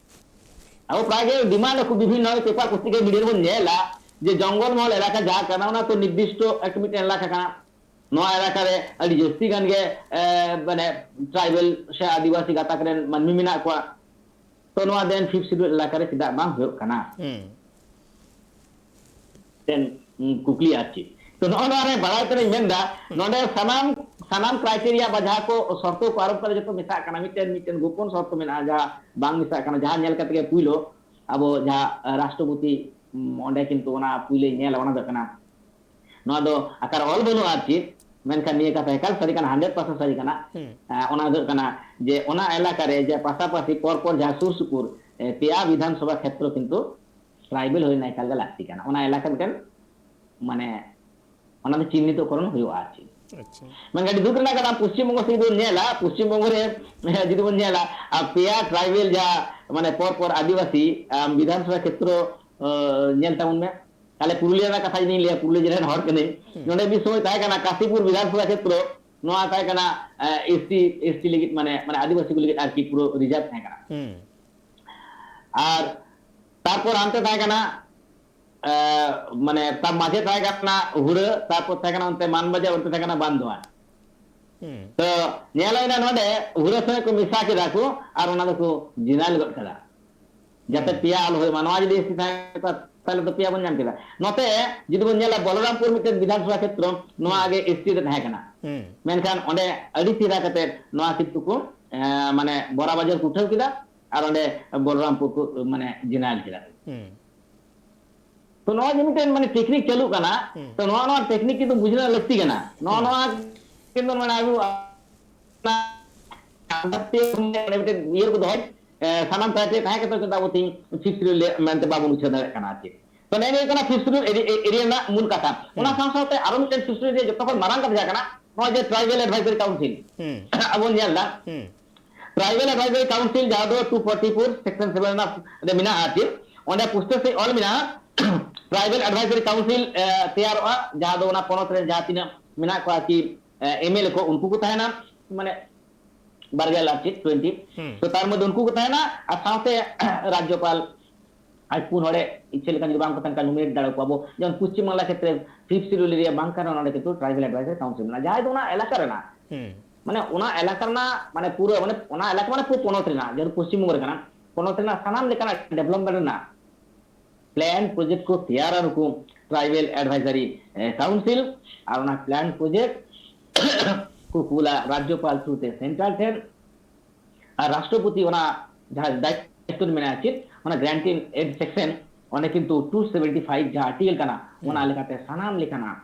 ᱟᱵᱚ ᱯᱨᱟᱭ ᱜᱮ ᱰᱤᱢᱟᱱᱰ ᱟᱠᱚ, ᱵᱤᱵᱷᱤᱱᱱᱚ ᱯᱮᱯᱟᱨ ᱯᱩᱛᱷᱤ ᱜᱮ ᱢᱤᱰᱤᱭᱟ ᱨᱮᱵᱚᱱ ᱧᱮᱞᱟ ᱡᱮ ᱡᱚᱝᱜᱚᱞ ᱢᱚᱦᱚᱞ ᱮᱞᱟᱠᱟ ᱡᱟᱦᱟᱸ ᱠᱟᱱᱟ, ᱚᱱᱟ ᱛᱚ ᱱᱤᱨᱫᱤᱥᱴᱚ ᱮᱠ ᱢᱤᱫᱴᱮᱱ ᱮᱞᱟᱠᱟ ᱠᱟᱱᱟ᱾ ᱱᱚᱣᱟ ᱮᱞᱟᱠᱟ ᱨᱮ ᱟᱹᱰᱤ ᱡᱟᱹᱥᱛᱤ ᱜᱟᱱ ᱜᱮ, ᱮ, ᱢᱟᱱᱮ ᱴᱨᱟᱭᱵᱮᱞ ᱥᱮ ᱟᱹᱫᱤᱵᱟᱹᱥᱤ ᱜᱟᱛᱟᱠ ᱨᱮᱱ ᱢᱟᱹᱱᱢᱤ ᱢᱮᱱᱟᱜ ᱠᱚᱣᱟ᱾ ᱛᱚ ᱱᱚᱣᱟ ᱫᱮᱱ ᱯᱷᱤᱯᱛᱷ ᱥᱤᱰᱩᱞ ᱮᱞᱟᱠᱟ ᱨᱮ ᱪᱮᱫᱟᱜ ᱵᱟᱝ ᱦᱩᱭᱩᱜ ᱠᱟᱱᱟ? ᱦᱩᱸ᱾ ᱢᱤᱫᱴᱮᱱ, ᱩᱸ, ᱠᱩᱠᱞᱤ ᱟᱨ ᱪᱮᱫ᱾ ᱛᱚ ᱱᱚᱜᱼᱚ ᱱᱚᱣᱟ ᱨᱮ ᱵᱟᱲᱟᱭ ᱛᱮᱱᱟᱜ ᱤᱧ ᱢᱮᱱᱫᱟ, ᱦᱩᱸ᱾ ᱱᱚᱰᱮ ᱥᱟᱱᱟᱢ, ᱥᱟᱱᱟᱢ ᱠᱨᱟᱭᱴᱮᱨᱤᱭᱟ ᱵᱟ ᱡᱟᱦᱟᱸ ᱠᱚ ᱥᱚᱨᱛᱚ ᱠᱚ ᱟᱨᱳᱯ ᱠᱟᱫᱟ ᱡᱚᱛᱚ ᱢᱮᱥᱟᱜ ᱠᱟᱱᱟ᱾ ᱢᱤᱫᱴᱮᱱ, ᱢᱤᱫᱴᱮᱱ ᱜᱳᱯᱚᱱ ᱥᱚᱨᱛᱚ ᱢᱮᱱᱟᱜᱼᱟ ᱡᱟᱦᱟᱸ ᱵᱟᱝ ᱢᱮᱥᱟᱜ ᱠᱟᱱᱟ, ᱡᱟᱦᱟᱸ ᱧᱮᱞ ᱠᱟᱛᱮ ᱜᱮ ᱯᱩᱭᱞᱳ ᱟᱵᱚ ᱡᱟᱦᱟᱸ, ᱟ, ᱨᱟᱥᱴᱨᱚᱯᱚᱛᱤ, ᱩᱸ, ᱚᱸᱰᱮ ᱠᱤᱱᱛᱩ ᱚᱱᱟ ᱯᱩᱭᱞᱳᱭ ᱧᱮᱞᱟ, ᱚᱱᱟ ᱫᱚ ᱠᱟᱱᱟ᱾ ᱱᱚᱣᱟ ᱫᱚ ᱟᱠᱟᱨ ᱚᱞ ᱵᱟᱹᱱᱩᱜᱼᱟ ᱟᱨ ᱪᱮᱫ, ᱢᱮᱱᱠᱷᱟᱱ ᱱᱤᱭᱟᱹ ᱠᱟᱛᱷᱟ ᱮᱠᱟᱞ ᱥᱟᱹᱨᱤ ᱠᱟᱱᱟ, ᱦᱟᱱᱰᱨᱮᱰ ᱯᱟᱨᱥᱮᱱᱴ ᱥᱟᱹᱨᱤ ᱠᱟᱱᱟ᱾ ᱦᱩᱸ᱾ ᱮ, ᱚᱱᱟ ᱫᱚ ᱦᱩᱭᱩᱜ ᱠᱟᱱᱟ ᱡᱮ ᱚᱱᱟ ᱮᱞᱟᱠᱟ ᱨᱮ ᱡᱮ ᱯᱟᱥᱟᱯᱟᱥᱤ ᱯᱚᱨ ᱯᱚᱨ ᱡᱟᱦᱟᱸ ᱥᱩᱨ ᱥᱩᱯᱩᱨ, ᱮ, ᱯᱮᱭᱟ ᱵᱤᱫᱷᱟᱱ ᱥᱚᱵᱷᱟ ᱠᱷᱮᱛᱨᱚ ᱠᱤᱱᱛᱩ ᱴᱨᱟᱭᱵᱮᱞ ᱦᱩᱭ ᱨᱮᱱᱟᱜ ᱮᱠᱟᱞ ᱜᱮ ᱞᱟᱹᱠᱛᱤ ᱠᱟᱱᱟ᱾ ᱚᱱᱟ ᱮᱞᱟᱠᱟ ᱢᱤᱫᱴᱮᱱ ᱢᱟᱱᱮ ᱚᱱᱟ ᱫᱚ ᱪᱤᱱᱦᱤᱛᱚᱠᱚᱨᱚᱱ ᱦᱩᱭᱩᱜᱼᱟ ᱟᱨ ᱪᱮᱫ᱾ ᱟᱪᱪᱷᱟ᱾ ᱢᱮᱱᱠᱷᱟᱱ ᱟᱹᱰᱤ ᱫᱩᱠ ᱨᱮᱱᱟᱜ ᱠᱟᱛᱷᱟ, ᱯᱚᱥᱪᱤᱢ ᱵᱚᱝᱜᱚ ᱥᱮᱫ ᱡᱩᱫᱤ ᱵᱚᱱ ᱧᱮᱞᱟ, ᱯᱚᱥᱪᱤᱢ ᱵᱚᱝᱜᱚ ᱨᱮ ᱡᱩᱫᱤ ᱵᱚᱱ ᱧᱮᱞᱟ, ᱟᱨ ᱯᱮᱭᱟ ᱴᱨᱟᱭᱵᱮᱞ ᱡᱟᱦᱟᱸ ᱢᱟᱱᱮ ᱯᱚᱨ ᱯᱚᱨ ᱟᱹᱫᱤᱵᱟᱹᱥᱤ ᱟᱢ ᱵᱤᱫᱷᱟᱱ ᱥᱚᱵᱷᱟ ᱠᱷᱮᱛᱨᱚ ᱧᱮᱞ ᱛᱟᱵᱚᱱ ᱢᱮ᱾ ᱛᱟᱦᱞᱮ ᱯᱩᱨᱩᱞᱤᱭᱟᱹ ᱨᱮᱱᱟᱜ ᱠᱟᱛᱷᱟ ᱡᱩᱫᱤᱧ ᱞᱟᱹᱭᱟ, ᱯᱩᱨᱩᱞᱤᱭᱟᱹ ᱡᱮᱞᱟ ᱨᱮᱱ ᱦᱚᱲ ᱠᱟᱹᱱᱟᱹᱧ, ᱱᱚᱰᱮ ᱢᱤᱫ ᱥᱚᱢᱚᱭ ᱛᱟᱦᱮᱸ ᱠᱟᱱᱟ ᱠᱟᱥᱤᱯᱩᱨ ᱵᱤᱫᱷᱟᱱ ᱥᱚᱵᱷᱟ ᱠᱷᱮᱛᱨᱚ, ᱱᱚᱣᱟ ᱛᱟᱦᱮᱸ ᱠᱟᱱᱟ ᱮᱥ ᱴᱤ, ᱮᱥ ᱴᱤ ᱞᱟᱹᱜᱤᱫ ᱢᱟᱱᱮ, ᱢᱟᱱᱮ ᱟᱹᱫᱤᱵᱟᱹᱥᱤ ᱠᱚ ᱞᱟᱹᱜᱤᱫ ᱟᱨᱠᱤ ᱯᱩᱨᱟᱹ ᱨᱤᱡᱟᱨᱵᱷ ᱛᱟᱦᱮᱸ ᱠᱟᱱᱟ᱾ ᱟᱨ ᱛᱟᱨᱯᱚᱨ ᱦᱟᱱᱛᱮ ᱛᱟᱦᱮᱸ ᱠᱟᱱᱟ, ᱮ, ᱢᱟᱱᱮ ᱛᱟᱨ ᱢᱟᱡᱷᱮ ᱛᱟᱦᱮᱸ ᱠᱟᱱᱟ ᱦᱩᱲᱟᱹ, ᱛᱟᱨᱯᱚᱨ ᱛᱟᱦᱮᱸ ᱠᱟᱱᱟ ᱚᱱᱛᱮ ᱢᱟᱱᱵᱟᱡᱟᱨ, ᱚᱱᱛᱮ ᱛᱟᱦᱮᱸ ᱠᱟᱱᱟ ᱵᱟᱱᱫᱳᱣᱟᱱ᱾ ᱛᱚ ᱧᱮᱞ ᱦᱩᱭᱱᱟ ᱱᱚᱰᱮ ᱦᱩᱲᱟᱹ ᱥᱚᱸᱜᱮ ᱠᱚ ᱢᱮᱥᱟ ᱠᱮᱫᱟ ᱠᱚ ᱟᱨ ᱚᱱᱟ ᱫᱚᱠᱚ ᱡᱮᱱᱟᱨᱮᱞ ᱜᱚᱫ ᱠᱮᱫᱟ, ᱡᱟᱛᱮ ᱯᱮᱭᱟ ᱟᱞᱚ ᱦᱩᱭᱩᱜ ᱢᱟ᱾ ᱱᱚᱣᱟ ᱡᱩᱫᱤ ᱮᱥ ᱴᱤ ᱛᱟᱦᱮᱸ ᱠᱚᱜᱼᱟ, ᱛᱟᱦᱞᱮ ᱫᱚ ᱯᱮᱭᱟ ᱵᱚᱱ ᱧᱟᱢ ᱠᱮᱫᱟ᱾ ᱱᱚᱛᱮ ᱡᱩᱫᱤ ᱵᱚᱱ ᱧᱮᱞᱟ ᱵᱚᱞᱚᱨᱟᱢᱯᱩᱨ ᱢᱤᱫᱴᱮᱱ ᱵᱤᱫᱷᱟᱱ ᱥᱚᱵᱷᱟ ᱠᱷᱮᱛᱨᱚ, ᱱᱚᱣᱟ ᱟᱜᱮ ᱮᱥ ᱴᱤ ᱨᱮ ᱛᱟᱦᱮᱸ ᱠᱟᱱᱟ, ᱢᱮᱱᱠᱷᱟᱱ ᱚᱸᱰᱮ ᱟᱹᱰᱤ ᱪᱮᱦᱨᱟ ᱠᱟᱛᱮ ᱱᱚᱣᱟ ᱠᱤᱱᱛᱩ ᱠᱚ, ᱮ, ᱢᱟᱱᱮ ᱵᱚᱨᱟ ᱵᱟᱡᱟᱨ ᱠᱚ ᱩᱴᱷᱟᱹᱣ ᱠᱮᱫᱟ ᱟᱨ ᱚᱸᱰᱮ ᱵᱚᱞᱚᱨᱟᱢᱯᱩᱨ ᱠᱚ ᱢᱟᱱᱮ ᱡᱮᱱᱟᱨᱮᱞ ᱠᱮᱫᱟ᱾ ᱛᱚ ᱱᱚᱣᱟ ᱡᱮ ᱢᱤᱫᱴᱮᱱ ᱢᱟᱱᱮ ᱴᱮᱠᱱᱤᱠ ᱪᱟᱹᱞᱩᱜ ᱠᱟᱱᱟ, ᱛᱚ ᱱᱚᱣᱟ, ᱱᱚᱣᱟ ᱴᱮᱠᱱᱤᱠ ᱠᱤᱱᱛᱩ ᱵᱩᱡᱷᱟᱹᱣ ᱞᱟᱹᱠᱛᱤ ᱠᱟᱱᱟ᱾ ᱱᱚᱣᱟ, ᱱᱚᱣᱟ ᱠᱤᱱᱛᱩ ᱢᱟᱱᱮ ᱟᱵᱚ ᱢᱤᱫᱴᱮᱱ ᱤᱭᱟᱹ ᱠᱚ ᱫᱚᱦᱚᱭ, ᱮ, ᱥᱟᱱᱟᱢ ᱠᱨᱟᱭᱴᱮᱨᱤᱭᱟ ᱛᱟᱦᱮᱸ ᱠᱟᱛᱮ ᱠᱤᱱᱛᱩ ᱟᱵᱚ ᱛᱮᱦᱮᱧ ᱯᱷᱤᱯᱛᱷ ᱥᱤᱰᱩᱞ ᱢᱮᱱᱛᱮ ᱵᱟᱵᱚᱱ ᱩᱪᱷᱟᱹᱱ ᱫᱟᱲᱮᱭᱟᱜ ᱠᱟᱱᱟ ᱟᱨ ᱪᱮᱫ᱾ ᱛᱚ ᱱᱮᱜᱼᱮ ᱱᱤᱭᱟᱹ ᱠᱟᱱᱟ ᱯᱷᱤᱯᱛᱷ ᱥᱤᱰᱩᱞ ᱮᱨᱤ-, ᱮ-, ᱮᱨᱤᱭᱟ ᱨᱮᱱᱟᱜ ᱢᱩᱞ ᱠᱟᱛᱷᱟ᱾ ᱚᱱᱟ ᱥᱟᱶ ᱥᱟᱶᱛᱮ ᱟᱨᱚ ᱢᱤᱫᱴᱮᱱ ᱯᱷᱤᱯᱛᱷ ᱥᱤᱰᱩᱞ ᱨᱮ ᱡᱚᱛᱚ ᱠᱷᱚᱱ ᱢᱟᱨᱟᱝ ᱠᱟᱛᱷᱟ ᱡᱟᱦᱟᱸ ᱠᱟᱱᱟ, ᱱᱚᱜᱼᱚᱭ ᱡᱮ ᱴᱨᱟᱭᱵᱮᱞ ᱮᱰᱵᱷᱟᱭᱡᱟᱨᱤ ᱠᱟᱣᱩᱱᱥᱤᱞ ᱟᱵᱚ ᱵᱚᱱ ᱧᱮᱞ ᱮᱫᱟ, ᱴᱨᱟᱭᱵᱮᱞ ᱮᱰᱵᱷᱟᱭᱡᱟᱨᱤ ᱠᱟᱣᱩᱱᱥᱤᱞ ᱡᱟᱦᱟᱸ ᱫᱚ two forty four section seven ᱨᱮ ᱢᱮᱱᱟᱜᱼᱟ ᱟᱨ ᱪᱮᱫ, ᱚᱸᱰᱮ ᱯᱩᱥᱴᱟᱹᱣ ᱥᱟᱺᱦᱤᱡ ᱚᱞ ᱢᱮᱱᱟᱜᱼᱟ, ᱴᱨᱟᱭᱵᱮᱞ ᱮᱰᱵᱷᱟᱭᱡᱟᱨᱤ ᱠᱟᱣᱩᱱᱥᱤᱞ, ᱮ, ᱛᱮᱭᱟᱨᱚᱜᱼᱟ, ᱡᱟᱦᱟᱸ ᱫᱚ ᱚᱱᱟ ᱯᱚᱱᱚᱛ ᱨᱮ ᱡᱟᱦᱟᱸ ᱛᱤᱱᱟᱹᱜ ᱢᱮᱱᱟᱜ ᱠᱚᱣᱟ ᱟᱨᱠᱤ, ᱮ, ᱮᱢ ᱮᱞ ᱮ ᱠᱚ, ᱩᱱᱠᱩ ᱠᱚ ᱛᱟᱦᱮᱱᱟ, ᱢᱟᱱᱮ ᱵᱟᱨᱜᱮᱞ ᱟᱨ ᱪᱮᱫ, ᱴᱩᱭᱮᱱᱴᱤ᱾ ᱛᱚ ᱛᱟᱨ ᱢᱚᱫᱽᱫᱷᱮ ᱩᱱᱠᱩ ᱠᱚ ᱛᱟᱦᱮᱱᱟ, ᱟᱨ ᱥᱟᱶᱛᱮ ᱨᱟᱡᱽᱡᱚᱯᱟᱞ ᱟᱡ ᱯᱩᱱ ᱦᱚᱲᱮ ᱤᱪᱪᱷᱟᱹ ᱞᱮᱠᱷᱟᱱ ᱡᱩᱫᱤ ᱵᱟᱝ ᱠᱚ ᱛᱟᱦᱮᱱ ᱠᱷᱟᱱ ᱱᱚᱢᱤᱱᱮᱴ ᱫᱟᱲᱮ ᱠᱚᱣᱟ ᱵᱚ᱾ ᱡᱮᱢᱚᱱ ᱯᱚᱥᱪᱤᱢ ᱵᱟᱝᱞᱟ ᱠᱷᱮᱛᱨᱮ ᱯᱷᱤᱯᱛᱷ ᱥᱤᱰᱩᱞ ᱮᱨᱤᱭᱟ ᱵᱟᱝ ᱠᱟᱱᱟ, ᱱᱚᱰᱮ ᱠᱤᱱᱛᱩ ᱴᱨᱟᱭᱵᱮᱞ ᱮᱰᱵᱷᱟᱭᱡᱟᱨᱤ ᱠᱟᱣᱩᱱᱥᱤᱞ ᱢᱮᱱᱟᱜᱼᱟ, ᱡᱟᱦᱟᱸᱭ ᱫᱚ ᱚᱱᱟ ᱮᱞᱟᱠᱟ ᱨᱮᱱᱟᱜ, ᱢᱟᱱᱮ ᱚᱱᱟ ᱮᱞᱟᱠᱟ ᱨᱮᱱᱟᱜ, ᱢᱟᱱᱮ ᱯᱩᱨᱟᱹ, ᱢᱟᱱᱮ ᱚᱱᱟ ᱮᱞᱟᱠᱟ ᱢᱟᱱᱮ ᱯᱩᱨᱟᱹ ᱯᱚᱱᱚᱛ ᱨᱮᱱᱟᱜ, ᱡᱮᱦᱮᱛᱩ ᱯᱚᱥᱪᱤᱢ ᱵᱚᱝᱜᱚ ᱨᱮ ᱠᱟᱱᱟ, ᱯᱚᱱᱚᱛ ᱨᱮᱱᱟᱜ ᱥᱟᱱᱟᱢ ᱞᱮᱠᱟᱱᱟᱜ ᱰᱮᱵᱷᱞᱚᱯᱢᱮᱱᱴ ᱨᱮᱱᱟᱜ ᱯᱞᱟᱱ ᱯᱨᱚᱡᱮᱠᱴ ᱠᱚ ᱛᱮᱭᱟᱨᱟ ᱱᱩᱠᱩ ᱴᱨᱟᱭᱵᱮᱞ ᱮᱰᱵᱷᱟᱭᱡᱟᱨᱤ ᱠᱟᱣᱩᱱᱥᱤᱞ᱾ ᱟᱨ ᱚᱱᱟ ᱯᱞᱟᱱ ᱯᱨᱚᱡᱮᱠᱴ ᱠᱚ ᱠᱩᱞᱟ ᱨᱟᱡᱽᱡᱚᱯᱟᱞ ᱛᱷᱨᱩ ᱛᱮ ᱥᱮᱱᱴᱨᱟᱞ ᱴᱷᱮᱱ᱾ ᱟᱨ ᱨᱟᱥᱴᱨᱚᱯᱚᱛᱤ ᱚᱱᱟ ᱡᱟᱦᱟᱸ ᱫᱟᱭᱤᱛᱛᱚ ᱢᱮᱱᱟᱜᱼᱟ ᱪᱮᱫ, ᱚᱱᱟ ᱜᱨᱟᱱᱴᱤᱝ ᱮᱰ ᱥᱮᱠᱥᱚᱱ, ᱚᱸᱰᱮ ᱠᱤᱱᱛᱩ ᱴᱩ ᱥᱮᱵᱷᱮᱱᱴᱤ ᱯᱷᱟᱭᱤᱵᱷ ᱡᱟᱦᱟᱸ ᱟᱨᱴᱤᱠᱮᱞ ᱠᱟᱱᱟ, ᱚᱱᱟ ᱞᱮᱠᱟᱛᱮ ᱥᱟᱱᱟᱢ ᱞᱮᱠᱟᱱᱟᱜ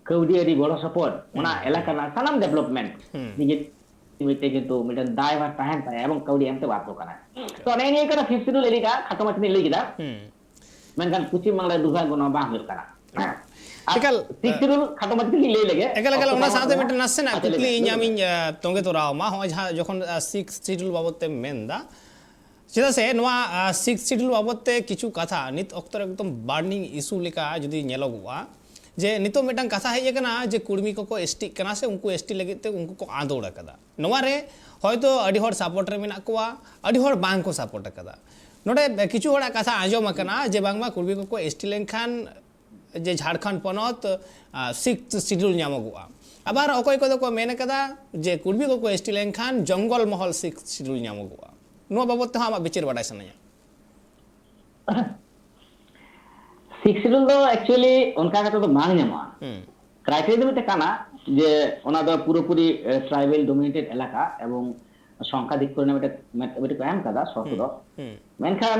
ᱠᱟᱹᱣᱰᱤ ᱟᱹᱨᱤ ᱜᱚᱲᱚ ᱥᱚᱯᱚᱦᱚᱫ, ᱚᱱᱟ ᱮᱞᱟᱠᱟ ᱨᱮᱱᱟᱜ ᱥᱟᱱᱟᱢ ᱰᱮᱵᱷᱞᱚᱯᱢᱮᱱᱴ ᱱᱤᱡᱮ ᱢᱤᱫᱴᱮᱱ ᱠᱤᱱᱛᱩ ᱢᱤᱫᱴᱮᱱ ᱫᱟᱭᱵᱷᱟᱨ ᱛᱟᱦᱮᱱ ᱛᱟᱭᱟ ᱮᱵᱚᱝ ᱠᱟᱹᱣᱰᱤ ᱮᱢᱛᱮ ᱵᱟᱫᱫᱷᱚ ᱠᱟᱱᱟ᱾ ᱛᱚ ᱱᱮᱜᱼᱮ ᱱᱤᱭᱟᱹ ᱠᱟᱱᱟ ᱯᱷᱤᱯᱛᱷ ᱥᱤᱰᱩᱞ ᱮᱨᱤᱭᱟ, ᱠᱷᱟᱴᱚ ᱢᱟᱪᱷᱟ ᱛᱮᱧ ᱞᱟᱹᱭ ᱠᱮᱫᱟ᱾ ᱢᱮᱱᱠᱷᱟᱱ ᱯᱚᱪᱷᱤᱢ ᱵᱟᱝᱞᱟ ᱨᱮ ᱫᱩᱨᱵᱷᱟᱜᱽᱜᱚ ᱱᱚᱣᱟ ᱵᱟᱝ ᱦᱩᱭᱩᱜ ᱠᱟᱱᱟ᱾ ᱮᱠᱟᱞ, ᱥᱤᱠᱥ ᱥᱤᱰᱩᱞ ᱠᱷᱟᱴᱚ ᱢᱟᱪᱷᱟ ᱛᱮᱜᱮᱧ ᱞᱟᱹᱭ ᱞᱮᱜᱮ᱾ ᱮᱠᱟᱞ, ᱮᱠᱟᱞ, ᱚᱠᱛᱚ ᱚᱱᱟ ᱠᱚᱦᱚᱸ ᱥᱟᱶᱛᱮ ᱟᱫᱚ ᱢᱤᱫᱴᱮᱱ ᱱᱟᱥᱮᱱᱟᱜ ᱟᱪᱪᱷᱟ, ᱞᱟᱹᱭ ᱠᱩᱠᱞᱤ ᱢᱮ, ᱤᱧ ᱞᱟᱹᱭ ᱟᱢᱤᱧ, ᱢᱮ᱾ ᱟᱸ, ᱛᱚᱸᱜᱮ ᱛᱚᱨᱟᱣ ᱟᱢᱟ᱾ ᱦᱚᱸᱜᱼᱚᱭ ᱡᱟᱦᱟᱸ ᱡᱚᱠᱷᱚᱱ, ᱟᱸ, ᱥᱤᱠᱥ ᱥᱤᱰᱩᱞ ᱵᱟᱵᱚᱛ ᱛᱮᱢ ᱢᱮᱱᱫᱟ, ᱪᱮᱫᱟᱜ ᱥᱮ ᱱᱚᱣᱟ, ᱟᱸ, ᱥᱤᱠᱥ ᱥᱤᱰᱩᱞ ᱵᱟᱵᱚᱛ ᱛᱮ ᱠᱤᱪᱷᱩ ᱠᱟᱛᱷᱟ ᱱᱤᱛ ᱚᱠᱛᱚ ᱨᱮ ᱮᱠᱫᱚᱢ ᱵᱟᱨᱱᱤᱝ ᱤᱥᱩ ᱞᱮᱠᱟ ᱡᱩᱫᱤ ᱧᱮᱞᱚᱜᱚᱜᱼᱟ, ᱡᱮ ᱱᱤᱛᱚᱜ ᱢᱤᱫᱴᱟᱝ ᱠᱟᱛᱷᱟ ᱦᱮᱡ ᱟᱠᱟᱱᱟ ᱡᱮ ᱠᱩᱲᱢᱤ ᱠᱚᱠᱚ ᱮᱥ ᱴᱤᱜ ᱠᱟᱱᱟ ᱥᱮ ᱩᱱᱠᱩ ᱮᱥ ᱴᱤ ᱞᱟᱹᱜᱤᱫ ᱛᱮ ᱩᱱᱠᱩ ᱠᱚ ᱟᱸᱫᱳᱲ ᱟᱠᱟᱫᱟ᱾ ᱱᱚᱣᱟ ᱨᱮ ᱦᱚᱭᱛᱳ ᱟᱹᱰᱤ ᱦᱚᱲ ᱥᱟᱯᱳᱨᱴ ᱨᱮ ᱢᱮᱱᱟᱜ ᱠᱚᱣᱟ, ᱟᱹᱰᱤ ᱦᱚᱲ ᱵᱟᱝ ᱠᱚ ᱥᱟᱯᱳᱨᱴ ᱟᱠᱟᱫᱟ᱾ ᱱᱚᱰᱮ ᱠᱤᱪᱷᱩ ᱦᱚᱲᱟᱜ ᱠᱟᱛᱷᱟ ᱟᱸᱡᱚᱢ ᱟᱠᱟᱱᱟ ᱡᱮ ᱵᱟᱝᱢᱟ ᱠᱩᱲᱢᱤ ᱠᱚᱠᱚ ᱮᱥ ᱴᱤ ᱞᱮᱱᱠᱷᱟᱱ ᱡᱮ ᱡᱷᱟᱲᱠᱷᱚᱸᱰ ᱯᱚᱱᱚᱛ, ᱟ, ᱥᱤᱠᱥᱛᱷ ᱥᱤᱰᱩᱞ ᱧᱟᱢᱚᱜᱚᱜᱼᱟ᱾ ᱟᱵᱟᱨ ᱚᱠᱚᱭ ᱠᱚᱫᱚ ᱠᱚ ᱢᱮᱱ ᱟᱠᱟᱫᱟ ᱡᱮ ᱠᱩᱲᱢᱤ ᱠᱚᱠᱚ ᱮᱥ ᱴᱤ ᱞᱮᱱᱠᱷᱟᱱ ᱡᱚᱝᱜᱚᱞ ᱢᱚᱦᱚᱞ ᱥᱤᱠᱥᱛᱷ ᱥᱤᱰᱩᱞ ᱧᱟᱢᱚᱜᱚᱜᱼᱟ᱾ ᱱᱚᱣᱟ ᱵᱟᱵᱚᱛ ᱛᱮᱦᱚᱸ ᱟᱢᱟᱜ ᱵᱤᱪᱟᱹᱨ ᱵᱟᱰᱟᱭ ᱥᱟᱱᱟᱧᱟ᱾ ᱥᱤᱠᱥ ᱥᱤᱰᱩᱞ ᱫᱚ ᱮᱠᱪᱩᱭᱮᱞᱤ ᱚᱱᱠᱟ ᱠᱟᱛᱮ ᱫᱚ ᱵᱟᱝ ᱧᱟᱢᱚᱜᱼᱟ᱾ ᱦᱩᱸ᱾ ᱠᱨᱟᱭᱴᱮᱨᱤᱭᱟ ᱫᱚ ᱢᱤᱫᱴᱮᱱ ᱠᱟᱱᱟ ᱡᱮ ᱚᱱᱟ ᱫᱚ ᱯᱩᱨᱟᱹᱯᱩᱨᱤ ᱴᱨᱟᱭᱵᱮᱞ ᱰᱳᱢᱤᱱᱮᱴᱮᱰ ᱮᱞᱟᱠᱟ ᱮᱵᱚᱝ ᱥᱚᱝᱠᱷᱟ ᱫᱤᱠ ᱠᱚᱨᱮᱱᱟᱜ ᱢᱤᱫᱴᱮᱱ, ᱢᱤᱫᱴᱮᱱ ᱠᱚ ᱮᱢ ᱠᱟᱫᱟ ᱥᱚᱨᱛᱚ ᱦᱩᱸ᱾ ᱫᱚ᱾ ᱦᱩᱸ᱾ ᱢᱮᱱᱠᱷᱟᱱ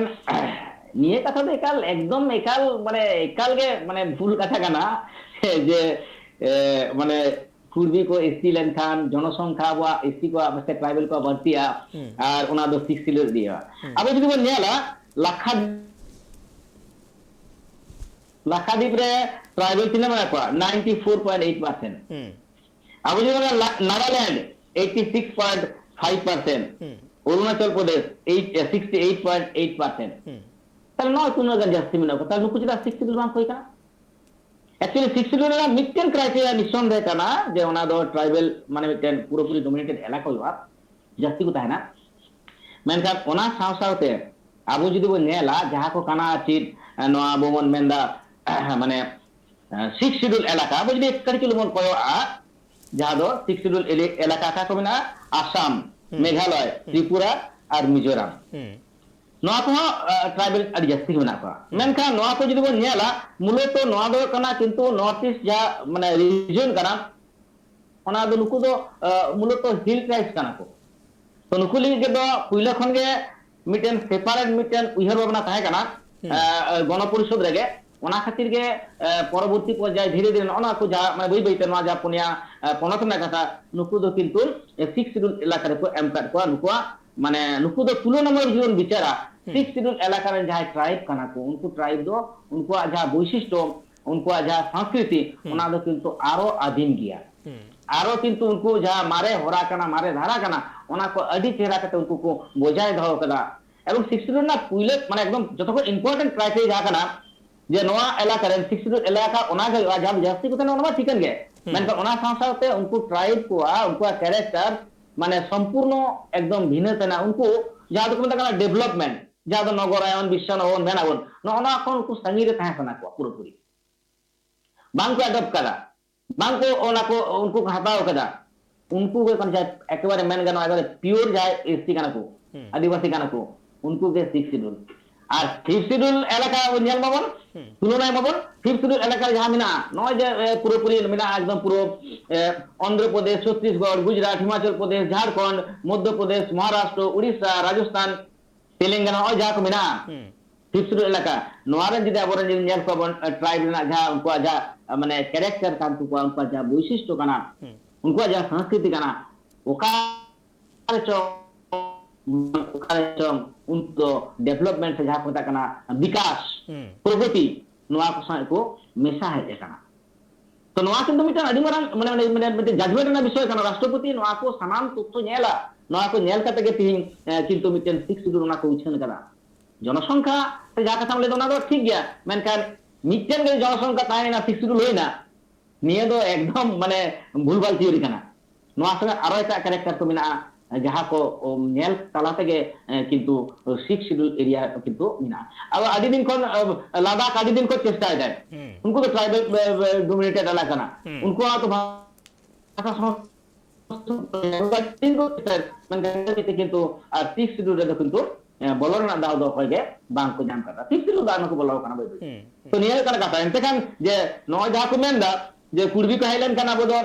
ᱱᱤᱭᱟᱹ ᱠᱟᱛᱷᱟ ᱫᱚ ᱮᱠᱟᱞ ᱮᱠᱫᱚᱢ ᱮᱠᱟᱞ ᱢᱟᱱᱮ ᱮᱠᱟᱞ ᱜᱮ ᱢᱟᱱᱮ ᱵᱷᱩᱞ ᱠᱟᱛᱷᱟ ᱠᱟᱱᱟ ᱡᱮ ᱮ, ᱢᱟᱱᱮ ᱠᱩᱲᱢᱤ ᱠᱚ ᱮᱥ ᱴᱤ ᱞᱮᱱᱠᱷᱟᱱ ᱡᱚᱱᱚᱥᱚᱝᱠᱷᱟ ᱟᱵᱚᱣᱟᱜ ᱮᱥ ᱴᱤ ᱠᱚᱣᱟᱜ ᱥᱮ ᱴᱨᱟᱭᱵᱮᱞ ᱠᱚᱣᱟᱜ ᱵᱟᱹᱲᱛᱤᱜᱼᱟ᱾ ᱦᱩᱸ᱾ ᱟᱨ ᱚᱱᱟ ᱫᱚ ᱥᱤᱠᱥ ᱥᱤᱰᱩᱞ ᱤᱫᱤᱜᱼᱟ᱾ ᱦᱩᱸ᱾ ᱟᱵᱚ ᱡᱩᱫᱤ ᱵᱚᱱ ᱧᱮᱞᱟ ᱞᱟᱠᱷᱟ ᱞᱟᱠᱷᱟᱫᱤᱯ ᱨᱮ ᱴᱨᱟᱭᱵᱮᱞ ᱛᱤᱱᱟᱹᱜ ᱢᱮᱱᱟᱜ ᱠᱚᱣᱟ? ninety four point eight percent᱾ ᱦᱩᱸ᱾ ᱟᱵᱚ ᱡᱩᱫᱤ ᱵᱚᱱ ᱧᱮᱞᱟ Nagaland eighty six point five percent, ᱦᱩᱸ᱾ Arunachal Pradesh eight, sixty eight point eight percent᱾ ᱦᱩᱸ᱾ ᱛᱟᱦᱞᱮ ᱱᱚᱣᱟ ᱛᱤᱱᱟᱹᱜ ᱜᱟᱱ ᱡᱟᱹᱥᱛᱤ ᱢᱮᱱᱟᱜ ᱠᱚᱣᱟ? ᱛᱟᱦᱞᱮ ᱱᱩᱠᱩ ᱪᱮᱫᱟᱜ ᱥᱤᱠᱥ ᱥᱤᱰᱩᱞ ᱵᱟᱝ ᱦᱩᱭ ᱠᱟᱱᱟ? ᱮᱠᱪᱩᱭᱮᱞᱤ ᱥᱤᱠᱥ ᱥᱤᱰᱩᱞ ᱨᱮᱱᱟᱜ ᱢᱤᱫᱴᱮᱱ ᱠᱨᱟᱭᱴᱮᱨᱤᱭᱟ ᱱᱤᱥᱥᱚᱱᱫᱮᱦ ᱠᱟᱱᱟ ᱡᱮ ᱚᱱᱟ ᱫᱚ ᱴᱨᱟᱭᱵᱮᱞ ᱢᱟᱱᱮ ᱢᱤᱫᱴᱮᱱ ᱯᱩᱨᱟᱹᱯᱩᱨᱤ ᱰᱳᱢᱤᱱᱮᱴᱮᱰ ᱮᱞᱟᱠᱟ ᱦᱩᱭᱩᱜᱼᱟ, ᱡᱟᱹᱥᱛᱤ ᱠᱚ ᱛᱟᱦᱮᱱᱟ᱾ ᱢᱮᱱᱠᱷᱟᱱ ᱚᱱᱟ ᱥᱟᱶ ᱥᱟᱶᱛᱮ ᱟᱵᱚ ᱡᱩᱫᱤ ᱵᱚᱱ ᱧᱮᱞᱟ ᱡᱟᱦᱟᱸ ᱠᱚ ᱠᱟᱱᱟ ᱪᱮᱫ, ᱱᱚᱣᱟ ᱟᱵᱚ ᱵᱚᱱ ᱢᱮᱱᱫᱟ ᱢᱟᱱᱮ ᱥᱤᱠᱥ ᱥᱤᱰᱩᱞ ᱮᱞᱟᱠᱟ, ᱟᱵᱚ ᱡᱩᱫᱤ ᱠᱟᱹᱴᱤᱡ ᱪᱩᱞᱩᱝ ᱵᱚᱱ ᱠᱚᱭᱚᱜᱼᱟ ᱡᱟᱦᱟᱸ ᱫᱚ ᱥᱤᱠᱥ ᱥᱤᱰᱩᱞ ᱮᱞᱟᱠᱟ ᱚᱠᱟ ᱠᱚ ᱢᱮᱱᱟᱜᱼᱟ, ᱟᱥᱟᱢ, ᱦᱩᱸ᱾ ᱢᱮᱜᱷᱟᱞᱚᱭ, ᱦᱩᱸ᱾ ᱛᱨᱤᱯᱩᱨᱟ ᱟᱨ ᱢᱤᱡᱳᱨᱟᱢ᱾ ᱦᱩᱸ᱾ ᱱᱚᱣᱟ ᱠᱚᱦᱚᱸ ᱴᱨᱟᱭᱵᱮᱞ ᱟᱹᱰᱤ ᱡᱟᱹᱥᱛᱤ ᱜᱮ ᱢᱮᱱᱟᱜ ᱠᱚᱣᱟ᱾ ᱦᱩᱸ᱾ ᱢᱮᱱᱠᱷᱟᱱ ᱱᱚᱣᱟ ᱠᱚ ᱡᱩᱫᱤ ᱵᱚᱱ ᱧᱮᱞᱟ, ᱢᱩᱞᱚᱛᱚ ᱱᱚᱣᱟ ᱫᱚ ᱦᱩᱭᱩᱜ ᱠᱟᱱᱟ ᱠᱤᱱᱛᱩ ᱱᱚᱨᱛᱷ ᱤᱥᱴ ᱡᱟᱦᱟᱸ ᱢᱟᱱᱮ ᱨᱤᱡᱚᱱ ᱠᱟᱱᱟ, ᱚᱱᱟ ᱫᱚ ᱱᱩᱠᱩ ᱫᱚ ᱟᱸ, ᱢᱩᱞᱚᱛᱚ ᱦᱤᱞ ᱴᱨᱟᱭᱵᱥ ᱠᱟᱱᱟ ᱠᱚ᱾ ᱛᱚ ᱱᱩᱠᱩ ᱞᱟᱹᱜᱤᱫ ᱛᱮᱫᱚ ᱯᱩᱭᱞᱟᱹ ᱠᱷᱚᱱ ᱜᱮ ᱢᱤᱫᱴᱮᱱ ᱥᱮᱯᱟᱨᱮᱴ ᱢᱤᱫᱴᱮᱱ ᱩᱭᱦᱟᱹᱨ ᱵᱷᱟᱵᱽᱱᱟ ᱛᱟᱦᱮᱸ ᱠᱟᱱᱟ ᱦᱩᱸ᱾ ᱟᱸ, ᱜᱚᱱᱚ ᱯᱚᱨᱤᱥᱚᱫ ᱨᱮᱜᱮ᱾ ᱚᱱᱟ ᱠᱷᱟᱹᱛᱤᱨ ᱜᱮ ᱟᱸ, ᱯᱚᱨᱚᱵᱚᱨᱛᱤ ᱯᱚᱨᱡᱟᱭ ᱫᱷᱤᱨᱮ ᱫᱷᱤᱨᱮ ᱱᱚᱜᱼᱚ ᱱᱚᱣᱟ ᱠᱚ ᱡᱟᱦᱟᱸ ᱢᱟᱱᱮ ᱵᱟᱹᱭ ᱵᱟᱹᱭᱛᱮ ᱱᱚᱣᱟ ᱡᱟᱦᱟᱸ ᱯᱩᱱᱭᱟ ᱟᱸ, ᱯᱚᱱᱚᱛ ᱨᱮᱱᱟᱜ ᱠᱟᱛᱷᱟ, ᱱᱩᱠᱩ ᱫᱚ ᱠᱤᱱᱛᱩ ᱥᱤᱠᱥ ᱥᱤᱰᱩᱞ ᱮᱞᱟᱠᱟ ᱨᱮᱠᱚ ᱮᱢ ᱠᱟᱫ ᱠᱚᱣᱟ᱾ ᱱᱩᱠᱩᱣᱟᱜ ᱢᱟᱱᱮ ᱱᱩᱠᱩ ᱫᱚ ᱛᱩᱞᱚᱱᱟᱢᱩᱞᱚᱠ ᱡᱩᱫᱤ ᱵᱚᱱ ᱵᱤᱪᱟᱹᱨᱟ, ᱦᱩᱸ᱾ ᱥᱤᱠᱥ ᱥᱤᱰᱩᱞ ᱮᱞᱟᱠᱟ ᱨᱮᱱ ᱡᱟᱦᱟᱸᱭ ᱴᱨᱟᱭᱤᱵ ᱠᱟᱱᱟ ᱠᱚ, ᱩᱱᱠᱩ ᱴᱨᱟᱭᱤᱵ ᱫᱚ ᱩᱱᱠᱩᱣᱟᱜ ᱡᱟᱦᱟᱸ ᱵᱳᱭᱥᱤᱥᱴᱚ ᱩᱱᱠᱩᱣᱟᱜ ᱡᱟᱦᱟᱸ ᱥᱚᱝᱥᱠᱨᱤᱛᱤ, ᱦᱩᱸ᱾ ᱚᱱᱟ ᱫᱚ ᱠᱤᱱᱛᱩ ᱟᱨᱚ ᱟᱹᱫᱤᱢ ᱜᱮᱭᱟ᱾ ᱦᱩᱸ᱾ ᱟᱨᱚ ᱠᱤᱱᱛᱩ ᱩᱱᱠᱩ ᱡᱟᱦᱟᱸ ᱢᱟᱨᱮ ᱦᱚᱨᱟ ᱠᱟᱱᱟ, ᱢᱟᱨᱮ ᱫᱷᱟᱨᱟ ᱠᱟᱱᱟ, ᱚᱱᱟ ᱠᱚ ᱟᱹᱰᱤ ᱪᱮᱦᱨᱟ ᱠᱟᱛᱮ ᱩᱱᱠᱩ ᱠᱚ ᱵᱚᱡᱟᱭ ᱫᱚᱦᱚ ᱠᱟᱫᱟ᱾ ᱮᱵᱚᱝ Sixth Schedule ᱨᱮᱱᱟᱜ ᱯᱩᱭᱞᱟᱹ, ᱢᱟᱱᱮ, ᱮᱠᱫᱚᱢ ᱡᱚᱛᱚ ᱠᱷᱚᱱ important criteria ᱡᱟᱦᱟᱸ ᱠᱟᱱᱟ, ᱡᱮ ᱱᱚᱣᱟ ᱮᱞᱟᱠᱟ ᱨᱮᱱ Sixth Schedule ᱮᱞᱟᱠᱟ ᱚᱱᱟ ᱜᱮ ᱦᱩᱭᱩᱜᱼᱟ, ᱡᱟᱦᱟᱸ ᱫᱚ ᱡᱟᱹᱥᱛᱤ ᱠᱚ ᱛᱟᱦᱮᱱᱟ, ᱚᱱᱟ ᱢᱟ ᱴᱷᱤᱠᱟᱹᱱ ᱜᱮ᱾ ᱦᱩᱸ᱾ ᱢᱮᱱᱠᱷᱟᱱ ᱚᱱᱟ ᱥᱟᱶ ᱥᱟᱶᱛᱮ ᱩᱱᱠᱩ tribe ᱠᱚᱣᱟᱜ, ᱩᱱᱠᱩᱣᱟᱜ character, ᱢᱟᱱᱮ, ᱥᱚᱢᱯᱩᱨᱱᱚ ᱮᱠᱫᱚᱢ ᱵᱷᱤᱱᱟᱹ ᱛᱟᱦᱮᱱᱟ᱾ ᱩᱱᱠᱩ ᱡᱟᱦᱟᱸ ᱫᱚᱠᱚ ᱢᱮᱛᱟᱜ ᱠᱟᱱᱟ development, ᱡᱟᱦᱟᱸ ᱫᱚ ᱱᱚᱜᱚᱨᱟᱭᱚᱱ, ᱵᱤᱥᱥᱟᱱᱚᱜᱚᱨ ᱢᱮᱱᱟᱵᱚᱱ, ᱱᱚᱜᱼᱚ ᱱᱚᱣᱟ ᱠᱷᱚᱱ ᱩᱱᱠᱩ ᱥᱟᱺᱜᱤᱧ ᱨᱮ ᱛᱟᱦᱮᱸ ᱥᱟᱱᱟ ᱠᱚᱣᱟ ᱯᱩᱨᱟᱹᱯᱩᱨᱤ᱾ ᱵᱟᱝ ᱠᱚ adopt ᱠᱟᱫᱟ, ᱵᱟᱝ ᱠᱚ, ᱚᱱᱟ ᱠᱚ, ᱩᱱᱠᱩ ᱠᱚ ᱦᱟᱛᱟᱣ ᱠᱟᱫᱟ᱾ ᱩᱱᱠᱩ ᱜᱮ ᱠᱟᱱᱟ ᱡᱟᱦᱟᱸᱭ ᱮᱠᱮᱵᱟᱨᱮ ᱢᱮᱱ ᱜᱟᱱᱚᱜᱼᱟ, ᱮᱠᱵᱟᱨᱮ pure ᱡᱟᱦᱟᱸᱭ S T ᱠᱟᱱᱟ ᱠᱚ, ᱦᱩᱸ᱾ ᱟᱹᱫᱤᱵᱟᱹᱥᱤ ᱠᱟᱱᱟ ᱠᱚ, ᱩᱱᱠᱩ ᱜᱮ Sixth Schedule᱾ ᱟᱨ Fifth Schedule ᱮᱞᱟᱠᱟ ᱵᱚᱱ ᱧᱮᱞ ᱢᱟᱵᱚᱱ, ᱦᱩᱸ᱾ ᱛᱩᱞᱚᱱᱟᱭ ᱢᱟᱵᱚᱱ, Fifth Schedule ᱮᱞᱟᱠᱟ ᱨᱮ ᱡᱟᱦᱟᱸ ᱢᱮᱱᱟᱜᱼᱟ, ᱱᱚᱜᱼᱚᱭ ᱡᱮ, ᱮ, ᱯᱩᱨᱟᱹᱯᱩᱨᱤ ᱢᱮᱱᱟᱜᱼᱟ ᱮᱠᱫᱚᱢ ᱯᱩᱨᱟᱹ, ᱮ, ᱚᱱᱫᱷᱨᱚ ᱯᱨᱚᱫᱮᱥ, ᱪᱷᱚᱛᱛᱤᱥᱜᱚᱲ, ᱜᱩᱡᱽᱨᱟᱴ, ᱦᱤᱢᱟᱪᱚᱞ ᱯᱨᱚᱫᱮᱥ, ᱡᱷᱟᱲᱠᱷᱚᱸᱰ, ᱢᱚᱫᱽᱫᱷᱚ ᱯᱨᱚᱫᱮᱥ, ᱢᱚᱦᱟᱨᱟᱥᱴᱨᱚ, ᱩᱲᱤᱥᱥᱟ, ᱨᱟᱡᱚᱥᱛᱷᱟᱱ, ᱛᱮᱞᱮᱝᱜᱟᱱᱟ, ᱱᱚᱜᱼᱚᱭ ᱡᱟᱦᱟᱸ ᱠᱚ ᱢᱮᱱᱟᱜᱼᱟ, ᱦᱩᱸ᱾ Fifth Schedule ᱮᱞᱟᱠᱟ, ᱱᱚᱣᱟ ᱨᱮᱱ ᱡᱩᱫᱤ ᱟᱵᱚᱨᱮᱱ ᱡᱩᱫᱤ ᱧᱮᱞ ᱠᱚᱣᱟ ᱵᱚᱱ, ᱮ, tribe ᱨᱮᱱᱟᱜ ᱡᱟᱦᱟᱸ ᱩᱱᱠᱩᱣᱟᱜ ᱡᱟᱦᱟᱸ, ᱢᱟᱱᱮ, character ᱠᱟᱱ ᱛᱟᱠᱚᱣᱟ, ᱩᱱᱠᱩᱣᱟᱜ ᱡᱟᱦᱟᱸ ᱵᱳᱭᱥᱤᱥᱴᱚ ᱠᱟᱱᱟ, ᱦᱩᱸ᱾ ᱩᱱᱠᱩᱣᱟᱜ ᱡᱟᱦᱟᱸ ᱥᱚᱝᱥᱠᱨᱤᱛᱤ ᱠᱟᱱᱟ, ᱚᱠᱟ ᱨᱮᱪᱚᱝ, ᱚᱠᱟ ᱨᱮᱪᱚᱝ ᱩᱱᱠᱩ ᱫᱚ development ᱥᱮ ᱡᱟᱦᱟᱸ ᱠᱚ ᱢᱮᱛᱟᱜ ᱠᱟᱱᱟ ᱵᱤᱠᱟᱥ, ᱦᱩᱸ᱾ ᱯᱨᱚᱜᱚᱛᱤ, ᱱᱚᱣᱟ ᱠᱚ ᱥᱟᱶ ᱠᱚ ᱢᱮᱥᱟ ᱦᱮᱡ ᱟᱠᱟᱱᱟ᱾ ᱛᱚ ᱱᱚᱣᱟ ᱠᱤᱱᱛᱩ ᱢᱤᱫᱴᱟᱝ ᱟᱹᱰᱤ ᱢᱟᱨᱟᱝ, ᱢᱟᱱᱮ, ᱢᱟᱱᱮ, ᱢᱟᱱᱮ ᱢᱤᱫᱴᱟᱝ judgment ᱨᱮᱱᱟᱜ ᱵᱤᱥᱚᱭ ᱠᱟᱱᱟ᱾ ᱨᱟᱥᱴᱨᱚᱯᱚᱛᱤ ᱱᱚᱣᱟ ᱠᱚ ᱥᱟᱱᱟᱢ ᱛᱚᱛᱛᱷᱚ ᱧᱮᱞᱟ, ᱱᱚᱣᱟ ᱠᱚ ᱧᱮᱞ ᱠᱟᱛᱮ ᱜᱮ ᱛᱤᱦᱤᱧ, ᱮ, ᱠᱤᱱᱛᱩ ᱢᱤᱫᱴᱮᱱ Sixth Schedule ᱚᱱᱟ ᱠᱚ ᱩᱪᱷᱟᱹᱱ ᱠᱟᱫᱟ᱾ ᱡᱚᱱᱚᱥᱚᱝᱠᱷᱟ ᱥᱮ ᱡᱟᱦᱟᱸ ᱠᱟᱛᱷᱟᱢ ᱞᱟᱹᱭ ᱫᱟ, ᱚᱱᱟ ᱫᱚ ᱴᱷᱤᱠ ᱜᱮᱭᱟ, ᱢᱮᱱᱠᱷᱟᱱ ᱢᱤᱫᱴᱮᱱ ᱜᱮ ᱡᱚᱱᱚᱥᱚᱝᱠᱷᱟ ᱛᱟᱦᱮᱸᱭᱮᱱᱟ, Sixth Schedule ᱦᱩᱭᱱᱟ, ᱱᱤᱭᱟᱹ ᱫᱚ ᱮᱠᱫᱚᱢ, ᱢᱟᱱᱮ, ᱵᱷᱩᱞᱵᱷᱟᱞ theory ᱠᱟᱱᱟ᱾ ᱱᱚᱣᱟ ᱥᱚᱸᱜᱮ ᱟᱨᱚ ᱮᱴᱟᱜ character ᱠᱚ ᱢᱮᱱᱟᱜᱼᱟ, ᱡᱟᱦᱟᱸ ᱠᱚ, ᱩᱢ, ᱧᱮᱞ ᱛᱟᱞᱟ ᱛᱮᱜᱮ, ᱮ, ᱠᱤᱱᱛᱩ Sixth Schedule area ᱠᱤᱱᱛᱩ ᱢᱮᱱᱟᱜᱼᱟ᱾ ᱟᱫᱚ ᱟᱹᱰᱤ ᱫᱤᱱ ᱠᱷᱚᱱ, ᱮ, ᱞᱟᱫᱟᱠᱷ ᱟᱹᱰᱤ ᱫᱤᱱ ᱠᱷᱚᱱ ᱪᱮᱥᱴᱟᱭᱮᱫᱟᱭ᱾ ᱦᱩᱸ᱾ ᱩᱱᱠᱩ ᱫᱚ tribal, ᱮ, ᱮ, dominated ᱮᱞᱟᱠᱟ ᱠᱟᱱᱟ᱾ ᱦᱩᱸ᱾ ᱩᱱᱠᱩᱣᱟᱜ ᱛᱚ ᱵᱷᱟᱥᱟ ᱥᱚᱝ-, ᱢᱮᱱᱠᱷᱟᱱ ᱠᱤᱱᱛᱩ ᱟᱨ Sixth Schedule ᱨᱮᱫᱚ ᱠᱤᱱᱛᱩ, ᱮ, ᱵᱚᱞᱚ ᱨᱮᱱᱟᱜ ᱫᱟᱣ ᱫᱚ ᱚᱠᱚᱭ ᱜᱮ ᱵᱟᱝ ᱠᱚ ᱧᱟᱢ ᱠᱟᱫᱟ᱾ Sixth Schedule ᱫᱚ ᱟᱨ ᱱᱩᱠᱩ ᱵᱚᱞᱚ ᱟᱠᱟᱱᱟ ᱵᱟᱹᱭ ᱵᱟᱹᱭ ᱛᱮ᱾ ᱦᱩᱸ, ᱦᱩᱸ᱾ ᱛᱚ ᱱᱤᱭᱟᱹ ᱦᱩᱭᱩᱜ ᱠᱟᱱᱟ ᱠᱟᱛᱷᱟ᱾ ᱮᱱᱛᱮ ᱠᱷᱟᱱ ᱡᱮ ᱱᱚᱜᱼᱚᱭ ᱡᱟᱦᱟᱸ ᱠᱚ ᱢᱮᱱᱫᱟ ᱡᱮ ᱠᱩᱲᱵᱤ ᱠᱚ ᱦᱮᱡ ᱞᱮᱱᱠᱷᱟᱱ ᱟᱵᱚ ᱫᱚ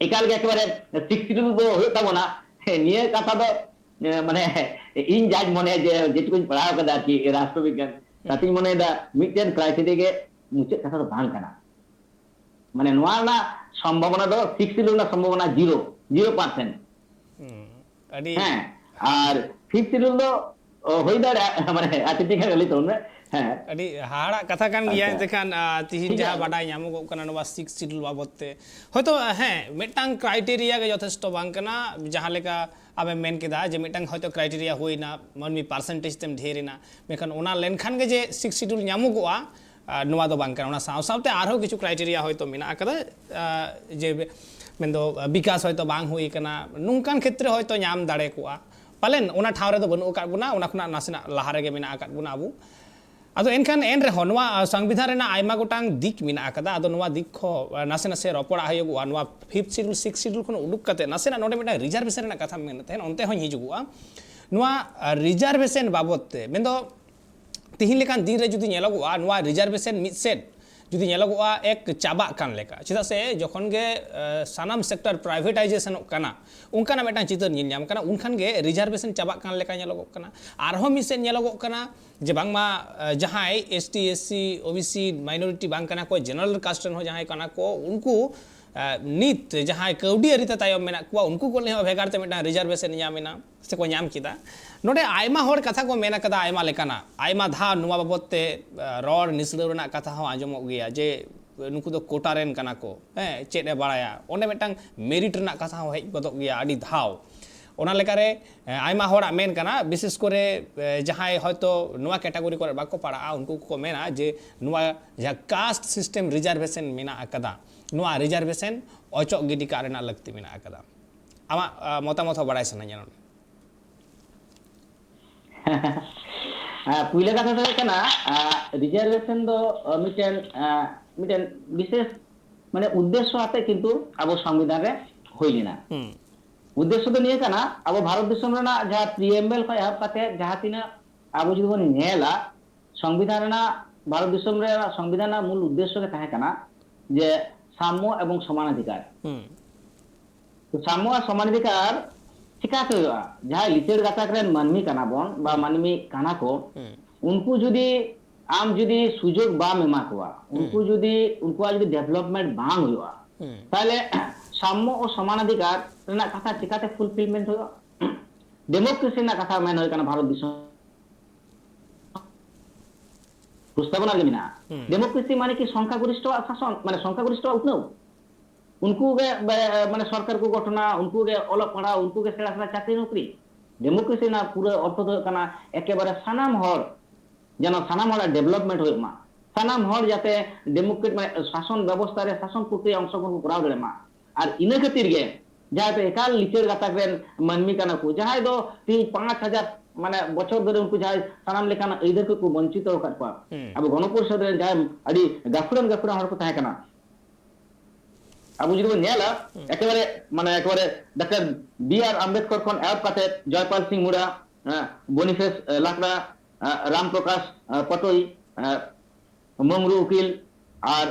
ᱮᱠᱟᱞ ᱜᱮ ᱮᱠᱮᱵᱟᱨᱮ Sixth Schedule ᱫᱚ ᱦᱩᱭᱩᱜ ᱛᱟᱵᱚᱱᱟ᱾ ᱦᱮᱸ, ᱱᱤᱭᱟᱹ ᱠᱟᱛᱷᱟ ᱫᱚ, ᱮ, ᱢᱟᱱᱮ, ᱤᱧ ᱡᱟᱧ ᱢᱚᱱᱮᱭᱟ ᱡᱮ, ᱡᱮᱴᱩᱠᱩᱧ ᱯᱟᱲᱦᱟᱣ ᱠᱟᱫᱟ ᱟᱨᱠᱤ, ᱨᱟᱥᱴᱨᱚᱵᱤᱜᱽᱜᱟᱱ, ᱦᱩᱸ᱾ ᱛᱟᱛᱮᱧ ᱢᱚᱱᱮᱭᱮᱫᱟ ᱢᱤᱫᱴᱮᱱ criteria ᱜᱮ ᱢᱩᱪᱟᱹᱫ ᱠᱟᱛᱷᱟ ᱫᱚ ᱵᱟᱝ ᱠᱟᱱᱟ᱾ ᱢᱟᱱᱮ, ᱱᱚᱣᱟ ᱨᱮᱱᱟᱜ ᱥᱚᱢᱵᱷᱟᱵᱚᱱᱟ ᱫᱚ, Sixth Schedule ᱨᱮᱱᱟᱜ ᱥᱚᱢᱵᱷᱟᱵᱚᱱᱟ zero, zero percent᱾ ᱦᱩᱸ, ᱟᱹᱰᱤ ᱦᱮᱸ, ᱟᱨ Fifth Schedule ᱫᱚ, ᱚ, ᱦᱩᱭ ᱫᱟᱲᱮᱭᱟᱜᱼᱟ, ᱢᱟᱱᱮ, ᱟᱨ ᱪᱮᱫ ᱞᱤᱧ ᱞᱟᱹᱭ ᱛᱟᱵᱚᱱ ᱢᱮ, ᱦᱮᱸ᱾ ᱟᱹᱰᱤ ᱦᱟᱦᱟᱲᱟᱜ ᱠᱟᱛᱷᱟ ᱠᱟᱱ ᱜᱮᱭᱟ᱾ ᱟᱪᱪᱷᱟ᱾ ᱮᱱᱛᱮ ᱠᱷᱟᱱ ᱟᱨ, ᱛᱤᱦᱤᱧ ᱴᱷᱤᱠ ᱡᱟᱦᱟᱸ ᱜᱮᱭᱟ᱾ ᱵᱟᱰᱟᱭ ᱧᱟᱢᱚᱜᱚᱜ ᱠᱟᱱᱟ ᱱᱚᱣᱟ ᱥᱤᱠᱥ ᱥᱤᱰᱩᱞ ᱵᱟᱵᱚᱫ ᱛᱮ, ᱦᱚᱭᱛᱳ ᱦᱮᱸ, ᱢᱤᱫᱴᱟᱝ ᱠᱨᱟᱭᱴᱮᱨᱤᱭᱟ ᱜᱮ ᱡᱚᱛᱷᱮᱥᱴᱚ ᱵᱟᱝ ᱠᱟᱱᱟ᱾ ᱡᱟᱦᱟᱸ ᱞᱮᱠᱟ ᱟᱢᱮᱢ ᱢᱮᱱ ᱠᱮᱫᱟ ᱡᱮ ᱢᱤᱫᱴᱟᱝ ᱦᱚᱭᱛᱳ ᱠᱨᱟᱭᱴᱮᱨᱤᱭᱟ ᱦᱩᱭᱱᱟ, ᱢᱟᱹᱱᱢᱤ ᱯᱟᱨᱥᱮᱱᱴᱮᱡᱽ ᱛᱮᱢ ᱰᱷᱮᱨ ᱮᱱᱟ, ᱢᱮᱱᱠᱷᱟᱱ ᱚᱱᱟ ᱞᱮᱱᱠᱷᱟᱱ ᱜᱮ ᱡᱮ ᱥᱤᱠᱥ ᱥᱤᱰᱩᱞ ᱧᱟᱢᱚᱜᱚᱜᱼᱟ, ᱟᱨ ᱱᱚᱣᱟ ᱫᱚ ᱵᱟᱝ ᱠᱟᱱᱟ᱾ ᱚᱱᱟ ᱥᱟᱶ ᱥᱟᱶᱛᱮ ᱟᱨᱦᱚᱸ ᱠᱤᱪᱷᱩ ᱠᱨᱟᱭᱴᱮᱨᱤᱭᱟ ᱦᱚᱭᱛᱳ ᱢᱮᱱᱟᱜ ᱟᱠᱟᱫᱟ, ᱟᱨ, ᱡᱮ ᱢᱮᱱᱫᱚ ᱵᱤᱠᱟᱥ ᱦᱚᱭᱛᱳ ᱵᱟᱝ ᱦᱩᱭ ᱟᱠᱟᱱᱟ, ᱱᱚᱝᱠᱟᱱ ᱠᱷᱮᱛᱨᱮ ᱦᱚᱭᱛᱳ ᱧᱟᱢ ᱫᱟᱲᱮ ᱠᱚᱜᱼᱟ᱾ ᱯᱟᱞᱮᱱ ᱚᱱᱟ ᱴᱷᱟᱶ ᱨᱮᱫᱚ ᱵᱟᱹᱱᱩᱜ ᱟᱠᱟᱫ ᱵᱚᱱᱟ, ᱚᱱᱟ ᱠᱷᱚᱱᱟᱜ ᱱᱟᱥᱮᱱᱟᱜ ᱞᱟᱦᱟ ᱨᱮᱜᱮ ᱢᱮᱱᱟᱜ ᱟᱠᱟᱫ ᱵᱚᱱᱟ ᱟᱵᱚ᱾ ᱟᱫᱚ ᱮᱱᱠᱷᱟᱱ ᱮᱱ ᱨᱮᱦᱚᱸ ᱱᱚᱣᱟ ᱥᱚᱝᱵᱤᱫᱷᱟᱱ ᱨᱮᱱᱟᱜ ᱟᱭᱢᱟ ᱜᱚᱴᱟᱝ ᱫᱤᱠ ᱢᱮᱱᱟᱜ ᱟᱠᱟᱫᱟ᱾ ᱟᱫᱚ ᱱᱚᱣᱟ ᱫᱤᱠ ᱠᱚ ᱱᱟᱥᱮ ᱱᱟᱥᱮ ᱨᱚᱯᱚᱲᱟᱜ ᱦᱩᱭᱩᱜᱼᱟ᱾ ᱱᱚᱣᱟ ᱯᱷᱤᱯᱛᱷ ᱥᱤᱰᱩᱞ, ᱥᱤᱠᱥ ᱥᱤᱰᱩᱞ ᱠᱷᱚᱱ ᱩᱰᱩᱠ ᱠᱟᱛᱮ ᱱᱟᱥᱮᱱᱟᱜ ᱱᱚᱰᱮ ᱢᱤᱫᱴᱟᱝ ᱨᱤᱡᱟᱨᱵᱷᱮᱥᱚᱱ ᱨᱮᱱᱟᱜ ᱠᱟᱛᱷᱟᱢ ᱢᱮᱱᱮᱫ ᱛᱟᱦᱮᱸᱫ, ᱚᱱᱛᱮ ᱦᱚᱸᱧ ᱦᱤᱡᱩᱜᱚᱜᱼᱟ᱾ ᱱᱚᱣᱟ ᱨᱤᱡᱟᱨᱵᱷᱮᱥᱚᱱ ᱵᱟᱵᱚᱫ ᱛᱮ ᱢᱮᱱᱫᱚ ᱛᱤᱦᱤᱧ ᱞᱮᱠᱟᱱ ᱫᱤᱱ ᱨᱮ ᱡᱩᱫᱤ ᱧᱮᱞᱚᱜᱚᱜᱼᱟ, ᱱᱚᱣᱟ ᱨᱤᱡᱟᱨᱵᱷᱮᱥᱚᱱ ᱢᱤᱫ ᱥᱮᱫ ᱡᱩᱫᱤ ᱧᱮᱞᱚᱜᱚᱜᱼᱟ, ᱮᱠ ᱪᱟᱵᱟᱜ ᱠᱟᱱ ᱞᱮᱠᱟ᱾ ᱪᱮᱫᱟᱜ ᱥᱮ ᱡᱚᱠᱷᱚᱱ ᱜᱮ ᱮ, ᱥᱟᱱᱟᱢ ᱥᱮᱠᱴᱚᱨ ᱯᱨᱟᱭᱵᱷᱮᱴᱟᱭᱡᱮᱥᱚᱱᱚᱜ ᱠᱟᱱᱟ, ᱚᱱᱠᱟᱱᱟᱜ ᱢᱤᱫᱴᱟᱝ ᱪᱤᱛᱟᱹᱨ ᱧᱮᱞ ᱧᱟᱢ ᱠᱟᱱᱟ᱾ ᱩᱱᱠᱷᱟᱱ ᱜᱮ ᱨᱤᱡᱟᱨᱵᱷᱮᱥᱚᱱ ᱪᱟᱵᱟᱜ ᱠᱟᱱ ᱞᱮᱠᱟ ᱧᱮᱞᱚᱜᱚᱜ ᱠᱟᱱᱟ᱾ ᱟᱨᱦᱚᱸ ᱢᱤᱫ ᱥᱮᱫ ᱧᱮᱞᱚᱜᱚᱜ ᱠᱟᱱᱟ ᱡᱮ ᱵᱟᱝᱢᱟ ᱮ, ᱡᱟᱦᱟᱸᱭ S T, S C, O B C minority ᱵᱟᱝ ᱠᱟᱱᱟ ᱠᱚ, ᱡᱮᱱᱟᱨᱮᱞ ᱠᱟᱥᱴ ᱨᱮᱱ ᱦᱚᱸ ᱡᱟᱦᱟᱸᱭ ᱠᱟᱱᱟ ᱠᱚ, ᱩᱱᱠᱩ ᱮ, ᱱᱤᱛ ᱡᱟᱦᱟᱸᱭ ᱠᱟᱹᱣᱰᱤ ᱟᱹᱨᱤ ᱛᱮ ᱛᱟᱭᱚᱢ ᱢᱮᱱᱟᱜ ᱠᱚᱣᱟ, ᱩᱱᱠᱩ ᱠᱚ ᱞᱟᱹᱜᱤᱫ ᱦᱚᱸ ᱵᱷᱮᱜᱟᱨ ᱛᱮ ᱢᱤᱫᱴᱟᱝ ᱨᱤᱡᱟᱨᱵᱷᱮᱥᱚᱱ ᱧᱟᱢ ᱮᱱᱟ ᱥᱮᱠᱚ ᱧᱟᱢ ᱠᱮᱫᱟ᱾ ᱱᱚᱰᱮ ᱟᱭᱢᱟ ᱦᱚᱲ ᱠᱟᱛᱷᱟ ᱠᱚ ᱢᱮᱱ ᱟᱠᱟᱫᱟ, ᱟᱭᱢᱟ ᱞᱮᱠᱟᱱᱟᱜ, ᱟᱭᱢᱟ ᱫᱷᱟᱣ ᱱᱚᱣᱟ ᱵᱟᱵᱚᱫ ᱛᱮ ᱮ, ᱨᱚᱲ ᱱᱤᱥᱲᱟᱹᱣ ᱨᱮᱱᱟᱜ ᱠᱟᱛᱷᱟ ᱦᱚᱸ ᱟᱸᱡᱚᱢᱚᱜ ᱜᱮᱭᱟ ᱡᱮ ᱱᱩᱠᱩ ᱫᱚ ᱠᱳᱴᱟ ᱨᱮᱱ ᱠᱟᱱᱟ ᱠᱚ, ᱦᱮᱸ, ᱪᱮᱫ ᱮ ᱵᱟᱲᱟᱭᱟ᱾ ᱚᱸᱰᱮ ᱢᱤᱫᱴᱟᱝ ᱢᱮᱨᱤᱴ ᱨᱮᱱᱟᱜ ᱠᱟᱛᱷᱟ ᱦᱚᱸ ᱦᱮᱡ ᱜᱚᱫᱚᱜ ᱜᱮᱭᱟ ᱟᱹᱰᱤ ᱫᱷᱟᱣ᱾ ᱚᱱᱟ ᱞᱮᱠᱟᱨᱮ ᱮ, ᱟᱭᱢᱟ ᱦᱚᱲᱟᱜ ᱢᱮᱱ ᱠᱟᱱᱟ, ᱵᱤᱥᱮᱥ ᱠᱚᱨᱮ ᱮ, ᱡᱟᱦᱟᱸᱭ ᱦᱚᱭᱛᱳ ᱱᱚᱣᱟ ᱠᱮᱴᱟᱜᱚᱨᱤ ᱠᱚᱨᱮ ᱵᱟᱠᱚ ᱯᱟᱲᱟᱜᱼᱟ, ᱩᱱᱠᱩ ᱠᱚᱠᱚ ᱢᱮᱱᱟ ᱡᱮ ᱱᱚᱣᱟ ᱡᱟᱦᱟᱸ ᱠᱟᱥᱴ ᱥᱤᱥᱴᱮᱢ ᱨᱤᱡᱟᱨᱵᱷᱮᱥᱚᱱ ᱢᱮᱱᱟᱜ ᱟᱠᱟᱫᱟ, ᱱᱚᱣᱟ ᱨᱤᱡᱟᱨᱵᱷᱮᱥᱚᱱ ᱚᱪᱚᱜ ᱜᱤᱰᱤ ᱠᱟᱜ ᱨᱮᱱᱟᱜ ᱞᱟᱹᱠᱛᱤ ᱢᱮᱱᱟᱜ ᱟᱠᱟᱫᱟ᱾ ᱟᱢᱟᱜ ᱮ, ᱢᱚᱛᱟᱢᱚᱛ ᱦᱚᱸ ᱵᱟᱲᱟᱭ ᱥᱟᱱᱟᱧᱟ ᱱᱚᱰᱮ᱾ ᱟᱨ ᱯᱩᱭᱞᱟᱹ ᱠᱟᱛᱷᱟ ᱫᱚ ᱦᱩᱭᱩᱜ ᱠᱟᱱᱟ, ᱨᱤᱡᱟᱨᱵᱷᱮᱥᱚᱱ ᱫᱚ ᱟᱨ, ᱢᱤᱫᱴᱮᱱ ᱟᱨ, ᱢᱤᱫᱴᱮᱱ ᱵᱤᱥᱮᱥ ᱢᱟᱱᱮ ᱩᱫᱽᱫᱮᱥᱥᱚ ᱟᱛᱮ ᱠᱤᱱᱛᱩ ᱟᱵᱚ ᱥᱚᱝᱵᱤᱫᱷᱟᱱ ᱨᱮ ᱦᱩᱭ ᱞᱮᱱᱟ᱾ ᱦᱩᱸ᱾ ᱩᱫᱽᱫᱮᱥᱥᱚ ᱫᱚ ᱱᱤᱭᱟᱹ ᱠᱟᱱᱟ, ᱟᱵᱚ ᱵᱷᱟᱨᱚᱛ ᱫᱤᱥᱚᱢ ᱨᱮᱱᱟᱜ ᱡᱟᱦᱟᱸ ᱯᱨᱤᱭᱮᱢᱵᱮᱞ ᱠᱷᱚᱱ ᱮᱦᱚᱵ ᱠᱟᱛᱮ ᱡᱟᱦᱟᱸ ᱛᱤᱱᱟᱹᱜ ᱟᱵᱚ ᱡᱩᱫᱤ ᱵᱚᱱ ᱧᱮᱞᱟ, ᱥᱚᱝᱵᱤᱫᱷᱟᱱ ᱨᱮᱱᱟᱜ, ᱵᱷᱟᱨᱚᱛ ᱫᱤᱥᱚᱢ ᱨᱮᱱᱟᱜ ᱥᱚᱝᱵᱤᱫᱷᱟᱱ ᱨᱮᱱᱟᱜ ᱢᱩᱞ ᱩᱫᱽᱫᱮᱥᱥᱚ ᱜᱮ ᱛᱟᱦᱮᱸ ᱠᱟᱱᱟ ᱡᱮ ᱥᱟᱢᱢᱚ ᱮᱵᱚᱝ ᱥᱚᱢᱟᱱ ᱚᱫᱷᱤᱠᱟᱨ᱾ ᱦᱩᱸ᱾ ᱛᱚ ᱥᱟᱢᱢᱚ ᱟᱨ ᱥᱚᱢᱟᱱ ᱚᱫᱷᱤᱠᱟᱨ ᱪᱤᱠᱟᱹᱛᱮ ᱦᱩᱭᱩᱜᱼᱟ? ᱡᱟᱦᱟᱸᱭ ᱞᱤᱪᱟᱹᱲ ᱜᱟᱛᱟᱠ ᱨᱮᱱ ᱢᱟᱹᱱᱢᱤ ᱠᱟᱱᱟ ᱵᱚᱱ ᱵᱟ ᱢᱟᱹᱱᱢᱤ ᱠᱟᱱᱟ ᱠᱚ, ᱦᱩᱸ᱾ ᱩᱱᱠᱩ ᱡᱩᱫᱤ ᱟᱢ ᱡᱩᱫᱤ ᱥᱩᱡᱳᱜᱽ ᱵᱟᱢ ᱮᱢᱟ ᱠᱚᱣᱟ, ᱩᱱᱠᱩ ᱡᱩᱫᱤ, ᱩᱱᱠᱩᱣᱟᱜ ᱡᱩᱫᱤ ᱰᱮᱵᱷᱞᱚᱯᱢᱮᱱᱴ ᱵᱟᱝ ᱦᱩᱭᱩᱜᱼᱟ, ᱦᱩᱸ᱾ ᱛᱟᱦᱚᱞᱮ ᱥᱟᱢᱢᱚ ᱚ ᱥᱚᱢᱟᱱ ᱚᱫᱷᱤᱠᱟᱨ ᱨᱮᱱᱟᱜ ᱠᱟᱛᱷᱟ ᱪᱤᱠᱟᱹᱛᱮ ᱯᱷᱩᱞᱯᱷᱤᱞᱢᱮᱱᱴ ᱦᱩᱭᱩᱜᱼᱟ? ᱰᱮᱢᱳᱠᱨᱮᱥᱤ ᱨᱮᱱᱟᱜ ᱠᱟᱛᱷᱟ ᱢᱮᱱ ᱦᱩᱭ ᱠᱟᱱᱟ ᱵᱷᱟᱨᱚᱛ ᱫᱤᱥᱚᱢ᱾ ᱯᱨᱚᱥᱛᱟᱵᱚᱱᱟ ᱨᱮᱜᱮ ᱢᱮᱱᱟᱜᱼᱟ᱾ ᱰᱮᱢᱳᱠᱨᱮᱥᱤ ᱢᱟᱱᱮ ᱠᱤ ᱥᱚᱝᱠᱷᱟ ᱜᱚᱨᱤᱥᱴᱷᱚᱣᱟᱜ ᱥᱟᱥᱚᱱ, ᱢᱟᱱᱮ ᱥᱚᱝᱠᱷᱟ ᱜᱚᱨᱤᱥᱴᱷᱚᱣᱟᱜ ᱩᱛᱱᱟᱹᱣ? ᱩᱱᱠᱩ ᱜᱮ ᱵᱮ-, ᱢᱟᱱᱮ ᱥᱚᱨᱠᱟᱨ ᱠᱚ ᱜᱚᱴᱷᱚᱱᱟ, ᱩᱱᱠᱩ ᱜᱮ ᱚᱞᱚᱜ ᱯᱟᱲᱦᱟᱣ, ᱩᱱᱠᱩ ᱜᱮ ᱥᱮᱬᱟ ᱥᱮᱬᱟ ᱪᱟᱹᱠᱨᱤ ᱱᱚᱠᱨᱤ᱾ ᱰᱮᱢᱳᱠᱨᱮᱥᱤ ᱨᱮᱱᱟᱜ ᱯᱩᱨᱟᱹ ᱚᱨᱛᱷᱚ ᱫᱚ ᱦᱩᱭᱩᱜ ᱠᱟᱱᱟ ᱮᱠᱮᱵᱟᱨᱮ ᱥᱟᱱᱟᱢ ᱦᱚᱲ, ᱡᱮᱱᱚ ᱥᱟᱱᱟᱢ ᱦᱚᱲᱟᱜ ᱰᱮᱵᱷᱞᱚᱯᱢᱮᱱᱴ ᱦᱩᱭᱩᱜ ᱢᱟ, ᱥᱟᱱᱟᱢ ᱦᱚᱲ ᱡᱟᱛᱮ ᱰᱮᱢᱳᱠᱨᱮᱴ ᱢᱟᱱᱮ ᱥᱟᱥᱚᱱ ᱵᱮᱵᱚᱥᱛᱷᱟ ᱨᱮ ᱥᱟᱥᱚᱱ ᱯᱨᱚᱠᱨᱤᱭᱟ ᱚᱝᱥᱚᱜᱨᱚᱦᱚᱱ ᱠᱚ ᱠᱚᱨᱟᱣ ᱫᱟᱲᱮᱭᱟᱜ ᱢᱟ᱾ ᱟᱨ ᱤᱱᱟᱹ ᱠᱷᱟᱹᱛᱤᱨ ᱜᱮ ᱡᱟᱦᱟᱸᱭ ᱫᱚ ᱮᱠᱟᱞ ᱞᱤᱪᱟᱹᱲ ᱜᱟᱛᱟᱠ ᱨᱮᱱ ᱢᱟᱹᱱᱢᱤ ᱠᱟᱱᱟ ᱠᱚ, ᱡᱟᱦᱟᱸᱭ ᱫᱚ ᱛᱮᱦᱤᱧ ᱯᱟᱸᱪ ᱦᱟᱡᱟᱨ ᱢᱟᱱᱮ ᱵᱚᱪᱷᱚᱨ ᱫᱷᱚᱨᱮ ᱩᱱᱠᱩ ᱡᱟᱦᱟᱸᱭ ᱥᱟᱱᱟᱢ ᱞᱮᱠᱟᱱ ᱟᱹᱭᱫᱟᱹᱨ ᱠᱚ ᱠᱚ ᱵᱚᱧᱪᱤᱛᱚ ᱟᱠᱟᱫ ᱠᱚᱣᱟ᱾ ᱟᱵᱚ ᱜᱚᱱᱚ ᱯᱚᱨᱤᱥᱚᱫ ᱨᱮᱱ ᱡᱟᱦᱟᱸᱭ ᱟᱹᱰᱤ ᱜᱟᱹᱠᱷᱩᱲᱟᱱ ᱜᱟᱹᱠᱷᱩᱲᱟᱱ ᱦᱚᱲ ᱠᱚ ᱛᱟᱦᱮᱸ ᱠᱟᱱᱟ, ᱟᱵᱚ ᱡᱩᱫᱤ ᱵᱚᱱ ᱧᱮᱞᱟ, ᱮᱠᱮᱵᱟᱨᱮ ᱢᱟᱱᱮ ᱮᱠᱮᱵᱟᱨᱮ ᱰᱟᱠᱛᱟᱨ ᱵᱤ ᱟᱨ ᱟᱢᱵᱮᱫᱠᱚᱨ ᱠᱷᱚᱱ ᱮᱦᱚᱵ ᱠᱟᱛᱮ ᱡᱚᱭᱯᱟᱞ ᱥᱤᱝ ᱢᱩᱲᱟ, ᱦᱮᱸ, ᱵᱚᱱᱤᱯᱷᱮᱥ, ᱮ, ᱞᱟᱠᱲᱟ, ᱮ, ᱨᱟᱢ ᱯᱨᱚᱠᱟᱥ, ᱮ, ᱯᱟᱴᱳᱭ, ᱮ, ᱢᱚᱝᱨᱩ ᱩᱠᱤᱞ ᱟᱨ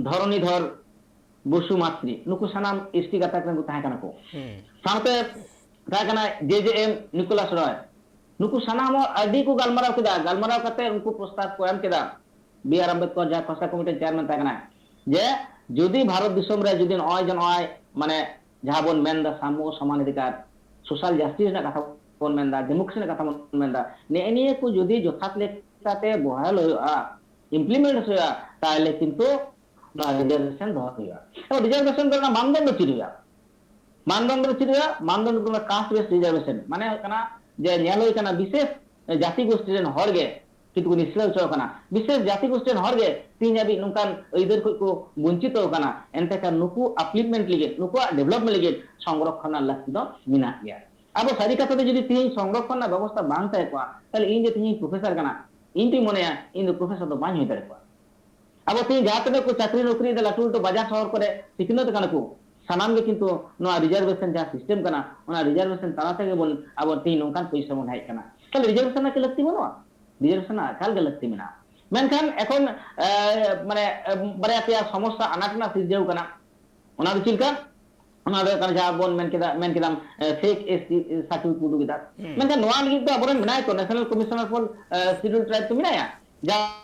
ᱫᱷᱚᱨᱚᱱᱤᱫᱷᱚᱨ ᱵᱚᱥᱩ ᱢᱟᱛᱨᱤ, ᱱᱩᱠᱩ ᱥᱟᱱᱟᱢ ᱮᱥ ᱴᱤ ᱜᱟᱛᱟᱠ ᱨᱮᱱ ᱠᱚ ᱛᱟᱦᱮᱸ ᱠᱟᱱᱟ ᱠᱚ᱾ ᱥᱟᱶᱛᱮ ᱛᱟᱦᱮᱸ ᱠᱟᱱᱟ ᱡᱮ ᱡᱮ ᱮᱢ ᱱᱤᱠᱳᱞᱟᱥ ᱨᱚᱭ᱾ ᱱᱩᱠᱩ ᱥᱟᱱᱟᱢ ᱦᱚᱲ ᱟᱹᱰᱤ ᱠᱚ ᱜᱟᱞᱢᱟᱨᱟᱣ ᱠᱮᱫᱟ, ᱜᱟᱞᱢᱟᱨᱟᱣ ᱠᱟᱛᱮ ᱩᱱᱠᱩ ᱯᱨᱚᱥᱛᱟᱵ ᱠᱚ ᱮᱢ ᱠᱮᱫᱟ᱾ ᱵᱤ ᱟᱨ ᱟᱢᱵᱮᱫᱠᱚᱨ ᱡᱟᱦᱟᱸ ᱠᱷᱚᱥᱲᱟ ᱠᱚᱢᱤᱴᱤ ᱨᱮᱱ ᱪᱮᱭᱟᱨᱢᱮᱱ ᱛᱟᱦᱮᱸ ᱠᱟᱱᱟᱭ, ᱡᱮ ᱡᱩᱫᱤ ᱵᱷᱟᱨᱚᱛ ᱫᱤᱥᱚᱢ ᱨᱮ ᱡᱩᱫᱤ ᱱᱚᱜᱼᱚᱭ ᱡᱮ ᱱᱚᱜᱼᱚᱭ ᱢᱟᱱᱮ ᱡᱟᱦᱟᱸ ᱵᱚᱱ ᱢᱮᱱ ᱮᱫᱟ ᱥᱟᱢᱢᱚ ᱥᱚᱢᱟᱱ ᱚᱫᱷᱤᱠᱟᱨ, ᱥᱳᱥᱟᱞ ᱡᱟᱥᱴᱤᱥ ᱨᱮᱱᱟᱜ ᱠᱟᱛᱷᱟ ᱵᱚᱱ ᱢᱮᱱ ᱮᱫᱟ, ᱰᱮᱢᱳᱠᱨᱮᱥᱤ ᱨᱮᱱᱟᱜ ᱠᱟᱛᱷᱟ ᱵᱚᱱ ᱢᱮᱱ ᱮᱫᱟ, ᱱᱮᱜᱼᱮ ᱱᱤᱭᱟᱹ ᱠᱚ ᱡᱩᱫᱤ ᱡᱚᱛᱷᱟᱛ ᱞᱮᱠᱟᱛᱮ ᱵᱚᱦᱟᱞ ᱦᱩᱭᱩᱜᱼᱟ, ᱤᱢᱯᱞᱤᱢᱮᱱᱴ ᱦᱩᱭᱩᱜᱼᱟ, ᱛᱟᱦᱚᱞᱮ ᱠᱤᱱᱛᱩ ᱱᱚᱣᱟ ᱨᱤᱡᱟᱨᱵᱷᱮᱥᱚᱱ ᱫᱚᱦᱚ ᱦᱩᱭᱩᱜᱼᱟ᱾ ᱮᱵᱚᱝ ᱨᱤᱡᱟᱨᱵᱷᱮᱥᱚᱱ ᱫᱚ ᱨᱮᱱᱟᱜ ᱢᱟᱱᱫᱚᱱᱰᱚ ᱪᱮᱫ ᱦᱩᱭᱩᱜᱼᱟ? ᱢᱟᱱᱫᱚᱱᱰᱚ ᱪᱮᱫ ᱦᱩᱭᱩᱜᱼᱟ? ᱢᱟᱱᱫᱚᱱᱰᱚ ᱫᱚ ᱠᱟᱥᱴ ᱵᱮᱥᱰ ᱨᱤᱡᱟᱨᱵᱷᱮᱥᱚᱱ, ᱢᱟᱱᱮ ᱦᱩᱭᱩᱜ ᱠᱟᱱᱟ ᱡᱮ ᱧᱮᱞ ᱦᱩᱭ ᱠᱟᱱᱟ ᱵᱤᱥᱮᱥ ᱡᱟᱹᱛᱤ ᱜᱳᱥᱴᱤ ᱨᱮᱱ ᱦᱚᱲ ᱜᱮ ᱠᱤᱱᱛᱩ ᱠᱚ ᱱᱤᱪᱷᱲᱟᱹᱣ ᱦᱚᱪᱚ ᱟᱠᱟᱱᱟ, ᱵᱤᱥᱮᱥ ᱡᱟᱹᱛᱤ ᱜᱳᱥᱴᱤ ᱨᱮᱱ ᱦᱚᱲ ᱜᱮ ᱛᱮᱦᱮᱧ ᱦᱟᱹᱵᱤᱡ ᱱᱚᱝᱠᱟᱱ ᱟᱹᱭᱫᱟᱹᱨ ᱠᱷᱚᱱ ᱠᱚ ᱵᱚᱧᱪᱤᱛᱚ ᱟᱠᱟᱱᱟ᱾ ᱮᱱᱛᱮ ᱠᱷᱟᱱ ᱱᱩᱠᱩ ᱟᱯᱞᱤᱯᱢᱮᱱᱴ ᱞᱟᱹᱜᱤᱫ, ᱱᱩᱠᱩᱣᱟᱜ ᱰᱮᱵᱷᱞᱚᱯᱢᱮᱱᱴ ᱞᱟᱹᱜᱤᱫ ᱥᱚᱝᱨᱚᱠᱷᱚᱱ ᱨᱮᱱᱟᱜ ᱞᱟᱹᱠᱛᱤ ᱫᱚ ᱢᱮᱱᱟᱜ ᱜᱮᱭᱟ᱾ ᱟᱵᱚ ᱥᱟᱹᱨᱤ ᱠᱟᱛᱷᱟ ᱛᱮ ᱡᱩᱫᱤ ᱛᱮᱦᱮᱧ ᱥᱚᱝᱨᱚᱠᱷᱚᱱ ᱨᱮᱱᱟᱜ ᱵᱮᱵᱚᱥᱛᱷᱟ ᱵᱟᱝ ᱛᱟᱦᱮᱸ ᱠᱚᱜᱼᱟ, ᱛᱟᱦᱚᱞᱮ ᱤᱧ ᱡᱮ ᱛᱮᱦᱮᱧ ᱯᱨᱚᱯᱷᱮᱥᱚᱨ ᱠᱟᱱᱟ, ᱤᱧ ᱫᱩᱧ ᱢᱚᱱᱮᱭᱟ ᱤᱧ ᱫᱚ ᱯᱨᱚᱯᱷᱮᱥᱚᱨ ᱫᱚ ᱵᱟᱹᱧ ᱦᱩᱭ ᱫᱟᱲᱮ ᱠᱚᱜᱼᱟ᱾ ᱟᱵᱚ ᱛᱮᱦᱮᱧ ᱡᱟᱦᱟᱸ ᱛᱤᱱᱟᱹᱜ ᱠᱚ ᱪᱟᱹᱠᱨᱤ ᱱᱚᱠᱨᱤᱭᱮᱫᱟ, ᱞᱟᱹᱴᱩ ᱞᱟᱹᱴᱩ ᱵᱟᱡᱟᱨ ᱥᱚᱦᱚᱨ ᱠᱚᱨᱮ ᱥᱤᱠᱷᱱᱟᱹᱛ ᱠᱟᱱᱟ ᱠᱚ, ᱥᱟᱱᱟᱢ ᱜᱮ ᱠᱤᱱᱛᱩ ᱱᱚᱣᱟ ᱨᱤᱡᱟᱨᱵᱷᱮᱥᱚᱱ ᱡᱟᱦᱟᱸ ᱥᱤᱥᱴᱮᱢ ᱠᱟᱱᱟ, ᱚᱱᱟ ᱨᱤᱡᱟᱨᱵᱷᱮᱥᱚᱱ ᱛᱟᱞᱟ ᱛᱮᱜᱮ ᱵᱚᱱ, ᱟᱵᱚ ᱛᱮᱦᱮᱧ ᱱᱚᱝᱠᱟᱱ ᱯᱚᱡᱤᱥᱚᱱ ᱵᱚᱱ ᱦᱮᱡ ᱠᱟᱱᱟ᱾ ᱛᱟᱦᱞᱮ ᱨᱤᱡᱟᱨᱵᱷᱮᱥᱚᱱ ᱨᱮᱱᱟᱜ ᱠᱤ ᱞᱟᱹᱠᱛᱤ ᱵᱟᱹᱱᱩᱜᱼᱟ? ᱨᱤᱡᱟᱨᱵᱷᱮᱥᱚᱱ ᱨᱮᱱᱟᱜ ᱮᱠᱟᱞ ᱜᱮ ᱞᱟᱹᱠᱛᱤ ᱢᱮᱱᱟᱜᱼᱟ᱾ ᱢᱮᱱᱠᱷᱟᱱ ᱮᱠᱷᱚᱱ, ᱮ, ᱢᱟᱱᱮ, ᱮ, ᱵᱟᱨᱭᱟ ᱯᱮᱭᱟ ᱥᱚᱢᱚᱥᱥᱟ ᱟᱱᱟᱴ ᱨᱮᱱᱟᱜ ᱥᱤᱨᱡᱟᱹᱣ ᱠᱟᱱᱟ᱾ ᱚᱱᱟ ᱫᱚ ᱪᱮᱫ ᱞᱮᱠᱟ? ᱚᱱᱟ ᱫᱚ ᱦᱩᱭᱩᱜ ᱠᱟᱱᱟ ᱡᱟᱦᱟᱸ ᱵᱚᱱ ᱢᱮᱱ ᱠᱮᱫᱟ, ᱢᱮᱱ ᱠᱮᱫᱟᱢ, ᱮ, ᱯᱷᱮᱠ ᱮᱥ ᱴᱤ ᱥᱟᱨᱴᱤᱯᱷᱤᱠᱮᱴ ᱠᱚ ᱩᱰᱩᱠ ᱮᱫᱟ᱾ ᱢᱮᱱᱠᱷᱟᱱ ᱱᱚᱣᱟ ᱞᱟᱹᱜᱤᱫ ᱫᱚ ᱟᱵᱚᱨᱮᱱ ᱢᱮᱱᱟᱭᱟ ᱛᱚ, ᱱᱮᱥᱱᱟᱞ ᱠᱚᱢᱤᱥᱚᱱᱟᱨ ᱯᱷᱚᱨ, ᱮ, ᱥᱤᱰᱩᱞ ᱴᱨᱟᱭᱤᱵ ᱛᱚ ᱢᱮᱱᱟᱭᱟ, ᱡᱟᱦᱟᱸ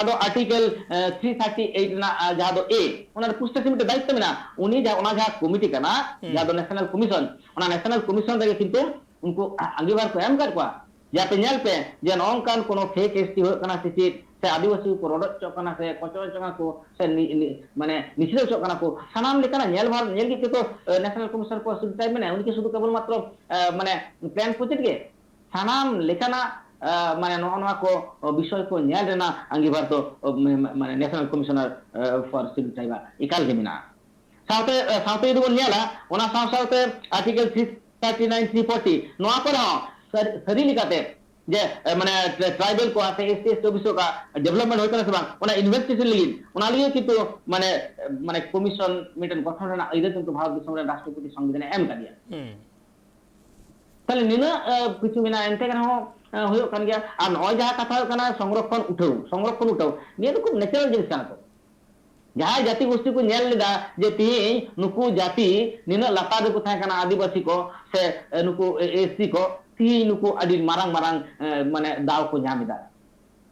ᱫᱚ ᱟᱨᱴᱤᱠᱮᱞ, ᱮ, ᱛᱷᱨᱤ ᱛᱷᱟᱨᱴᱤ ᱮᱭᱤᱴ ᱨᱮᱱᱟᱜ, ᱮ, ᱡᱟᱦᱟᱸ ᱫᱚ ᱮ, ᱚᱱᱟ ᱨᱮ ᱯᱩᱥᱴᱟᱹ ᱥᱮ ᱢᱤᱫᱴᱮᱱ ᱫᱟᱭᱤᱛᱛᱚ ᱢᱮᱱᱟᱜᱼᱟ᱾ ᱩᱱᱤ ᱡᱟᱦᱟᱸ, ᱚᱱᱟ ᱡᱟᱦᱟᱸ ᱠᱚᱢᱤᱴᱤ ᱠᱟᱱᱟ, ᱡᱟᱦᱟᱸ ᱫᱚ ᱱᱮᱥᱱᱟᱞ ᱠᱚᱢᱤᱥᱚᱱ, ᱚᱱᱟ ᱱᱮᱥᱱᱟᱞ ᱠᱚᱢᱤᱥᱚᱱ ᱨᱮᱜᱮ ᱠᱤᱱᱛᱩ ᱩᱱᱠᱩ ᱟ-, ᱟᱸᱜᱤᱵᱷᱟᱨ ᱠᱚ ᱮᱢ ᱟᱠᱟᱫ ᱠᱚᱣᱟ᱾ ᱡᱟᱛᱮ ᱧᱮᱞ ᱯᱮ ᱡᱮ ᱱᱚᱜᱼᱚ ᱱᱚᱝᱠᱟᱱ ᱠᱳᱱᱳ ᱯᱷᱮᱠ ᱮᱥ ᱴᱤ ᱦᱩᱭᱩᱜ ᱠᱟᱱᱟ ᱥᱮ ᱪᱮᱫ, ᱥᱮ ᱟᱹᱫᱤᱵᱟᱹᱥᱤ ᱠᱚ ᱨᱚᱰᱚᱡ ᱦᱚᱪᱚᱜ ᱠᱟᱱᱟ ᱥᱮ ᱠᱚᱪᱞᱚᱱ ᱦᱚᱪᱚᱜ ᱠᱟᱱᱟ ᱠᱚ ᱥᱮ ᱱᱤ-, ᱱᱤ-, ᱢᱟᱱᱮ ᱱᱤᱪᱷᱲᱟᱹ ᱦᱚᱪᱚᱜ ᱠᱟᱱᱟ ᱠᱚ, ᱥᱟᱱᱟᱢ ᱞᱮᱠᱟᱱᱟᱜ ᱧᱮᱞ ᱵᱷᱟᱨ ᱧᱮᱞ ᱜᱮ ᱪᱮᱫ ᱠᱚ, ᱮ, National Commission for Scheduled Tribe ᱢᱮᱱᱟᱭᱟ, ᱩᱱᱤ ᱠᱤ ᱥᱩᱫᱷᱩ ᱠᱮᱵᱚᱞ ᱢᱟᱛᱨᱚ, ᱮ, ᱢᱟᱱᱮ plan project ᱜᱮ? ᱥᱟᱱᱟᱢ ᱞᱮᱠᱟᱱᱟᱜ, ᱮ, ᱢᱟᱱᱮ ᱱᱚᱜᱼᱚ ᱱᱚᱣᱟ ᱠᱚ, ᱚ, ᱵᱤᱥᱚᱭ ᱠᱚ ᱧᱮᱞ ᱨᱮᱱᱟᱜ ᱟᱸᱜᱤᱵᱷᱟᱨ ᱫᱚ, ᱚ, ᱢᱮ-, ᱢᱮ-, ᱢᱟᱱᱮ National Commissioner, A, for Scheduled Tribe ᱟᱜ ᱮᱠᱟᱞ ᱜᱮ ᱢᱮᱱᱟᱜᱼᱟ᱾ ᱥᱟᱶᱛᱮ, ᱮ, ᱥᱟᱶᱛᱮ ᱡᱩᱫᱤ ᱵᱚᱱ ᱧᱮᱞᱟ, ᱚᱱᱟ ᱥᱟᱶ ᱥᱟᱶᱛᱮ Article three thirty-nine, three forty, ᱱᱚᱣᱟ ᱠᱚᱨᱮ ᱦᱚᱸ ᱥᱟᱹᱨᱤ, ᱥᱟᱹᱨᱤ ᱞᱮᱠᱟᱛᱮ ᱡᱮ, ᱮ, ᱢᱟᱱᱮ tri-, tribal ᱠᱚᱣᱟᱜ ᱥᱮ S C S T O B C ᱠᱚᱣᱟᱜ development ᱦᱩᱭ ᱠᱟᱱᱟ ᱥᱮ ᱵᱟᱝ, ᱚᱱᱟ investigation ᱞᱟᱹᱜᱤᱫ, ᱚᱱᱟ ᱞᱟᱹᱜᱤᱫ ᱠᱤᱱᱛᱩ ᱢᱟᱱᱮ, ᱢᱟᱱᱮ commission ᱢᱤᱫᱴᱮᱱ ᱜᱚᱴᱷᱚᱱ ᱨᱮᱱᱟᱜ ᱟᱹᱭᱫᱟᱹᱨ ᱠᱤᱱᱛᱩ ᱵᱷᱟᱨᱚᱛ ᱫᱤᱥᱚᱢ ᱨᱮ ᱨᱟᱥᱴᱨᱚᱯᱚᱛᱤ ᱥᱚᱝᱵᱤᱫᱷᱟᱱᱮ ᱮᱢ ᱟᱠᱟᱫᱮᱭᱟ᱾ ᱦᱩᱸ᱾ ᱛᱟᱦᱞᱮ ᱱᱤᱱᱟᱹᱜ, ᱮ, ᱠᱤᱪᱷᱩ ᱢᱮᱱᱟᱜᱼᱟ, ᱮᱱᱛᱮ ᱨᱮᱦᱚᱸ, ᱮ, ᱦᱩᱭᱩᱜ ᱠᱟᱱ ᱜᱮᱭᱟ᱾ ᱟᱨ ᱱᱚᱜᱼᱚᱭ ᱡᱟᱦᱟᱸ ᱠᱟᱛᱷᱟ ᱦᱩᱭᱩᱜ ᱠᱟᱱᱟ ᱥᱚᱝᱨᱚᱠᱠᱷᱚᱱ ᱩᱴᱷᱟᱹᱣ, ᱥᱚᱝᱨᱚᱠᱠᱷᱚᱱ ᱩᱴᱷᱟᱹᱣ, ᱱᱤᱭᱟᱹ ᱫᱚ ᱠᱷᱩᱵ natural ᱡᱤᱱᱤᱥ ᱠᱟᱱᱟ ᱛᱚ᱾ ᱡᱟᱦᱟᱸᱭ ᱡᱟᱹᱛᱤ ᱜᱳᱥᱴᱤ ᱠᱚ ᱧᱮᱞ ᱞᱮᱫᱟ ᱡᱮ ᱛᱮᱦᱮᱧ ᱱᱩᱠᱩ ᱡᱟᱹᱛᱤ ᱱᱤᱱᱟᱹᱜ ᱞᱟᱛᱟᱨ ᱨᱮᱠᱚ ᱛᱟᱦᱮᱸ ᱠᱟᱱᱟ, ᱟᱹᱫᱤᱵᱟᱹᱥᱤ ᱠᱚ ᱥᱮ, ᱮ, ᱱᱩᱠᱩ S C ᱠᱚ, ᱛᱮᱦᱮᱧ ᱱᱩᱠᱩ ᱟᱹᱰᱤ ᱢᱟᱨᱟᱝ ᱢᱟᱨᱟᱝ, ᱮ, ᱢᱟᱱᱮ ᱫᱟᱣ ᱠᱚ ᱧᱟᱢ ᱮᱫᱟ᱾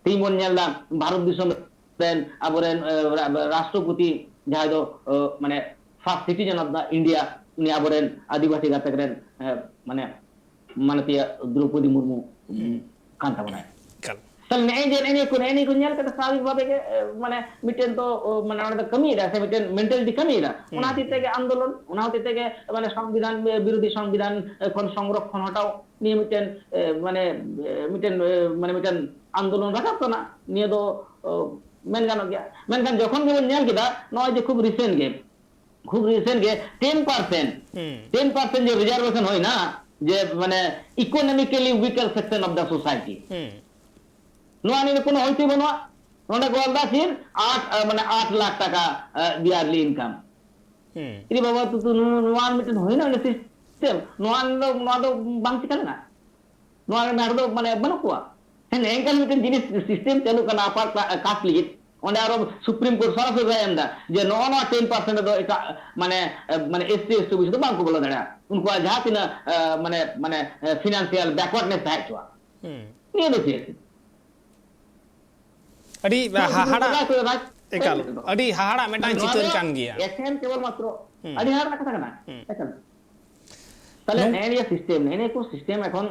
ᱛᱮᱦᱮᱧ ᱵᱚᱱ ᱧᱮᱞ ᱮᱫᱟ ᱵᱷᱟᱨᱚᱛ ᱫᱤᱥᱚᱢ ᱨᱮᱱ ᱟᱵᱚᱨᱮᱱ, ᱮ, ᱨᱟ-, ᱨᱟᱥᱴᱨᱚᱯᱚᱛᱤ ᱡᱟᱦᱟᱸᱭ ᱫᱚ, ᱮ, ᱢᱟᱱᱮ first citizen of the India, ᱩᱱᱤ ᱟᱵᱚᱨᱮᱱ ᱟᱹᱫᱤᱵᱟᱹᱥᱤ ᱜᱟᱛᱟᱠ ᱨᱮᱱ, ᱮ, ᱢᱟᱱᱮ ᱢᱟᱱᱚᱛᱤᱭᱟᱹ ᱫᱨᱚᱣᱯᱚᱫᱤ ᱢᱩᱨᱢᱩ ᱦᱩᱸ᱾ ᱠᱟᱱ ᱛᱟᱵᱚᱱᱟᱭ᱾ ᱮᱠᱟᱞ᱾ ᱛᱟᱦᱞᱮ ᱱᱮᱜᱼᱮ ᱡᱮ ᱱᱮᱜᱼᱮ ᱱᱤᱭᱟᱹ ᱠᱚ, ᱱᱮᱜᱼᱮ ᱱᱤᱭᱟᱹ ᱠᱚ ᱧᱮᱞ ᱠᱟᱛᱮ ᱥᱟᱵᱷᱟᱵᱤᱠ ᱵᱷᱟᱵᱮ ᱜᱮ, ᱮ, ᱢᱟᱱᱮ ᱢᱤᱫᱴᱮᱱ ᱫᱚ, ᱚ, ᱢᱟᱱᱮ ᱚᱸᱰᱮ ᱫᱚ ᱠᱟᱹᱢᱤᱭᱮᱫᱟ ᱥᱮ ᱢᱤᱫᱴᱮᱱ mentality ᱠᱟᱹᱢᱤᱭᱮᱫᱟ᱾ ᱚᱱᱟ ᱦᱩᱸ᱾ ᱦᱚᱛᱮᱡ ᱛᱮᱜᱮ ᱟᱱᱫᱳᱞᱚᱱ, ᱚᱱᱟ ᱦᱚᱛᱮᱡ ᱛᱮᱜᱮ ᱢᱟᱱᱮ ᱥᱚᱝᱵᱤᱫᱷᱟᱱ ᱵᱤᱨᱳᱫᱷᱤ ᱥᱚᱝᱵᱤᱫᱷᱟᱱ, ᱮ, ᱠᱷᱚᱱ ᱥᱚᱝᱨᱚᱠᱠᱷᱚᱱ ᱦᱟᱛᱟᱣ ᱱᱤᱭᱟᱹ ᱢᱤᱫᱴᱮᱱ, ᱮ, ᱢᱟᱱᱮ, ᱮ, ᱢᱤᱫᱴᱮᱱ, ᱮ, ᱢᱟᱱᱮ ᱢᱤᱫᱴᱮᱱ ᱟᱱᱫᱳᱞᱚᱱ ᱨᱟᱠᱟᱵ ᱠᱟᱱᱟ᱾ ᱱᱤᱭᱟᱹ ᱫᱚ, ᱚ, ᱢᱮᱱ ᱜᱟᱱᱚᱜ ᱜᱮᱭᱟ᱾ ᱢᱮᱱᱠᱷᱟᱱ ᱡᱚᱠᱷᱚᱱ ᱜᱮᱵᱚᱱ ᱧᱮᱞ ᱠᱮᱫᱟ ᱱᱚᱜᱼᱚᱭ ᱡᱮ ᱠᱷᱩᱵ recent ᱜᱮ, ᱠᱷᱩᱵ recent ᱜᱮ ten percent, ᱦᱩᱸ᱾ ten percent ᱡᱮ reservation ᱦᱩᱭᱱᱟ, ᱡᱮ ᱢᱟᱱᱮ economically weaker section of the society, ᱦᱩᱸ᱾ ᱱᱚᱣᱟ ᱱᱤᱭᱮ ᱠᱳᱱᱳ ᱦᱚᱭᱛᱳ ᱵᱟᱹᱱᱩᱜᱼᱟ᱾ ᱱᱚᱰᱮ ᱠᱚ ᱚᱞ ᱮᱫᱟ ᱪᱮᱫ, ᱟᱴ, ᱮ, ᱢᱟᱱᱮ ᱟᱴ ᱞᱟᱠᱷ ᱴᱟᱠᱟ, ᱮ, yearly income᱾ ᱦᱩᱸ᱾ ᱤᱨᱮ ᱵᱟᱵᱟ, ᱛᱩ, ᱛᱩ, ᱱᱚᱣᱟ, ᱱᱚᱣᱟ ᱢᱤᱫᱴᱮᱱ ᱦᱩᱭᱱᱟ ᱚᱱᱟ system᱾ ᱱᱚᱣᱟ ᱫᱚ, ᱱᱚᱣᱟ ᱫᱚ ᱵᱟᱝ ᱪᱤᱠᱟ ᱞᱮᱱᱟ᱾ ᱱᱚᱣᱟ ᱨᱮᱱ ᱦᱚᱲ ᱫᱚ ᱢᱟᱱᱮ ᱵᱟᱹᱱᱩᱜ ᱠᱚᱣᱟ᱾ ᱦᱮᱸ, ᱱᱮᱝᱠᱟᱱ ᱢᱤᱫᱴᱮᱱ ᱡᱤᱱᱤᱥ system ᱪᱟᱹᱞᱩᱜ ᱠᱟᱱᱟ upper cla-, caste ᱞᱟᱹᱜᱤᱫ᱾ ᱚᱸᱰᱮ ᱟᱨᱚ Supreme Court ᱥᱚᱨᱟᱥᱚᱨᱤ ᱨᱟᱭ ᱮᱢ ᱮᱫᱟ ᱡᱮ ᱱᱚᱜᱼᱚ ᱱᱚᱣᱟ ten percent ᱨᱮᱫᱚ ᱮᱴᱟᱜ ᱢᱟᱱᱮ, ᱮ, ᱢᱟᱱᱮ S C S T O B C ᱫᱚ ᱵᱟᱝ ᱠᱚ ᱵᱚᱞᱚ ᱫᱟᱲᱮᱭᱟᱜᱼᱟ᱾ ᱩᱱᱠᱩᱣᱟᱜ ᱡᱟᱦᱟᱸ ᱛᱤᱱᱟᱹᱜ, ᱮ, ᱢᱟᱱᱮ, ᱢᱟᱱᱮ, ᱮ, financial backwardness ᱛᱟᱦᱮᱸ ᱦᱚᱪᱚᱣᱟᱜ᱾ ᱦᱩᱸ᱾ ᱱᱤᱭᱟᱹ ᱫᱚ ᱪᱮᱫ? ᱟᱹᱰᱤ ᱱᱚᱣᱟ ᱦᱟᱦᱟᱲᱟᱜ, ᱨᱟᱡᱽ, ᱨᱟᱡᱽ, ᱮᱠᱟᱞ, ᱨᱟᱡᱽ ᱫᱚ᱾ ᱟᱹᱰᱤ ᱦᱟᱦᱟᱲᱟᱜ ᱢᱤᱫᱴᱟᱝ ᱱᱚᱣᱟ ᱪᱤᱛᱟᱹᱨ ᱫᱚ ᱠᱟᱱ ᱜᱮᱭᱟ᱾ ᱮᱠᱷᱮᱱ ᱠᱮᱵᱚᱞ ᱢᱟᱛᱨᱚ ᱦᱩᱸ᱾ ᱟᱹᱰᱤ ᱦᱟᱦᱟᱲᱟᱜ ᱠᱟᱛᱷᱟ ᱠᱟᱱᱟ᱾ ᱦᱩᱸ᱾ ᱮᱠᱟᱞ᱾ ᱛᱟᱦᱞᱮ ᱱᱚᱝ- ᱱᱮᱜᱼᱮ ᱱᱤᱭᱟᱹ system, ᱱᱮᱜᱼᱮ ᱱᱤᱭᱟᱹ ᱠᱚ system ᱮᱠᱷᱚᱱ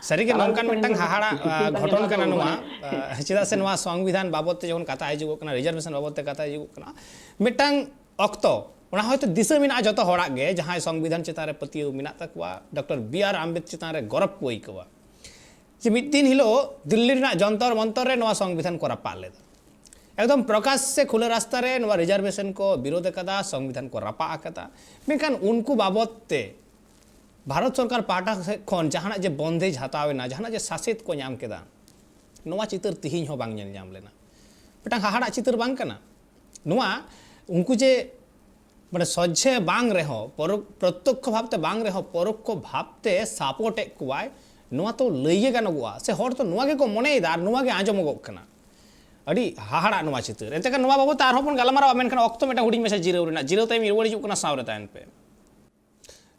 ᱥᱟᱹᱨᱤᱜᱮ ᱱᱚᱝᱠᱟᱱ ᱢᱤᱫᱴᱟᱝ ᱦᱟᱦᱟᱲᱟᱜ ᱟ, ᱜᱷᱚᱴᱚᱱ ᱠᱟᱱᱟ ᱱᱚᱣᱟ᱾ ᱟ, ᱪᱮᱫᱟᱜ ᱥᱮ ᱱᱚᱣᱟ ᱥᱚᱝᱵᱤᱫᱷᱟᱱ ᱵᱟᱵᱚᱫ ᱛᱮ ᱡᱚᱠᱷᱚᱱ ᱠᱟᱛᱷᱟ ᱦᱤᱡᱩᱜᱚᱜ ᱠᱟᱱᱟ, ᱨᱤᱡᱟᱨᱵᱷᱮᱥᱚᱱ ᱵᱟᱵᱚᱫ ᱛᱮ ᱠᱟᱛᱷᱟ ᱦᱤᱡᱩᱜᱚᱜ ᱠᱟᱱᱟ, ᱢᱤᱫᱴᱟᱝ ᱚᱠᱛᱚ, ᱚᱱᱟ ᱦᱚᱭᱛᱳ ᱫᱤᱥᱟᱹ ᱢᱮᱱᱟᱜᱼᱟ ᱡᱚᱛᱚ ᱦᱚᱲᱟᱜ ᱜᱮ, ᱡᱟᱦᱟᱸᱭ ᱥᱚᱝᱵᱤᱫᱷᱟᱱ ᱪᱮᱛᱟᱱ ᱨᱮ ᱯᱟᱹᱛᱭᱟᱹᱣ ᱢᱮᱱᱟᱜ ᱛᱟᱠᱚᱣᱟ, ᱰᱚᱠᱴᱚᱨ ᱵᱤ ᱟᱨ ᱟᱢᱵᱮᱫ ᱪᱮᱛᱟᱱ ᱨᱮ ᱜᱚᱨᱚᱵᱽ ᱠᱚ ᱟᱹᱭᱠᱟᱹᱣᱟ, ᱡᱮ ᱢᱤᱫ ᱫᱤᱱ ᱦᱤᱞᱳᱜ ᱫᱤᱞᱞᱤ ᱨᱮᱱᱟᱜ ᱡᱚᱱᱛᱚᱨ ᱢᱚᱱᱛᱚᱨ ᱨᱮ ᱱᱚᱣᱟ ᱥᱚᱝᱵᱤᱫᱷᱟᱱ ᱠᱚ ᱨᱟᱯᱟᱜ ᱞᱮᱫᱟ᱾ ᱮᱠᱫᱚᱢ ᱯᱨᱚᱠᱟᱥ ᱥᱮ ᱠᱷᱩᱞᱟᱹ ᱨᱟᱥᱛᱟ ᱨᱮ ᱱᱚᱣᱟ ᱨᱤᱡᱟᱨᱵᱷᱮᱥᱚᱱ ᱠᱚ ᱵᱤᱨᱳᱫ ᱟᱠᱟᱫᱟ, ᱥᱚᱝᱵᱤᱫᱷᱟᱱ ᱠᱚ ᱨᱟᱯᱟᱜ ᱟᱠᱟᱫᱟ᱾ ᱢᱮᱱᱠᱷᱟᱱ ᱩᱱᱠᱩ ᱵᱟᱵᱚᱫ ᱛᱮ ᱵᱷᱟᱨᱚᱛ ᱥᱚᱨᱠᱟᱨ ᱯᱟᱦᱴᱟ ᱥᱮᱫ ᱠᱷᱚᱱ ᱡᱟᱦᱟᱱᱟᱜ ᱡᱮ ᱵᱚᱱᱫᱮᱡᱽ ᱦᱟᱛᱟᱣ ᱮᱱᱟ, ᱡᱟᱦᱟᱱᱟᱜ ᱡᱮ ᱥᱟᱥᱮᱛ ᱠᱚ ᱧᱟᱢ ᱠᱮᱫᱟ, ᱱᱚᱣᱟ ᱪᱤᱛᱟᱹᱨ ᱛᱤᱦᱤᱧ ᱦᱚᱸ ᱵᱟᱝ ᱧᱮᱞ ᱧᱟᱢ ᱞᱮᱱᱟ᱾ ᱢᱤᱫᱴᱟᱝ ᱦᱟᱦᱟᱲᱟᱜ ᱪᱤᱛᱟᱹᱨ ᱵᱟᱝ ᱠᱟᱱᱟ? ᱱᱚᱣᱟ ᱩᱱᱠᱩ ᱡᱮ ᱢᱟᱱᱮ ᱥᱚᱡᱷᱮ ᱵᱟᱝ ᱨᱮᱦᱚᱸ, ᱯᱚᱨᱚ-, ᱯᱨᱚᱛᱛᱚᱠᱠᱷᱚ ᱵᱷᱟᱵᱽᱛᱮ ᱵᱟᱝ ᱨᱮᱦᱚᱸ, ᱯᱚᱨᱚᱠᱠᱷᱚ ᱵᱷᱟᱵᱽᱛᱮ ᱥᱟᱯᱳᱨᱴ ᱮᱫ ᱠᱚᱣᱟᱭ, ᱱᱚᱣᱟ ᱛᱚ ᱞᱟᱹᱭ ᱜᱮ ᱜᱟᱱᱚᱜᱚᱜᱼᱟ, ᱥᱮ ᱦᱚᱲ ᱛᱚ ᱱᱚᱣᱟ ᱜᱮᱠᱚ ᱢᱚᱱᱮᱭᱮᱫᱟ ᱟᱨ ᱱᱚᱣᱟ ᱜᱮ ᱟᱸᱡᱚᱢᱚᱜᱚᱜ ᱠᱟᱱᱟ᱾ ᱟᱹᱰᱤ ᱦᱟᱦᱟᱲᱟᱜ ᱱᱚᱣᱟ ᱪᱤᱛᱟᱹᱨ᱾ ᱮᱱᱛᱮ ᱠᱷᱟᱱ ᱱᱚᱣᱟ ᱵᱟᱵᱚᱫ ᱛᱮ ᱟᱨᱦᱚᱸ ᱵᱚᱱ ᱜᱟᱞᱢᱟᱨᱟᱣᱟ, ᱢᱮᱱᱠᱷᱟᱱ ᱚᱠᱛᱚ ᱢᱤᱫᱴᱟᱝ ᱦᱩᱰᱤᱧ ᱢᱟᱪᱷᱟ ᱡᱤᱨᱟᱹᱣ ᱨᱮᱱᱟᱜ, ᱡᱤᱨᱟᱹᱣ ᱛᱟᱭᱚᱢ ᱨᱩᱣᱟᱹᱲ ᱦᱤᱡᱩᱜ ᱠᱟᱱᱟ, ᱥᱟᱶᱨᱮ ᱛᱟᱦᱮᱱ ᱯᱮ᱾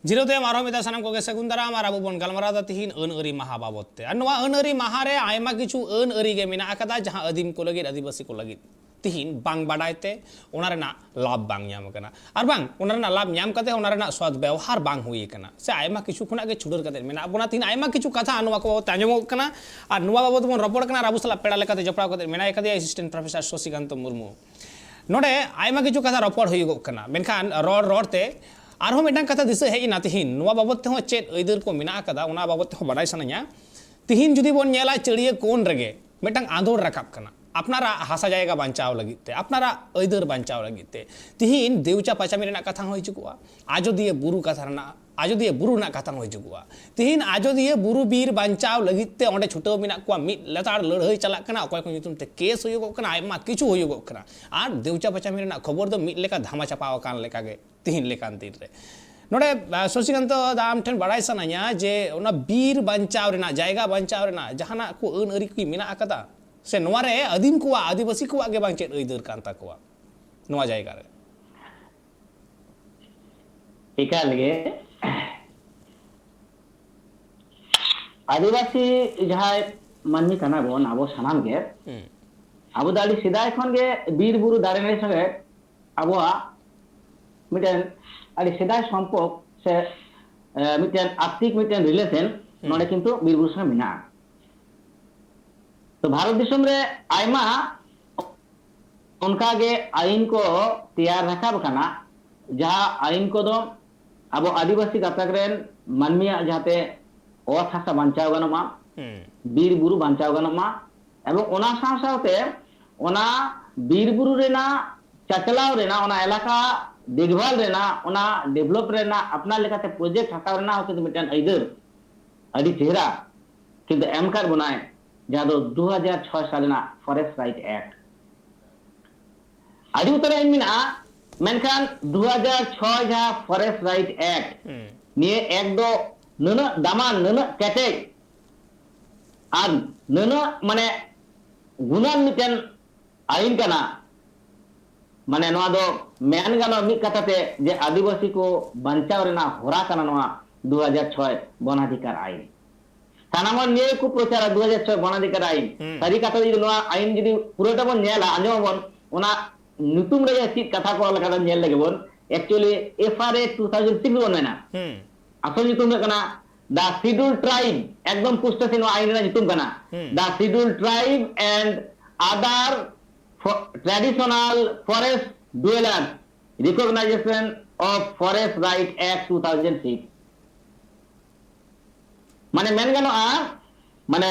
ᱡᱤᱨᱟᱹᱣ ᱛᱟᱭᱚᱢ ᱟᱨᱦᱚᱸ ᱢᱤᱫ ᱫᱷᱟᱣ ᱥᱟᱱᱟᱢ ᱠᱚᱜᱮ ᱥᱟᱹᱜᱩᱱ ᱫᱟᱨᱟᱢ᱾ ᱟᱨ ᱟᱵᱚ ᱵᱚᱱ ᱜᱟᱞᱢᱟᱨᱟᱣ ᱮᱫᱟ ᱛᱤᱦᱤᱧ ᱟᱹᱱ ᱟᱹᱨᱤ ᱢᱟᱦᱟ ᱵᱟᱵᱚᱫ ᱛᱮ᱾ ᱟᱨ ᱱᱚᱣᱟ ᱟᱹᱱ ᱟᱹᱨᱤ ᱢᱟᱦᱟ ᱨᱮ ᱟᱭᱢᱟ ᱠᱤᱪᱷᱩ ᱟᱹᱱ ᱟᱹᱨᱤ ᱜᱮ ᱢᱮᱱᱟᱜ ᱟᱠᱟᱫᱟ, ᱡᱟᱦᱟᱸ ᱟᱹᱫᱤᱢ ᱠᱚ ᱞᱟᱹᱜᱤᱫ, ᱟᱹᱫᱤᱵᱟᱹᱥᱤ ᱠᱚ ᱞᱟᱹᱜᱤᱫ ᱛᱤᱦᱤᱧ ᱵᱟᱝ ᱵᱟᱰᱟᱭ ᱛᱮ ᱚᱱᱟ ᱨᱮᱱᱟᱜ ᱞᱟᱵᱷ ᱵᱟᱝ ᱧᱟᱢ ᱟᱠᱟᱱᱟ᱾ ᱟᱨ ᱵᱟᱝ, ᱚᱱᱟ ᱨᱮᱱᱟᱜ ᱞᱟᱵᱷ ᱧᱟᱢ ᱠᱟᱛᱮ ᱚᱱᱟ ᱨᱮᱱᱟᱜ ᱥᱚᱫ ᱵᱮᱣᱦᱟᱨ ᱵᱟᱝ ᱦᱩᱭ ᱟᱠᱟᱱᱟ, ᱥᱮ ᱟᱭᱢᱟ ᱠᱤᱪᱷᱩ ᱠᱷᱚᱱᱟᱜ ᱜᱮ ᱪᱷᱩᱰᱟᱹᱨ ᱠᱟᱛᱮ ᱢᱮᱱᱟᱜ ᱵᱚᱱᱟ᱾ ᱛᱤᱦᱤᱧ ᱟᱭᱢᱟ ᱠᱤᱪᱷᱩ ᱠᱟᱛᱷᱟ ᱱᱚᱣᱟ ᱠᱚ ᱵᱟᱵᱚᱫ ᱛᱮ ᱟᱸᱡᱚᱢᱚᱜ ᱠᱟᱱᱟ, ᱟᱨ ᱱᱚᱣᱟ ᱵᱟᱵᱚᱫ ᱵᱚᱱ ᱨᱚᱯᱚᱲ ᱠᱟᱱᱟ᱾ ᱟᱨ ᱟᱵᱚ ᱥᱟᱞᱟᱜ ᱯᱮᱲᱟ ᱞᱮᱠᱟᱛᱮ ᱡᱚᱯᱲᱟᱣ ᱠᱟᱛᱮ ᱢᱮᱱᱟᱭ ᱠᱟᱫᱮᱭᱟ assistant professor ᱥᱚᱥᱤᱠᱟᱱᱛᱚ ᱢᱩᱨᱢᱩ᱾ ᱱᱚᱰᱮ ᱟᱭᱢᱟ ᱠᱤᱪᱷᱩ ᱠᱟᱛᱷᱟ ᱨᱚᱯᱚᱲ ᱦᱩᱭᱩᱜᱚᱜ ᱠᱟᱱᱟ, ᱢᱮᱱᱠᱷᱟᱱ ᱨᱚᱲ ᱨᱚᱲ ᱛᱮ ᱟᱨᱦᱚᱸ ᱢᱤᱫᱴᱟᱝ ᱠᱟᱛᱷᱟ ᱫᱤᱥᱟᱹ ᱦᱮᱡ ᱮᱱᱟ ᱛᱤᱦᱤᱧ, ᱱᱚᱣᱟ ᱵᱟᱵᱚᱫ ᱛᱮᱦᱚᱸ ᱪᱮᱫ ᱟᱹᱭᱫᱟᱹᱨ ᱠᱚ ᱢᱮᱱᱟᱜ ᱟᱠᱟᱫᱟ, ᱚᱱᱟ ᱵᱟᱵᱚᱫ ᱛᱮᱦᱚᱸ ᱵᱟᱰᱟᱭ ᱥᱟᱱᱟᱧᱟ᱾ ᱛᱤᱦᱤᱧ ᱡᱩᱫᱤ ᱵᱚᱱ ᱧᱮᱞᱟ, ᱪᱟᱹᱲᱭᱟᱹ ᱠᱳᱱ ᱨᱮᱜᱮ ᱢᱤᱫᱴᱟᱝ ᱟᱸᱫᱳᱲ ᱨᱟᱠᱟᱵ ᱠᱟᱱᱟ ᱟᱯᱱᱟᱨᱟᱜ ᱦᱟᱥᱟ ᱡᱟᱭᱜᱟ ᱵᱟᱧᱪᱟᱣ ᱞᱟᱹᱜᱤᱫ ᱛᱮ, ᱟᱯᱱᱟᱨᱟᱜ ᱟᱹᱭᱫᱟᱹᱨ ᱵᱟᱧᱪᱟᱣ ᱞᱟᱹᱜᱤᱫ ᱛᱮ᱾ ᱛᱤᱦᱤᱧ ᱫᱮᱣᱪᱟ ᱯᱟᱪᱟᱢᱤ ᱨᱮᱱᱟᱜ ᱠᱟᱛᱷᱟ ᱦᱚᱸ ᱦᱤᱡᱩᱜᱚᱜᱼᱟ, ᱟᱡᱚᱫᱤᱭᱟᱹ ᱵᱩᱨᱩ ᱠᱟᱛᱷᱟ ᱨᱮᱱᱟᱜ, ᱟᱡᱚᱫᱤᱭᱟᱹ ᱵᱩᱨᱩ ᱨᱮᱱᱟᱜ ᱠᱟᱛᱷᱟ ᱦᱚᱸ ᱦᱤᱡᱩᱜᱚᱜᱼᱟ᱾ ᱛᱤᱦᱤᱧ ᱟᱡᱚᱫᱤᱭᱟᱹ ᱵᱩᱨᱩ ᱵᱤᱨ ᱵᱟᱧᱪᱟᱣ ᱞᱟᱹᱜᱤᱫ ᱛᱮ ᱚᱸᱰᱮ ᱪᱷᱩᱴᱟᱹᱣ ᱢᱮᱱᱟᱜ ᱠᱚᱣᱟ, ᱢᱤᱫ ᱞᱮᱛᱟᱲ ᱞᱟᱹᱲᱦᱟᱹᱭ ᱪᱟᱞᱟᱜ ᱠᱟᱱᱟ, ᱚᱠᱚᱭ ᱠᱚ ᱧᱩᱛᱩᱢ ᱛᱮ ᱠᱮᱥ ᱦᱩᱭᱩᱜᱚᱜ ᱠᱟᱱᱟ, ᱟᱭᱢᱟ ᱠᱤᱪᱷᱩ ᱦᱩᱭᱩᱜᱚᱜ ᱠᱟᱱᱟ᱾ ᱟᱨ ᱫᱮᱣᱪᱟ ᱯᱟᱪᱟᱢᱤ ᱨᱮᱱᱟᱜ ᱠᱷᱚᱵᱚᱨ ᱫᱚ ᱢᱤᱫ ᱞᱮᱠᱟ ᱫᱷᱟᱢᱟ ᱪᱟᱯᱟ ᱟᱠᱟᱱ ᱞᱮᱠᱟᱜᱮ ᱛᱤᱦᱤᱧ ᱞᱮᱠᱟᱱ ᱫᱤᱱ ᱨᱮ᱾ ᱱᱚᱰᱮ, ᱟ, ᱥᱚᱥᱤᱠᱟᱱᱛᱚ ᱫᱟ, ᱟᱢ ᱴᱷᱮᱱ ᱵᱟᱲᱟᱭ ᱥᱟᱱᱟᱧᱟ ᱡᱮ ᱚᱱᱟ ᱵᱤᱨ ᱵᱟᱧᱪᱟᱣ ᱨᱮᱱᱟᱜ, ᱡᱟᱭᱜᱟ ᱵᱟᱧᱪᱟᱣ ᱨᱮᱱᱟᱜ ᱡᱟᱦᱟᱱᱟᱜ ᱠᱚ ᱟᱹᱱ ᱟᱹᱨᱤ ᱠᱚ ᱢᱮᱱᱟᱜ ᱟᱠᱟᱫᱟ, ᱥᱮ ᱱᱚᱣᱟ ᱨᱮ ᱟᱹᱫᱤᱢ ᱠᱚᱣᱟᱜ, ᱟᱹᱫᱤᱵᱟᱹᱥᱤ ᱠᱚᱣᱟᱜ ᱜᱮ ᱵᱟᱝ ᱪᱮᱫ ᱟᱹᱭᱫᱟᱹᱨ ᱠᱟᱱ ᱛᱟᱠᱚᱣᱟ ᱱᱚᱣᱟ ᱡᱟᱭᱜᱟ ᱨᱮ? ᱮᱠᱟᱞ ᱜᱮ᱾ ᱟᱹᱫᱤᱵᱟᱹᱥᱤ ᱡᱟᱦᱟᱸᱭ ᱢᱟᱹᱱᱢᱤ ᱠᱟᱱᱟ ᱵᱚᱱ ᱟᱵᱚ ᱥᱟᱱᱟᱢ ᱜᱮ, ᱦᱩᱸ᱾ ᱟᱵᱚ ᱫᱚ ᱟᱹᱰᱤ ᱥᱮᱫᱟᱭ ᱠᱷᱚᱱ ᱜᱮ ᱵᱤᱨ ᱵᱩᱨᱩ ᱫᱟᱨᱮ ᱱᱟᱹᱲᱤ ᱥᱚᱸᱜᱮ ᱟᱵᱚᱣᱟᱜ ᱢᱤᱫᱴᱮᱱ ᱟᱹᱰᱤ ᱥᱮᱫᱟᱭ ᱥᱚᱢᱯᱚᱨᱠ ᱥᱮ, ᱮ, ᱢᱤᱫᱴᱮᱱ ᱟᱛᱛᱤᱠ ᱢᱤᱫᱴᱮᱱ relation ᱦᱩᱸ᱾ ᱱᱚᱰᱮ ᱠᱤᱱᱛᱩ ᱵᱤᱨ ᱵᱩᱨᱩ ᱥᱚᱸᱜᱮ ᱢᱮᱱᱟᱜᱼᱟ᱾ ᱛᱚ ᱵᱷᱟᱨᱚᱛ ᱫᱤᱥᱚᱢ ᱨᱮ ᱟᱭᱢᱟ ᱚᱱᱠᱟ ᱜᱮ ᱟᱭᱤᱱ ᱠᱚ ᱛᱮᱭᱟᱨ ᱨᱟᱠᱟᱵ ᱟᱠᱟᱱᱟ, ᱡᱟᱦᱟᱸ ᱟᱭᱤᱱ ᱠᱚᱫᱚ ᱟᱵᱚ ᱟᱹᱫᱤᱵᱟᱹᱥᱤ ᱜᱟᱛᱟᱠ ᱨᱮᱱ ᱢᱟᱹᱱᱢᱤᱭᱟᱜ ᱡᱟᱦᱟᱸᱛᱮ ᱚᱛ ᱦᱟᱥᱟ ᱵᱟᱧᱪᱟᱣ ᱜᱟᱱᱚᱜ ᱢᱟ, ᱦᱩᱸ᱾ ᱵᱤᱨ ᱵᱩᱨᱩ ᱵᱟᱧᱪᱟᱣ ᱜᱟᱱᱚᱜ ᱢᱟ, ᱮᱵᱚᱝ ᱚᱱᱟ ᱥᱟᱶ ᱥᱟᱶᱛᱮ ᱚᱱᱟ ᱵᱤᱨ ᱵᱩᱨᱩ ᱨᱮᱱᱟᱜ ᱪᱟᱪᱞᱟᱣ ᱨᱮᱱᱟᱜ, ᱚᱱᱟ ᱮᱞᱟᱠᱟ ᱫᱮᱠᱷᱵᱷᱟᱞ ᱨᱮᱱᱟᱜ, ᱚᱱᱟ ᱰᱮᱵᱷᱞᱚᱯ ᱨᱮᱱᱟᱜ ᱟᱯᱱᱟᱨ ᱞᱮᱠᱟᱛᱮ ᱯᱨᱚᱡᱮᱠᱴ ᱦᱟᱛᱟᱣ ᱨᱮᱱᱟᱜ ᱦᱚᱸ ᱠᱤᱱᱛᱩ ᱢᱤᱫᱴᱮᱱ ᱟᱹᱭᱫᱟᱹᱨ ᱟᱹᱰᱤ ᱪᱮᱦᱨᱟ ᱠᱤᱱᱛᱩ ᱮᱢ ᱟᱠᱟᱫ ᱵᱚᱱᱟᱭ, ᱡᱟᱦᱟᱸ ᱫᱚ ᱫᱩ ᱦᱟᱡᱟᱨ ᱪᱷᱚᱭ ᱥᱟᱞ ᱨᱮᱱᱟᱜ ᱯᱷᱚᱨᱮᱥᱴ ᱨᱟᱭᱤᱴ ᱮᱠᱴ᱾ ᱟᱹᱰᱤ ᱩᱛᱟᱹᱨ ᱟᱭᱤᱱ ᱢᱮᱱᱟᱜᱼᱟ, ᱢᱮᱱᱠᱷᱟᱱ ᱫᱩ ᱦᱟᱡᱟᱨ ᱪᱷᱚᱭ ᱡᱟᱦᱟᱸ ᱯᱷᱚᱨᱮᱥᱴ ᱨᱟᱭᱤᱴ ᱮᱠᱴ, ᱦᱩᱸ᱾ ᱱᱤᱭᱟᱹ ᱮᱠᱴ ᱫᱚ ᱱᱩᱱᱟᱹᱜ ᱫᱟᱢᱟᱱ, ᱱᱩᱱᱟᱹᱜ ᱠᱮᱴᱮᱡ ᱟᱨ ᱱᱩᱱᱟᱹᱜ ᱢᱟᱱᱮ ᱜᱩᱱᱟᱱ ᱢᱤᱫᱴᱮᱱ ᱟᱭᱤᱱ ᱠᱟᱱᱟ᱾ ᱢᱟᱱᱮ ᱱᱚᱣᱟ ᱫᱚ ᱢᱮᱱ ᱜᱟᱱᱚᱜᱼᱟ ᱢᱤᱫ ᱠᱟᱛᱷᱟ ᱛᱮ ᱡᱮ ᱟᱹᱫᱤᱵᱟᱹᱥᱤ ᱠᱚ ᱵᱟᱧᱪᱟᱣ ᱨᱮᱱᱟᱜ ᱦᱚᱨᱟ ᱠᱟᱱᱟ ᱱᱚᱣᱟ ᱫᱩ ᱦᱟᱡᱟᱨ ᱪᱷᱚᱭ ᱵᱚᱱ ᱚᱫᱷᱤᱠᱟᱨ ᱟᱭᱤᱱ᱾ ᱥᱟᱱᱟᱢ ᱦᱚᱲ ᱱᱤᱭᱟᱹ ᱠᱚ ᱯᱨᱚᱪᱟᱨᱟ ᱫᱩ ᱦᱟᱡᱟᱨ ᱪᱷᱚᱭ ᱵᱚᱱ ᱚᱫᱷᱤᱠᱟᱨ ᱟᱭᱤᱱ᱾ ᱦᱩᱸ᱾ ᱥᱟᱹᱨᱤ ᱠᱟᱛᱷᱟ ᱫᱚ ᱡᱩᱫᱤ ᱱᱚᱣᱟ ᱟᱭᱤᱱ ᱡᱩᱫᱤ ᱯᱩᱨᱟᱹᱴᱟ ᱵᱚᱱ ᱧᱮᱞᱟ, ᱟᱸᱡᱚᱢ ᱟᱵᱚᱱ, ᱚᱱᱟ ᱧᱩᱛᱩᱢ ᱨᱮᱜᱮ ᱪᱮᱫ ᱠᱟᱛᱷᱟ ᱠᱚ ᱚᱞ ᱟᱠᱟᱫᱟ ᱧᱮᱞ ᱞᱮᱜᱮ ᱵᱚᱱ᱾ Actually, F R A two thousand six ᱵᱚᱱ ᱢᱮᱱᱟ᱾ ᱦᱩᱸ᱾ ᱟᱥᱚᱞ ᱧᱩᱛᱩᱢ ᱦᱩᱭᱩᱜ ᱠᱟᱱᱟ The Scheduled Tribe, ᱮᱠᱫᱚᱢ ᱯᱩᱥᱴᱟᱹ ᱥᱮ ᱱᱚᱣᱟ ᱟᱭᱤᱱ ᱨᱮᱱᱟᱜ ᱧᱩᱛᱩᱢ ᱠᱟᱱᱟ᱾ ᱦᱩᱸ᱾ The Scheduled Tribe and Other Fo-, Traditional Forest Dwellers, Recognition of Forest Right Act two thousand six. ᱢᱟᱱᱮ ᱢᱮᱱ ᱜᱟᱱᱚᱜᱼᱟ, ᱢᱟᱱᱮ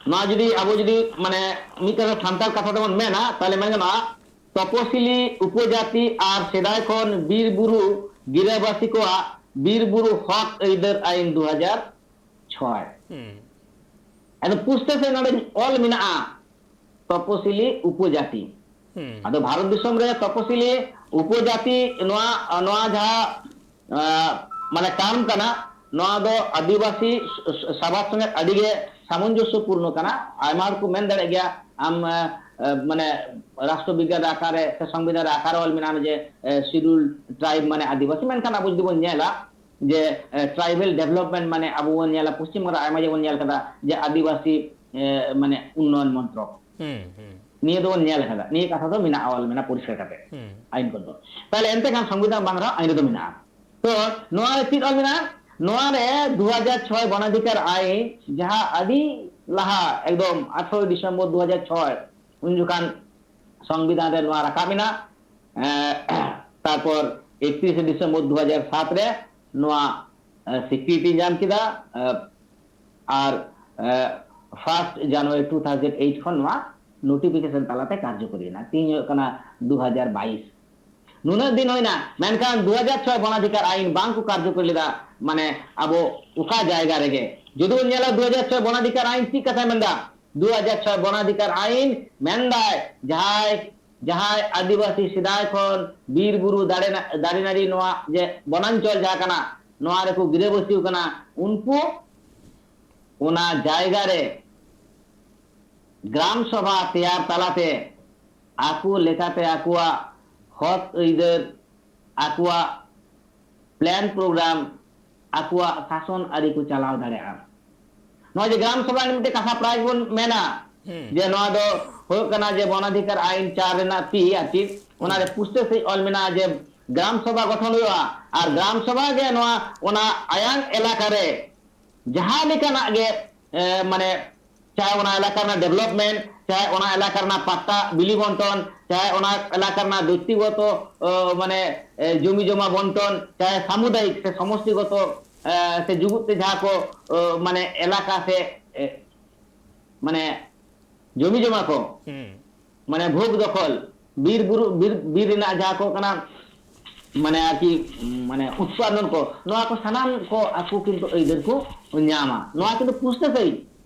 ᱱᱚᱣᱟ ᱡᱩᱫᱤ ᱟᱵᱚ ᱡᱩᱫᱤ ᱢᱟᱱᱮ ᱢᱤᱫ ᱠᱟᱛᱷᱟ ᱥᱟᱱᱛᱟᱲ ᱠᱟᱛᱷᱟ ᱛᱮᱵᱚᱱ ᱢᱮᱱᱟ, ᱛᱟᱦᱞᱮ ᱢᱮᱱ ᱜᱟᱱᱚᱜᱼᱟ ᱛᱚᱯᱚᱥᱤᱞᱤ ᱩᱯᱚᱡᱟᱛᱤ ᱟᱨ ᱥᱮᱫᱟᱭ ᱠᱷᱚᱱ ᱵᱤᱨ ᱵᱩᱨᱩ ᱜᱤᱨᱟᱹᱵᱟᱹᱥᱤ ᱠᱚᱣᱟᱜ ᱵᱤᱨ ᱵᱩᱨᱩ ᱦᱚᱠ ᱟᱹᱭᱫᱟᱹᱨ ᱟᱭᱤᱱ ᱫᱩ ᱦᱟᱡᱟᱨ ᱪᱷᱚᱭ᱾ ᱦᱩᱸ᱾ ᱟᱫᱚ ᱯᱩᱥᱴᱟᱹ ᱥᱮ ᱱᱚᱰᱮ ᱚᱞ ᱢᱮᱱᱟᱜᱼᱟ, ᱛᱚᱯᱚᱥᱤᱞᱤ ᱩᱯᱚᱡᱟᱛᱤ᱾ ᱦᱩᱸ᱾ ᱟᱫᱚ ᱵᱷᱟᱨᱚᱛ ᱫᱤᱥᱚᱢ ᱨᱮ ᱛᱚᱯᱚᱥᱤᱞᱤ ᱩᱯᱚᱡᱟᱛᱤ ᱱᱚᱣᱟ, ᱱᱚᱣᱟ ᱡᱟᱦᱟᱸ, ᱟᱸ, ᱢᱟᱱᱮ ᱴᱟᱨᱢ ᱠᱟᱱᱟ, ᱱᱚᱣᱟ ᱫᱚ ᱟᱹᱫᱤᱵᱟᱹᱥᱤ ᱥ-, ᱥ-, ᱥᱟᱵᱟᱫ ᱥᱚᱸᱜᱮ ᱟᱹᱰᱤ ᱜᱮ ᱥᱟᱢᱚᱧᱡᱚᱥᱥᱚ ᱯᱩᱨᱱᱚ ᱠᱟᱱᱟ᱾ ᱟᱭᱢᱟ ᱦᱚᱲ ᱠᱚ ᱢᱮᱱ ᱫᱟᱲᱮᱭᱟᱜ ᱜᱮᱭᱟ, ᱟᱢ, ᱟᱸ, ᱟᱸ, ᱢᱟᱱᱮ ᱨᱟᱥᱴᱨᱚ ᱵᱤᱜᱽᱜᱟᱱ ᱨᱮ ᱟᱠᱟᱨᱮ ᱥᱮ ᱥᱚᱝᱵᱤᱫᱷᱟᱱ ᱨᱮ ᱟᱠᱟᱨᱮ ᱚᱞ ᱢᱮᱱᱟᱜᱼᱟ ᱡᱮ, ᱟᱸ, ᱥᱤᱰᱩᱞ ᱴᱨᱟᱭᱤᱵ ᱢᱟᱱᱮ ᱟᱹᱫᱤᱵᱟᱹᱥᱤ, ᱢᱮᱱᱠᱷᱟᱱ ᱟᱵᱚ ᱡᱩᱫᱤ ᱵᱚᱱ ᱧᱮᱞᱟ, ᱡᱮ, ᱮ, ᱴᱨᱟᱭᱵᱮᱞ ᱰᱮᱵᱷᱞᱚᱯᱢᱮᱱᱴ ᱢᱟᱱᱮ ᱟᱵᱚ ᱵᱚᱱ ᱧᱮᱞᱟ, ᱯᱚᱥᱪᱤᱢ ᱵᱟᱝᱞᱟ ᱟᱭᱢᱟ ᱡᱟᱭᱜᱟ ᱵᱚᱱ ᱧᱮᱞ ᱠᱟᱫᱟ ᱡᱮ ᱟᱹᱫᱤᱵᱟᱹᱥᱤ, ᱮ, ᱢᱟᱱᱮ ᱩᱱᱱᱚᱭᱚᱱ ᱢᱚᱱᱛᱨᱚᱠ᱾ ᱦᱩᱸ, ᱦᱩᱸ᱾ ᱱᱤᱭᱟᱹ ᱫᱚᱵᱚᱱ ᱧᱮᱞ ᱠᱟᱫᱟ, ᱱᱤᱭᱟᱹ ᱠᱟᱛᱷᱟ ᱫᱚ ᱢᱮᱱᱟᱜᱼᱟ, ᱚᱞ ᱢᱮᱱᱟᱜᱼᱟ ᱯᱚᱨᱤᱥᱠᱟᱨ ᱠᱟᱛᱮ ᱦᱩᱸ᱾ ᱟᱭᱤᱱ ᱠᱚᱫᱚ᱾ ᱛᱟᱦᱞᱮ ᱮᱱᱛᱮ ᱠᱷᱟᱱ ᱥᱚᱝᱵᱤᱫᱷᱟᱱ ᱵᱟᱝ ᱨᱮᱦᱚᱸ ᱟᱭᱤᱱ ᱨᱮᱫᱚ ᱢᱮᱱᱟᱜᱼᱟ᱾ ᱛᱚ ᱱᱚᱣᱟ ᱨᱮ ᱪᱮᱫ ᱚᱞ ᱢᱮᱱᱟᱜᱼᱟ? ᱱᱚᱣᱟ ᱨᱮ ᱫᱩ ᱦᱟᱡᱟᱨ ᱪᱷᱚᱭ ᱵᱚᱱᱟᱫᱷᱤᱠᱟᱨ ᱟᱭᱤᱱ, ᱡᱟᱦᱟᱸ ᱟᱹᱰᱤ ᱞᱟᱦᱟ, ᱮᱠᱫᱚᱢ ᱟᱴᱷᱨᱚᱭ ᱰᱤᱥᱮᱢᱵᱚᱨ ᱫᱩ ᱦᱟᱡᱟᱨ ᱪᱷᱚᱭ, ᱩᱱ ᱡᱚᱠᱷᱟᱱ ᱥᱚᱝᱵᱤᱫᱷᱟᱱ ᱨᱮ ᱱᱚᱣᱟ ᱨᱟᱠᱟᱵ ᱮᱱᱟ᱾ ᱮᱸ, ᱛᱟᱨᱯᱚᱨ ᱮᱠᱛᱨᱤᱥᱮ ᱰᱤᱥᱮᱢᱵᱚᱨ ᱫᱩ ᱦᱟᱡᱟᱨ ᱥᱟᱛ ᱨᱮ ᱱᱚᱣᱟ, ᱮᱸ, ᱥᱤᱠᱨᱤᱛᱤ ᱧᱟᱢ ᱠᱮᱫᱟ᱾ ᱮᱸ, ᱟᱨ, ᱮᱸ, first January two thousand eight ᱠᱷᱚᱱ ᱱᱚᱣᱟ ᱱᱳᱴᱤᱯᱷᱤᱠᱮᱥᱚᱱ ᱛᱟᱞᱟᱛᱮ ᱠᱟᱨᱡᱚᱠᱚᱨᱤ ᱮᱱᱟ᱾ ᱛᱮᱦᱮᱧ ᱦᱩᱭᱩᱜ ᱠᱟᱱᱟ ᱫᱩ ᱦᱟᱡᱟᱨ ᱵᱟᱭᱤᱥ᱾ ᱱᱩᱱᱟᱹᱜ ᱫᱤᱱ ᱦᱩᱭᱱᱟ, ᱢᱮᱱᱠᱷᱟᱱ ᱫᱩ ᱦᱟᱡᱟᱨ ᱪᱷᱚᱭ ᱵᱚᱱᱟᱫᱷᱤᱠᱟᱨ ᱟᱭᱤᱱ ᱵᱟᱝ ᱠᱚ ᱠᱟᱨᱡᱚᱠᱚᱨᱤ ᱞᱮᱫᱟ᱾ ᱢᱟᱱᱮ, ᱟᱵᱚ ᱚᱠᱟ ᱡᱟᱭᱜᱟ ᱨᱮᱜᱮ ᱡᱩᱫᱤ ᱵᱚᱱ ᱧᱮᱞᱟ, ᱫᱩ ᱦᱟᱡᱟᱨ ᱪᱷᱚᱭ ᱵᱚᱱᱟᱫᱷᱤᱠᱟᱨ ᱟᱭᱤᱱ ᱪᱮᱫ ᱠᱟᱛᱷᱟᱭ ᱢᱮᱱᱫᱟ? ᱫᱩ ᱦᱟᱡᱟᱨ ᱪᱷᱚᱭ ᱵᱚᱱᱟᱫᱷᱤᱠᱟᱨ ᱟᱭᱤᱱ ᱢᱮᱱᱫᱟᱭ, ᱡᱟᱦᱟᱸᱭ, ᱡᱟᱦᱟᱸᱭ ᱟᱹᱫᱤᱵᱟᱹᱥᱤ ᱥᱮᱫᱟᱭ ᱠᱷᱚᱱ ᱵᱤᱨ ᱵᱩᱨᱩ ᱫᱟᱨᱮ ᱱᱟ-, ᱫᱟᱨᱮ ᱱᱟᱹᱲᱤ, ᱱᱚᱣᱟ ᱡᱮ ᱵᱚᱱᱟᱧᱪᱚᱞ ᱡᱟᱦᱟᱸ ᱠᱟᱱᱟ, ᱱᱚᱣᱟ ᱨᱮᱠᱚ ᱜᱤᱨᱟᱹᱵᱟᱹᱥᱤ ᱠᱟᱱᱟ, ᱩᱱᱠᱩ ᱚᱱᱟ ᱡᱟᱭᱜᱟ ᱨᱮ ᱜᱨᱟᱢ ᱥᱚᱵᱷᱟ ᱛᱮᱭᱟᱨ ᱛᱟᱞᱟᱛᱮ ᱟᱠᱚ ᱞᱮᱠᱟᱛᱮ ᱟᱠᱚᱣᱟᱜ ᱦᱚᱠ ᱟᱹᱭᱫᱟᱹᱨ, ᱟᱠᱚᱣᱟᱜ ᱯᱞᱮᱱ ᱯᱨᱳᱜᱨᱟᱢ, ᱟᱠᱚᱣᱟᱜ ᱥᱟᱥᱚᱱ ᱟᱹᱨᱤ ᱠᱚ ᱪᱟᱞᱟᱣ ᱫᱟᱲᱮᱭᱟᱜᱼᱟ᱾ ᱱᱚᱜᱼᱚᱭ ᱡᱮ ᱜᱨᱟᱢ ᱥᱚᱵᱷᱟ ᱨᱮ ᱢᱤᱫᱴᱮᱱ ᱠᱟᱛᱷᱟ ᱯᱨᱟᱭ ᱵᱚᱱ ᱢᱮᱱᱟ, ᱦᱩᱸ᱾ ᱡᱮ ᱱᱚᱣᱟ ᱫᱚ ᱦᱩᱭᱩᱜ ᱠᱟᱱᱟ ᱡᱮ ᱵᱚᱱᱟᱫᱷᱤᱠᱟᱨ ᱟᱭᱤᱱ ᱪᱟᱨ ᱨᱮᱱᱟᱜ ᱯᱤ ᱟᱨ ᱪᱮᱫ, ᱚᱱᱟ ᱨᱮ ᱦᱩᱸ᱾ ᱯᱩᱥᱴᱟᱹ ᱥᱟᱺᱦᱤᱡ ᱚᱞ ᱢᱮᱱᱟᱜᱼᱟ ᱡᱮ ᱜᱨᱟᱢ ᱥᱚᱵᱷᱟ ᱜᱚᱴᱷᱚᱱ ᱦᱩᱭᱩᱜᱼᱟ, ᱟᱨ ᱦᱩᱸ᱾ ᱜᱨᱟᱢ ᱥᱚᱵᱷᱟ ᱜᱮ ᱱᱚᱣᱟ, ᱚᱱᱟ ᱟᱭᱟᱝ ᱮᱞᱟᱠᱟ ᱨᱮ ᱡᱟᱦᱟᱸ ᱞᱮᱠᱟᱱᱟᱜ ᱜᱮ, ᱮ, ᱢᱟᱱᱮ, ᱪᱟᱦᱮ ᱚᱱᱟ ᱮᱞᱟᱠᱟ ᱨᱮᱱᱟᱜ ᱰᱮᱵᱷᱞᱚᱯᱢᱮᱱᱴ, ᱪᱟᱦᱮ ᱚᱱᱟ ᱮᱞᱟᱠᱟ ᱨᱮᱱᱟᱜ ᱯᱟᱴᱴᱟ ᱵᱤᱞᱤ ᱵᱚᱱᱴᱚᱱ, ᱪᱟᱦᱮ ᱚᱱᱟ ᱮᱞᱟᱠᱟ ᱨᱮᱱᱟᱜ ᱵᱮᱠᱛᱤᱜᱚᱛᱚ, ᱚ, ᱢᱟᱱᱮ, ᱮ, ᱡᱚᱢᱤ ᱡᱚᱢᱟ ᱵᱚᱱᱴᱚᱱ, ᱪᱟᱦᱮ ᱥᱟᱢᱩᱫᱟᱭᱤᱠ ᱥᱮ ᱥᱚᱢᱚᱥᱛᱤᱜᱚᱛᱚ, ᱮ, ᱥᱮ ᱡᱩᱜᱩᱫ ᱛᱮ ᱡᱟᱦᱟᱸ ᱠᱚ, ᱚ, ᱢᱟᱱᱮ, ᱮᱞᱟᱠᱟ ᱥᱮ, ᱮ, ᱢᱟᱱᱮ, ᱡᱚᱢᱤ ᱡᱚᱢᱟ ᱠᱚ, ᱦᱩᱸ᱾ ᱢᱟᱱᱮ, ᱵᱷᱳᱜᱽ ᱫᱚᱠᱷᱚᱞ, ᱵᱤᱨ ᱵᱩᱨᱩ, ᱵᱤᱨ, ᱵᱤᱨ ᱨᱮᱱᱟᱜ ᱡᱟᱦᱟᱸ ᱠᱚ ᱠᱟᱱᱟ, ᱢᱟᱱᱮ, ᱟᱨᱠᱤ, ᱢᱟᱱᱮ, ᱩᱛᱯᱟᱫᱚᱱ ᱠᱚ, ᱱᱚᱣᱟ ᱠᱚ ᱥᱟᱱᱟᱢ ᱠᱚ ᱟᱠᱚ ᱠᱤᱱᱛᱩ ᱟᱹᱭᱫᱟᱹᱨ ᱠᱚ ᱧᱟᱢᱟ᱾ ᱱᱚᱣᱟ ᱠᱤᱱᱛᱩ ᱯᱩᱥᱴᱟᱹ ᱥᱟᱹᱦᱤᱡ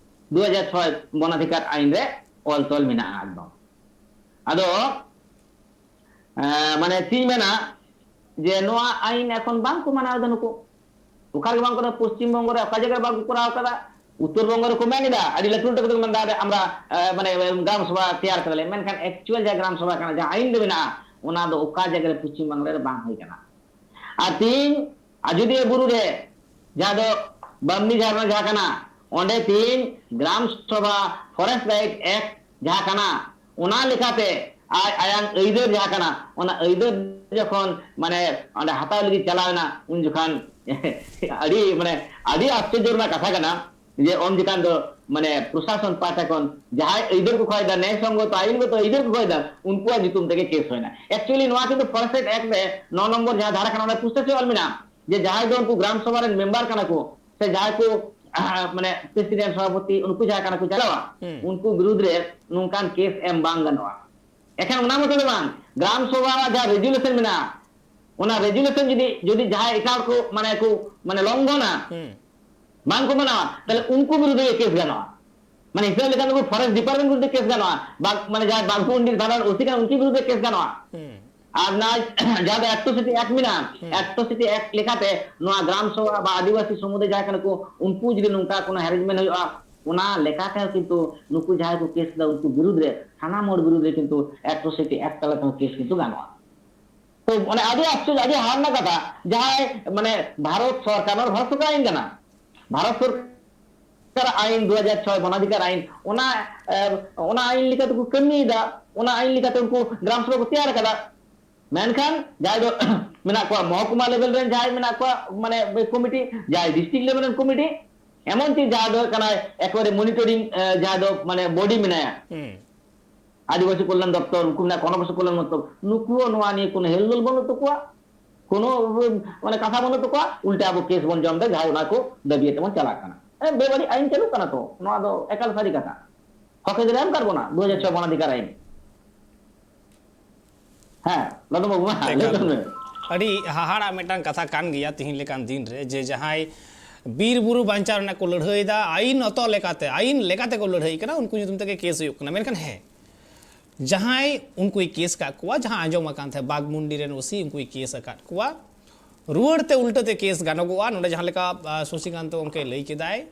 ᱫᱩ ᱦᱟᱡᱟᱨ ᱪᱷᱚᱭ ᱵᱚᱱᱟᱫᱷᱤᱠᱟᱨ ᱟᱭᱤᱱ ᱨᱮ ᱚᱞ ᱛᱚᱞ ᱢᱮᱱᱟᱜᱼᱟ ᱮᱠᱫᱚᱢ᱾ ᱟᱫᱚ, ᱮᱸ, ᱢᱟᱱᱮ, ᱪᱮᱫ ᱤᱧ ᱢᱮᱱᱟ, ᱡᱮ ᱱᱚᱣᱟ ᱟᱭᱤᱱ ᱮᱠᱷᱚᱱ ᱵᱟᱝ ᱠᱚ ᱢᱟᱱᱟᱣ ᱮᱫᱟ ᱱᱩᱠᱩ᱾ ᱚᱠᱟ ᱨᱮᱜᱮ ᱵᱟᱝ ᱠᱚᱨᱟᱣ, ᱯᱚᱥᱪᱤᱢ ᱵᱚᱝᱜᱚ ᱨᱮ ᱚᱠᱟ ᱡᱟᱭᱜᱟ ᱨᱮ ᱵᱟᱝ ᱠᱚ ᱠᱚᱨᱟᱣ ᱠᱟᱫᱟ᱾ ᱩᱛᱛᱚᱨ ᱵᱚᱝᱜᱚ ᱨᱮᱠᱚ ᱢᱮᱱ ᱮᱫᱟ, ᱟᱹᱰᱤ ᱞᱟᱹᱴᱩ ᱞᱟᱹᱴᱩ ᱠᱟᱛᱮ ᱠᱚ ᱢᱮᱱ ᱮᱫᱟ, "ᱟᱞᱮ ᱟᱢᱨᱟ, ᱮ, ᱢᱟᱱᱮ, ᱜᱨᱟᱢ ᱥᱚᱵᱷᱟ ᱛᱮᱭᱟᱨ ᱠᱟᱫᱟᱞᱮ", ᱢᱮᱱᱠᱷᱟᱱ ᱮᱠᱪᱩᱭᱟᱞ ᱡᱟᱦᱟᱸ ᱜᱨᱟᱢ ᱥᱚᱵᱷᱟ ᱠᱟᱱᱟ, ᱡᱟᱦᱟᱸ ᱟᱭᱤᱱ ᱨᱮ ᱢᱮᱱᱟᱜᱼᱟ, ᱚᱱᱟ ᱫᱚ ᱚᱠᱟ ᱡᱟᱭᱜᱟ ᱨᱮ ᱯᱚᱥᱪᱤᱢ ᱵᱟᱝᱞᱟ ᱨᱮ ᱵᱟᱝ ᱦᱩᱭ ᱠᱟᱱᱟ᱾ ᱟᱨ ᱛᱤᱦᱤᱧ ᱟᱡᱚᱫᱤᱭᱟᱹ ᱵᱩᱨᱩ ᱨᱮ, ᱡᱟᱦᱟᱸ ᱫᱚ ᱵᱟᱢᱱᱤ ᱡᱷᱟᱨᱱᱟ ᱡᱟᱦᱟᱸ ᱠᱟᱱᱟ, ᱚᱸᱰᱮ ᱛᱤᱦᱤᱧ gram sabha, forest right act ᱡᱟᱦᱟᱸ ᱠᱟᱱᱟ, ᱚᱱᱟ ᱞᱮᱠᱟᱛᱮ ᱟᱡ ᱟᱭᱟᱝ ᱟᱹᱭᱫᱟᱹᱨ ᱡᱟᱦᱟᱸ ᱠᱟᱱᱟ, ᱚᱱᱟ ᱟᱹᱭᱫᱟᱹᱨ ᱡᱚᱠᱷᱚᱱ, ᱢᱟᱱᱮ, ᱚᱸᱰᱮ ᱦᱟᱛᱟᱣ ᱞᱟᱹᱜᱤᱫ ᱪᱟᱞᱟᱣ ᱮᱱᱟ, ᱩᱱ ᱡᱚᱠᱷᱚᱱ ᱟᱹᱰᱤ, ᱢᱟᱱᱮ, ᱟᱹᱰᱤ ᱟᱥᱪᱚᱨᱡᱚ ᱨᱮᱱᱟᱜ ᱠᱟᱛᱷᱟ ᱠᱟᱱᱟ ᱡᱮ ᱚᱱ ᱡᱚᱠᱷᱟᱱ ᱫᱚ, ᱢᱟᱱᱮ, ᱯᱨᱚᱥᱟᱥᱚᱱ ᱯᱟᱦᱴᱟ ᱠᱷᱚᱱ ᱡᱟᱦᱟᱸᱭ ᱟᱹᱭᱫᱟᱹᱨ ᱠᱚ ᱠᱷᱚᱭ ᱫᱟ, ᱱᱮᱭ ᱥᱚᱝᱜᱚᱛᱚ ᱟᱹᱭᱤᱱ ᱜᱚᱛᱚ ᱟᱹᱭᱫᱟᱹᱨ ᱠᱚ ᱠᱷᱚᱭ ᱫᱟ, ᱩᱱᱠᱩᱣᱟᱜ ᱧᱩᱛᱩᱢ ᱛᱮᱜᱮ ᱠᱮᱥ ᱦᱩᱭᱱᱟ᱾ Actually ᱱᱚᱣᱟ ᱠᱤᱱᱛᱩ Forest Act ᱨᱮ ᱱᱚ ᱱᱚᱢᱵᱚᱨ ᱡᱟᱦᱟᱸ ᱫᱷᱟᱨᱟ ᱠᱟᱱᱟ, ᱚᱸᱰᱮ ᱯᱩᱥᱴᱟᱹᱣ ᱛᱮ ᱚᱞ ᱢᱮᱱᱟᱜᱼᱟ ᱡᱮ ᱡᱟᱦᱟᱸᱭ ᱫᱚ ᱩᱱᱠᱩ ᱜᱨᱟᱢ ᱥᱚᱵᱷᱟ ᱨᱮᱱ ᱢᱮᱢᱵᱟᱨ ᱠᱟᱱᱟ ᱠᱚ, ᱥᱮ ᱡᱟᱦᱟᱸᱭ ᱠᱚ, ᱟᱦ, ᱢᱟᱱᱮ, ᱯᱨᱮᱥᱤᱰᱮᱱᱴ, ᱥᱚᱵᱷᱟᱯᱚᱛᱤ, ᱩᱱᱠᱩ ᱡᱟᱦᱟᱸᱭ ᱠᱟᱱᱟ ᱠᱚ ᱪᱟᱞᱟᱣᱟ, ᱦᱩᱸ᱾ ᱩᱱᱠᱩ ᱵᱤᱨᱩᱫᱽ ᱨᱮ ᱱᱚᱝᱠᱟᱱ ᱠᱮᱥ ᱮᱢ ᱵᱟᱝ ᱜᱟᱱᱚᱜᱼᱟ᱾ ᱮᱠᱷᱟᱱ ᱚᱱᱟ ᱢᱚᱛᱚ ᱫᱚ ᱵᱟᱝ, ᱜᱨᱟᱢ ᱥᱚᱵᱷᱟ ᱨᱮᱱᱟᱜ ᱡᱟᱦᱟᱸ ᱨᱮᱡᱩᱞᱮᱥᱚᱱ ᱢᱮᱱᱟᱜᱼᱟ, ᱚᱱᱟ ᱨᱮᱡᱩᱞᱮᱥᱚᱱ ᱡᱩᱫᱤ, ᱡᱩᱫᱤ ᱡᱟᱦᱟᱸᱭ ᱮᱴᱟᱜ ᱦᱚᱲ ᱠᱚ, ᱢᱟᱱᱮ, ᱠᱚ, ᱢᱟᱱᱮ, ᱞᱚᱝᱜᱷᱚᱱᱟ, ᱦᱩᱸ᱾ ᱵᱟᱝ ᱠᱚ ᱢᱟᱱᱟᱣᱟ, ᱛᱟᱦᱞᱮ ᱩᱱᱠᱩ ᱵᱤᱨᱩᱫᱷ ᱨᱮ ᱠᱮᱥ ᱜᱟᱱᱚᱜᱼᱟ᱾ ᱢᱟᱱᱮ, ᱦᱤᱥᱟᱹᱵ ᱞᱮᱠᱷᱟᱱ ᱫᱚ ᱯᱷᱚᱨᱮᱥᱴ ᱰᱤᱯᱟᱨᱴᱢᱮᱱᱴ ᱵᱤᱨᱩᱫᱷ ᱨᱮ ᱠᱮᱥ ᱜᱟᱱᱚᱜᱼᱟ, ᱵᱟᱜ-, ᱢᱟᱱᱮ, ᱡᱟᱦᱟᱸᱭ ᱵᱟᱜᱽᱢᱩᱱᱰᱤ ᱛᱷᱟᱱᱟ ᱨᱮᱱ ᱳᱥᱤ ᱠᱟᱱᱟ, ᱩᱱᱠᱩ ᱵᱤᱨᱩᱫᱷ ᱨᱮ ᱠᱮᱥ ᱜᱟᱱᱚᱜᱼᱟ᱾ ᱦᱩᱸ᱾ ᱟᱨ ᱱᱚᱣᱟ ᱡᱟᱦᱟᱸ ᱫᱚ ᱮᱴᱨᱳᱥᱤᱴᱤ ᱮᱠᱴ ᱢᱮᱱᱟᱜᱼᱟ, ᱦᱩᱸ᱾ ᱮᱴᱨᱳᱥᱤᱴᱤ ᱮᱠᱴ ᱞᱮᱠᱟᱛᱮ ᱱᱚᱣᱟ ᱜᱨᱟᱢ ᱥᱚᱵᱷᱟ ᱵᱟ ᱟᱹᱫᱤᱵᱟᱹᱥᱤ ᱥᱚᱢᱩᱫᱟᱭ ᱡᱟᱦᱟᱸᱭ ᱠᱟᱱᱟ ᱠᱚ, ᱩᱱᱠᱩ ᱡᱩᱫᱤ ᱱᱚᱝᱠᱟ ᱠᱳᱱᱳ ᱦᱮᱨᱮᱡᱢᱮᱱᱴ ᱦᱩᱭᱩᱜᱼᱟ, ᱚᱱᱟ ᱞᱮᱠᱟᱛᱮ ᱦᱚᱸ ᱠᱤᱱᱛᱩ ᱱᱩᱠᱩ ᱡᱟᱦᱟᱸᱭ ᱠᱚ ᱠᱮᱥ ᱮᱫᱟ, ᱩᱱᱠᱩ ᱵᱤᱨᱩᱫᱷ ᱨᱮ, ᱥᱟᱱᱟᱢ ᱦᱚᱲ ᱵᱤᱨᱩᱫᱷ ᱨᱮ ᱠᱤᱱᱛᱩ ᱮᱴᱨᱳᱥᱤᱴᱤ ᱮᱠᱴ ᱛᱟᱞᱟ ᱛᱮᱦᱚᱸ ᱠᱮᱥ ᱠᱤᱱᱛᱩ ᱜᱟᱱᱚᱜᱼᱟ᱾ ᱛᱚ, ᱚᱱᱮ ᱟᱹᱰᱤ ᱟᱥᱪᱚᱨᱡᱚ, ᱟᱹᱰᱤ ᱦᱟᱦᱟᱲᱟᱜ ᱨᱮᱱᱟᱜ ᱠᱟᱛᱷᱟ, ᱡᱟᱦᱟᱸᱭ, ᱢᱟᱱᱮ, ᱵᱷᱟᱨᱚᱛ ᱥᱚᱨᱠᱟᱨ, ᱱᱚᱣᱟ ᱫᱚ ᱵᱷᱟᱨᱚᱛ ᱥᱚᱨᱠᱟᱨ ᱟᱭᱤᱱ ᱠᱟᱱᱟ, ᱵᱷᱟᱨᱚᱛ ᱥᱚᱨᱠᱟᱨ ᱟᱭᱤᱱ ᱫᱩ ᱦᱟᱡᱟᱨ ᱪᱷᱚᱭ ᱵᱚᱱᱟᱫᱷᱤᱠᱟᱨ ᱟᱭᱤᱱ, ᱚᱱᱟ, ᱮ, ᱚᱱᱟ ᱟᱭᱤᱱ ᱞᱮᱠᱟ ᱛᱮᱠᱚ ᱠᱟᱹᱢᱤᱭᱮᱫᱟ, ᱚᱱᱟ ᱟᱭᱤᱱ ᱞᱮᱠᱟᱛᱮ ᱩᱱᱠᱩ ᱜᱨᱟᱢ ᱥᱚᱵᱷᱟ ᱠᱚ ᱛᱮᱭᱟᱨ ᱟᱠᱟᱫᱟ᱾ ᱢᱮᱱᱠᱷᱟᱱ ᱡᱟᱦᱟᱸᱭ ᱫᱚ ᱢᱮᱱᱟᱜ ᱠᱚᱣᱟ, ᱢᱚᱦᱚᱠᱩᱢᱟ ᱞᱮᱵᱮᱞ ᱨᱮᱱ ᱡᱟᱦᱟᱸᱭ ᱢᱮᱱᱟᱜ ᱠᱚᱣᱟ, ᱢᱟᱱᱮ, ᱠᱚᱢᱤᱴᱤ, ᱡᱟᱦᱟᱸᱭ ᱰᱤᱥᱴᱨᱤᱠᱴ ᱞᱮᱵᱮᱞ ᱨᱮᱱ ᱠᱚᱢᱤᱴᱤ, ᱮᱢᱚᱱ ᱪᱮᱫ ᱡᱟᱦᱟᱸ ᱫᱚ ᱦᱩᱭᱩᱜ ᱠᱟᱱᱟ ᱮᱠᱵᱟᱨᱮ ᱢᱚᱱᱤᱴᱚᱨᱤᱝ, ᱮ, ᱡᱟᱦᱟᱸ ᱫᱚ, ᱢᱟᱱᱮ, ᱵᱚᱰᱤ ᱢᱮᱱᱟᱭᱟ, ᱦᱩᱸ᱾ ᱟᱹᱫᱤᱵᱟᱹᱥᱤ ᱠᱚᱞᱭᱟᱱ ᱫᱚᱯᱛᱚᱨ, ᱩᱱᱠᱩ ᱢᱮᱱᱟᱜ ᱠᱚᱣᱟ ᱜᱚᱱᱚᱵᱚᱥᱚ ᱠᱚᱞᱭᱟᱱ ᱫᱚᱯᱛᱚᱨ, ᱱᱩᱠᱩ ᱦᱚᱸ ᱱᱚᱣᱟ ᱱᱤᱭᱮ ᱠᱳᱱᱳ ᱦᱮᱞᱫᱳᱞ ᱵᱟᱹᱱᱩᱜ ᱛᱟᱠᱚᱣᱟ, ᱠᱳᱱᱳ, ᱢᱟᱱᱮ, ᱠᱟᱛᱷᱟ ᱵᱟᱹᱱᱩᱜ ᱛᱟᱠᱚᱣᱟ, ᱩᱞᱴᱟ ᱟᱵᱚ ᱠᱮᱥ ᱵᱚᱱ ᱡᱚᱢ ᱮᱫᱟ, ᱡᱟᱦᱟᱸᱭ ᱚᱱᱟ ᱠᱚ ᱫᱟᱹᱵᱤᱭᱮᱫ ᱛᱮᱵᱚᱱ ᱪᱟᱞᱟᱜ ᱠᱟᱱᱟ᱾ ᱦᱮᱸ, ᱵᱮᱵᱟᱹᱲᱤᱡ ᱟᱭᱤᱱ ᱪᱟᱹᱞᱩᱜ ᱠᱟᱱᱟ ᱛᱚ, ᱱᱚᱣᱟ ᱫᱚ ᱮᱠᱟᱞ ᱥᱟᱹᱨᱤ ᱠᱟᱛᱷᱟ᱾ ᱦᱚᱠ ᱟᱹᱭᱫᱟᱹᱨ ᱮᱢ ᱠᱟᱫ ᱵᱚᱱᱟ ᱫᱩ ᱦᱟᱡᱟᱨ ᱪᱷᱚᱭ ᱵᱚᱱᱟᱫᱷᱤᱠᱟᱨ ᱟᱭᱤᱱ᱾ ᱦᱮᱸ, ᱞᱟᱫᱚᱢ ᱵᱟᱹᱵᱩ, ᱢᱟ, ᱞᱟᱹᱭ ᱮᱠᱟᱞ᱾ ᱛᱟᱵᱚᱱ ᱢᱮ᱾ ᱟᱹᱰᱤ ᱦᱟᱦᱟᱲᱟᱜ ᱢᱤᱫᱴᱟᱝ ᱠᱟᱛᱷᱟ ᱠᱟᱱ ᱜᱮᱭᱟ ᱛᱤᱦᱤᱧ ᱞᱮᱠᱟᱱ ᱫᱤᱱ ᱨᱮ, ᱡᱮ ᱡᱟᱦᱟᱸᱭ ᱵᱤᱨ ᱵᱩᱨᱩ ᱵᱟᱧᱪᱟᱣ ᱨᱮᱱᱟᱜ ᱠᱚ ᱞᱟᱹᱲᱦᱟᱹᱭ ᱮᱫᱟ, ᱟᱭᱤᱱ ᱚᱛᱚ ᱞᱮᱠᱟᱛᱮ, ᱟᱭᱤᱱ ᱞᱮᱠᱟᱛᱮ ᱠᱚ ᱞᱟᱹᱲᱦᱟᱹᱭ ᱠᱟᱱᱟ, ᱩᱱᱠᱩ ᱧᱩᱛᱩᱢ ᱛᱮᱜᱮ ᱠᱮᱥ ᱦᱩᱭᱩᱜ ᱠᱟᱱᱟ᱾ ᱢᱮᱱᱠᱷᱟᱱ ᱦᱮᱸ, ᱡᱟᱦᱟᱸᱭ ᱩᱱᱠᱩᱭ ᱠᱮᱥ ᱟᱠᱟᱫ ᱠᱚᱣᱟ, ᱡᱟᱦᱟᱸ ᱟᱸᱡᱚᱢ ᱟᱠᱟᱱ ᱛᱟᱦᱮᱸ, ᱵᱟᱜᱽᱢᱩᱱᱰᱤ ᱨᱮᱱ ᱳᱥᱤ ᱩᱱᱠᱩᱭ ᱠᱮᱥ ᱟᱠᱟᱫ ᱠᱚᱣᱟ, ᱨᱩᱣᱟᱹᱲ ᱛᱮ ᱩᱞᱴᱟᱹ ᱛᱮ ᱠᱮᱥ ᱜᱟᱱᱚᱜᱚᱜᱼᱟ᱾ ᱱᱚᱰᱮ ᱡᱟᱦᱟᱸ ᱞᱮᱠᱟ, ᱟ, ᱥᱚᱥᱤᱠᱟᱱᱛ ᱜᱚᱢᱠᱮ ᱞᱟᱹᱭ ᱠᱮᱫᱟᱭ,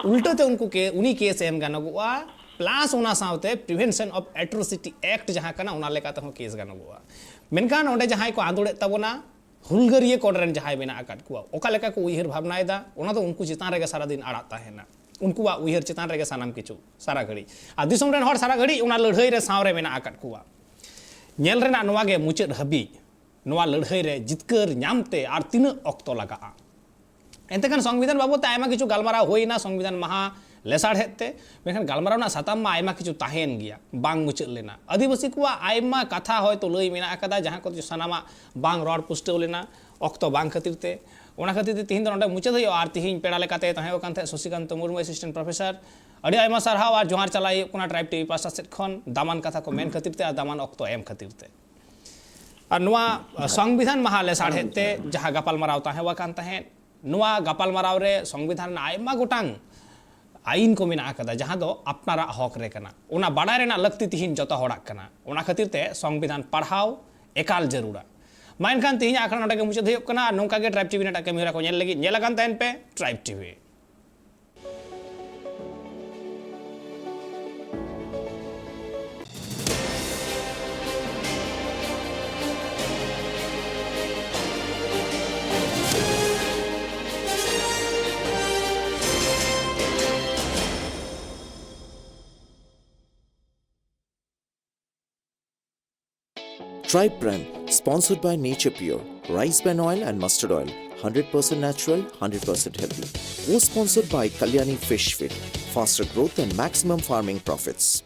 ᱩᱞᱴᱟᱹ ᱛᱮ ᱩᱱᱠᱩ ᱠᱮ-, ᱩᱱᱤ ᱠᱮᱥ ᱮᱢ ᱜᱟᱱᱚᱜᱚᱜᱼᱟ, ᱯᱞᱟᱥ ᱚᱱᱟ ᱥᱟᱶᱛᱮ Prevention of Atrocity Act ᱡᱟᱦᱟᱸ ᱠᱟᱱᱟ, ᱚᱱᱟ ᱞᱮᱠᱟ ᱛᱮᱦᱚᱸ ᱠᱮᱥ ᱜᱟᱱᱚᱜᱚᱜᱼᱟ᱾ ᱢᱮᱱᱠᱷᱟᱱ ᱚᱸᱰᱮ ᱡᱟᱦᱟᱸᱭ ᱠᱚ ᱟᱸᱫᱳᱲᱮᱫ ᱛᱟᱵᱚᱱᱟ, ᱦᱩᱞᱜᱟᱹᱨᱤᱭᱟᱹ ᱠᱚᱲ ᱨᱮᱱ ᱡᱟᱦᱟᱸᱭ ᱢᱮᱱᱟᱜ ᱟᱠᱟᱫ ᱠᱚᱣᱟ, ᱚᱠᱟ ᱞᱮᱠᱟ ᱠᱚ ᱩᱭᱦᱟᱹᱨ ᱵᱷᱟᱵᱽᱱᱟᱭᱮᱫᱟ, ᱚᱱᱟ ᱫᱚ ᱩᱱᱠᱩ ᱪᱮᱛᱟᱱ ᱨᱮᱜᱮ ᱥᱟᱨᱟᱫᱤᱱ ᱟᱲᱟᱜ ᱛᱟᱦᱮᱱᱟ᱾ ᱩᱱᱠᱩᱣᱟᱜ ᱩᱭᱦᱟᱹᱨ ᱪᱮᱛᱟᱱ ᱨᱮᱜᱮ ᱥᱟᱱᱟᱢ ᱠᱤᱪᱷᱩ ᱥᱟᱨᱟ ᱜᱷᱟᱹᱲᱤᱡ᱾ ᱟᱨ ᱫᱤᱥᱚᱢ ᱨᱮᱱ ᱦᱚᱲ ᱥᱟᱨᱟ ᱜᱷᱟᱹᱲᱤᱡ ᱚᱱᱟ ᱞᱟᱹᱲᱦᱟᱹᱭ ᱨᱮ ᱥᱟᱶ ᱨᱮ ᱢᱮᱱᱟᱜ ᱟᱠᱟᱫ ᱠᱚᱣᱟ᱾ ᱧᱮᱞ ᱨᱮᱱᱟᱜ ᱱᱚᱣᱟ ᱜᱮ, ᱢᱩᱪᱟᱹᱫ ᱦᱟᱹᱵᱤᱡ ᱱᱚᱣᱟ ᱞᱟᱹᱲᱦᱟᱹᱭ ᱨᱮ ᱡᱤᱛᱠᱟᱹᱨ ᱧᱟᱢ ᱛᱮ ᱟᱨ ᱛᱤᱱᱟᱹᱜ ᱚᱠᱛᱚ ᱞᱟᱜᱟᱜᱼᱟ? ᱮᱱᱛᱮ ᱠᱷᱟᱱ ᱥᱚᱝᱵᱤᱫᱷᱟᱱ ᱵᱟᱵᱚᱫ ᱛᱮ ᱟᱭᱢᱟ ᱠᱤᱪᱷᱩ ᱜᱟᱞᱢᱟᱨᱟᱣ ᱦᱩᱭᱱᱟ ᱥᱚᱝᱵᱤᱫᱷᱟᱱ ᱢᱟᱦᱟ ᱞᱮᱥᱟᱲᱦᱮᱫ ᱛᱮ, ᱢᱮᱱᱠᱷᱟᱱ ᱜᱟᱞᱢᱟᱨᱟᱣ ᱨᱮᱱᱟᱜ ᱥᱟᱛᱟᱢ ᱢᱟ ᱟᱭᱢᱟ ᱠᱤᱪᱷᱩ ᱛᱟᱦᱮᱸᱭᱮᱱ ᱜᱮᱭᱟ, ᱵᱟᱝ ᱢᱩᱪᱟᱹᱫ ᱞᱮᱱᱟ᱾ ᱟᱹᱫᱤᱵᱟᱹᱥᱤ ᱠᱚᱣᱟᱜ ᱟᱭᱢᱟ ᱠᱟᱛᱷᱟ ᱦᱚᱭᱛᱳ ᱞᱟᱹᱭ ᱢᱮᱱᱟᱜ ᱟᱠᱟᱫᱟ, ᱡᱟᱦᱟᱸ ᱠᱚᱫᱚ ᱥᱟᱱᱟᱢᱟᱜ ᱵᱟᱝ ᱨᱚᱲ ᱯᱩᱥᱴᱟᱹᱣ ᱞᱮᱱᱟ ᱚᱠᱛᱚ ᱵᱟᱝ ᱠᱷᱟᱹᱛᱤᱨ ᱛᱮ᱾ ᱚᱱᱟ ᱠᱷᱟᱹᱛᱤᱨ ᱛᱮ ᱛᱤᱦᱤᱧ ᱫᱚ ᱱᱚᱰᱮ ᱢᱩᱪᱟᱹᱫ ᱦᱩᱭᱩᱜᱼᱟ᱾ ᱟᱨ ᱛᱤᱦᱤᱧ ᱯᱮᱲᱟ ᱞᱮᱠᱟᱛᱮ ᱛᱟᱦᱮᱸ ᱠᱟᱱ ᱛᱟᱦᱮᱸᱫ ᱥᱚᱥᱤᱠᱟᱱᱛ ᱢᱩᱨᱢᱩ, assistant professor᱾ ᱟᱹᱰᱤ ᱟᱭᱢᱟ ᱥᱟᱨᱦᱟᱣ ᱟᱨ ᱡᱚᱦᱟᱨ ᱪᱟᱞᱟᱭ ᱦᱩᱭᱩᱜ ᱠᱟᱱᱟ Tribe TV ᱯᱟᱦᱴᱟ ᱥᱮᱫ ᱠᱷᱚᱱ, ᱫᱟᱢᱟᱱ ᱠᱟᱛᱷᱟ ᱠᱚ ᱢᱮᱱ ᱠᱷᱟᱹᱛᱤᱨ ᱛᱮ ᱟᱨ ᱫᱟᱢᱟᱱ ᱚᱠᱛᱚ ᱮᱢ ᱠᱷᱟᱹᱛᱤᱨ ᱛᱮ᱾ ᱟᱨ ᱱᱚᱣᱟ ᱥᱚᱝᱵᱤᱫᱷᱟᱱ ᱢᱟᱦᱟ ᱞᱮᱥᱟᱲᱦᱮᱫ ᱛᱮ ᱡᱟᱦᱟᱸ ᱜᱟᱯᱟᱞᱢᱟᱨᱟᱣ ᱛᱟᱦᱮᱸ ᱟᱠᱟᱱ ᱛᱟᱦᱮᱸᱫ, ᱱᱚᱣᱟ ᱜᱟᱯᱟᱞᱢᱟᱨᱟᱣ ᱨᱮ ᱥᱚᱝᱵᱤᱫᱷᱟᱱ ᱨᱮᱱᱟᱜ ᱟᱭᱢᱟ ᱜᱚᱴᱟᱝ ᱟᱹᱭᱤᱱ ᱠᱚ ᱢᱮᱱᱟᱜ ᱟᱠᱟᱫᱟ, ᱡᱟᱦᱟᱸ ᱫᱚ ᱟᱯᱱᱟᱨᱟᱜ ᱦᱚᱠ ᱨᱮ ᱠᱟᱱᱟ᱾ ᱚᱱᱟ ᱵᱟᱰᱟᱭ ᱨᱮᱱᱟᱜ ᱞᱟᱹᱠᱛᱤ ᱛᱤᱦᱤᱧ ᱡᱚᱛᱚ ᱦᱚᱲᱟᱜ ᱠᱟᱱᱟ᱾ ᱚᱱᱟ ᱠᱷᱟᱹᱛᱤᱨ ᱛᱮ ᱥᱚᱝᱵᱤᱫᱷᱟᱱ ᱯᱟᱲᱦᱟᱣ ᱮᱠᱟᱞ ᱡᱟᱹᱨᱩᱲᱟ᱾ ᱢᱟ ᱮᱱᱠᱷᱟᱱ ᱛᱤᱦᱤᱧᱟᱜ ᱟᱠᱷᱲᱟ ᱱᱚᱰᱮ ᱜᱮ ᱢᱩᱪᱟᱹᱫ ᱦᱩᱭᱩᱜ ᱠᱟᱱᱟ᱾ ᱟᱨ ᱱᱚᱝᱠᱟ ᱜᱮ Tribe TV ᱨᱮᱱᱟᱜ ᱠᱟᱹᱢᱤᱦᱚᱨᱟ ᱠᱚ ᱧᱮᱞ ᱞᱟᱹᱜᱤᱫ ᱧᱮᱞ ᱟᱠᱟᱱ ᱛᱟᱦᱮᱱ ᱯᱮ Tribe TV᱾ Tribe Brand, sponsored by Nature Pure, rice bran oil and mustard oil, hundred percent natural, hundred percent healthy. Co-sponsored by Kalyani Fish Feed, faster growth and maximum farming profits.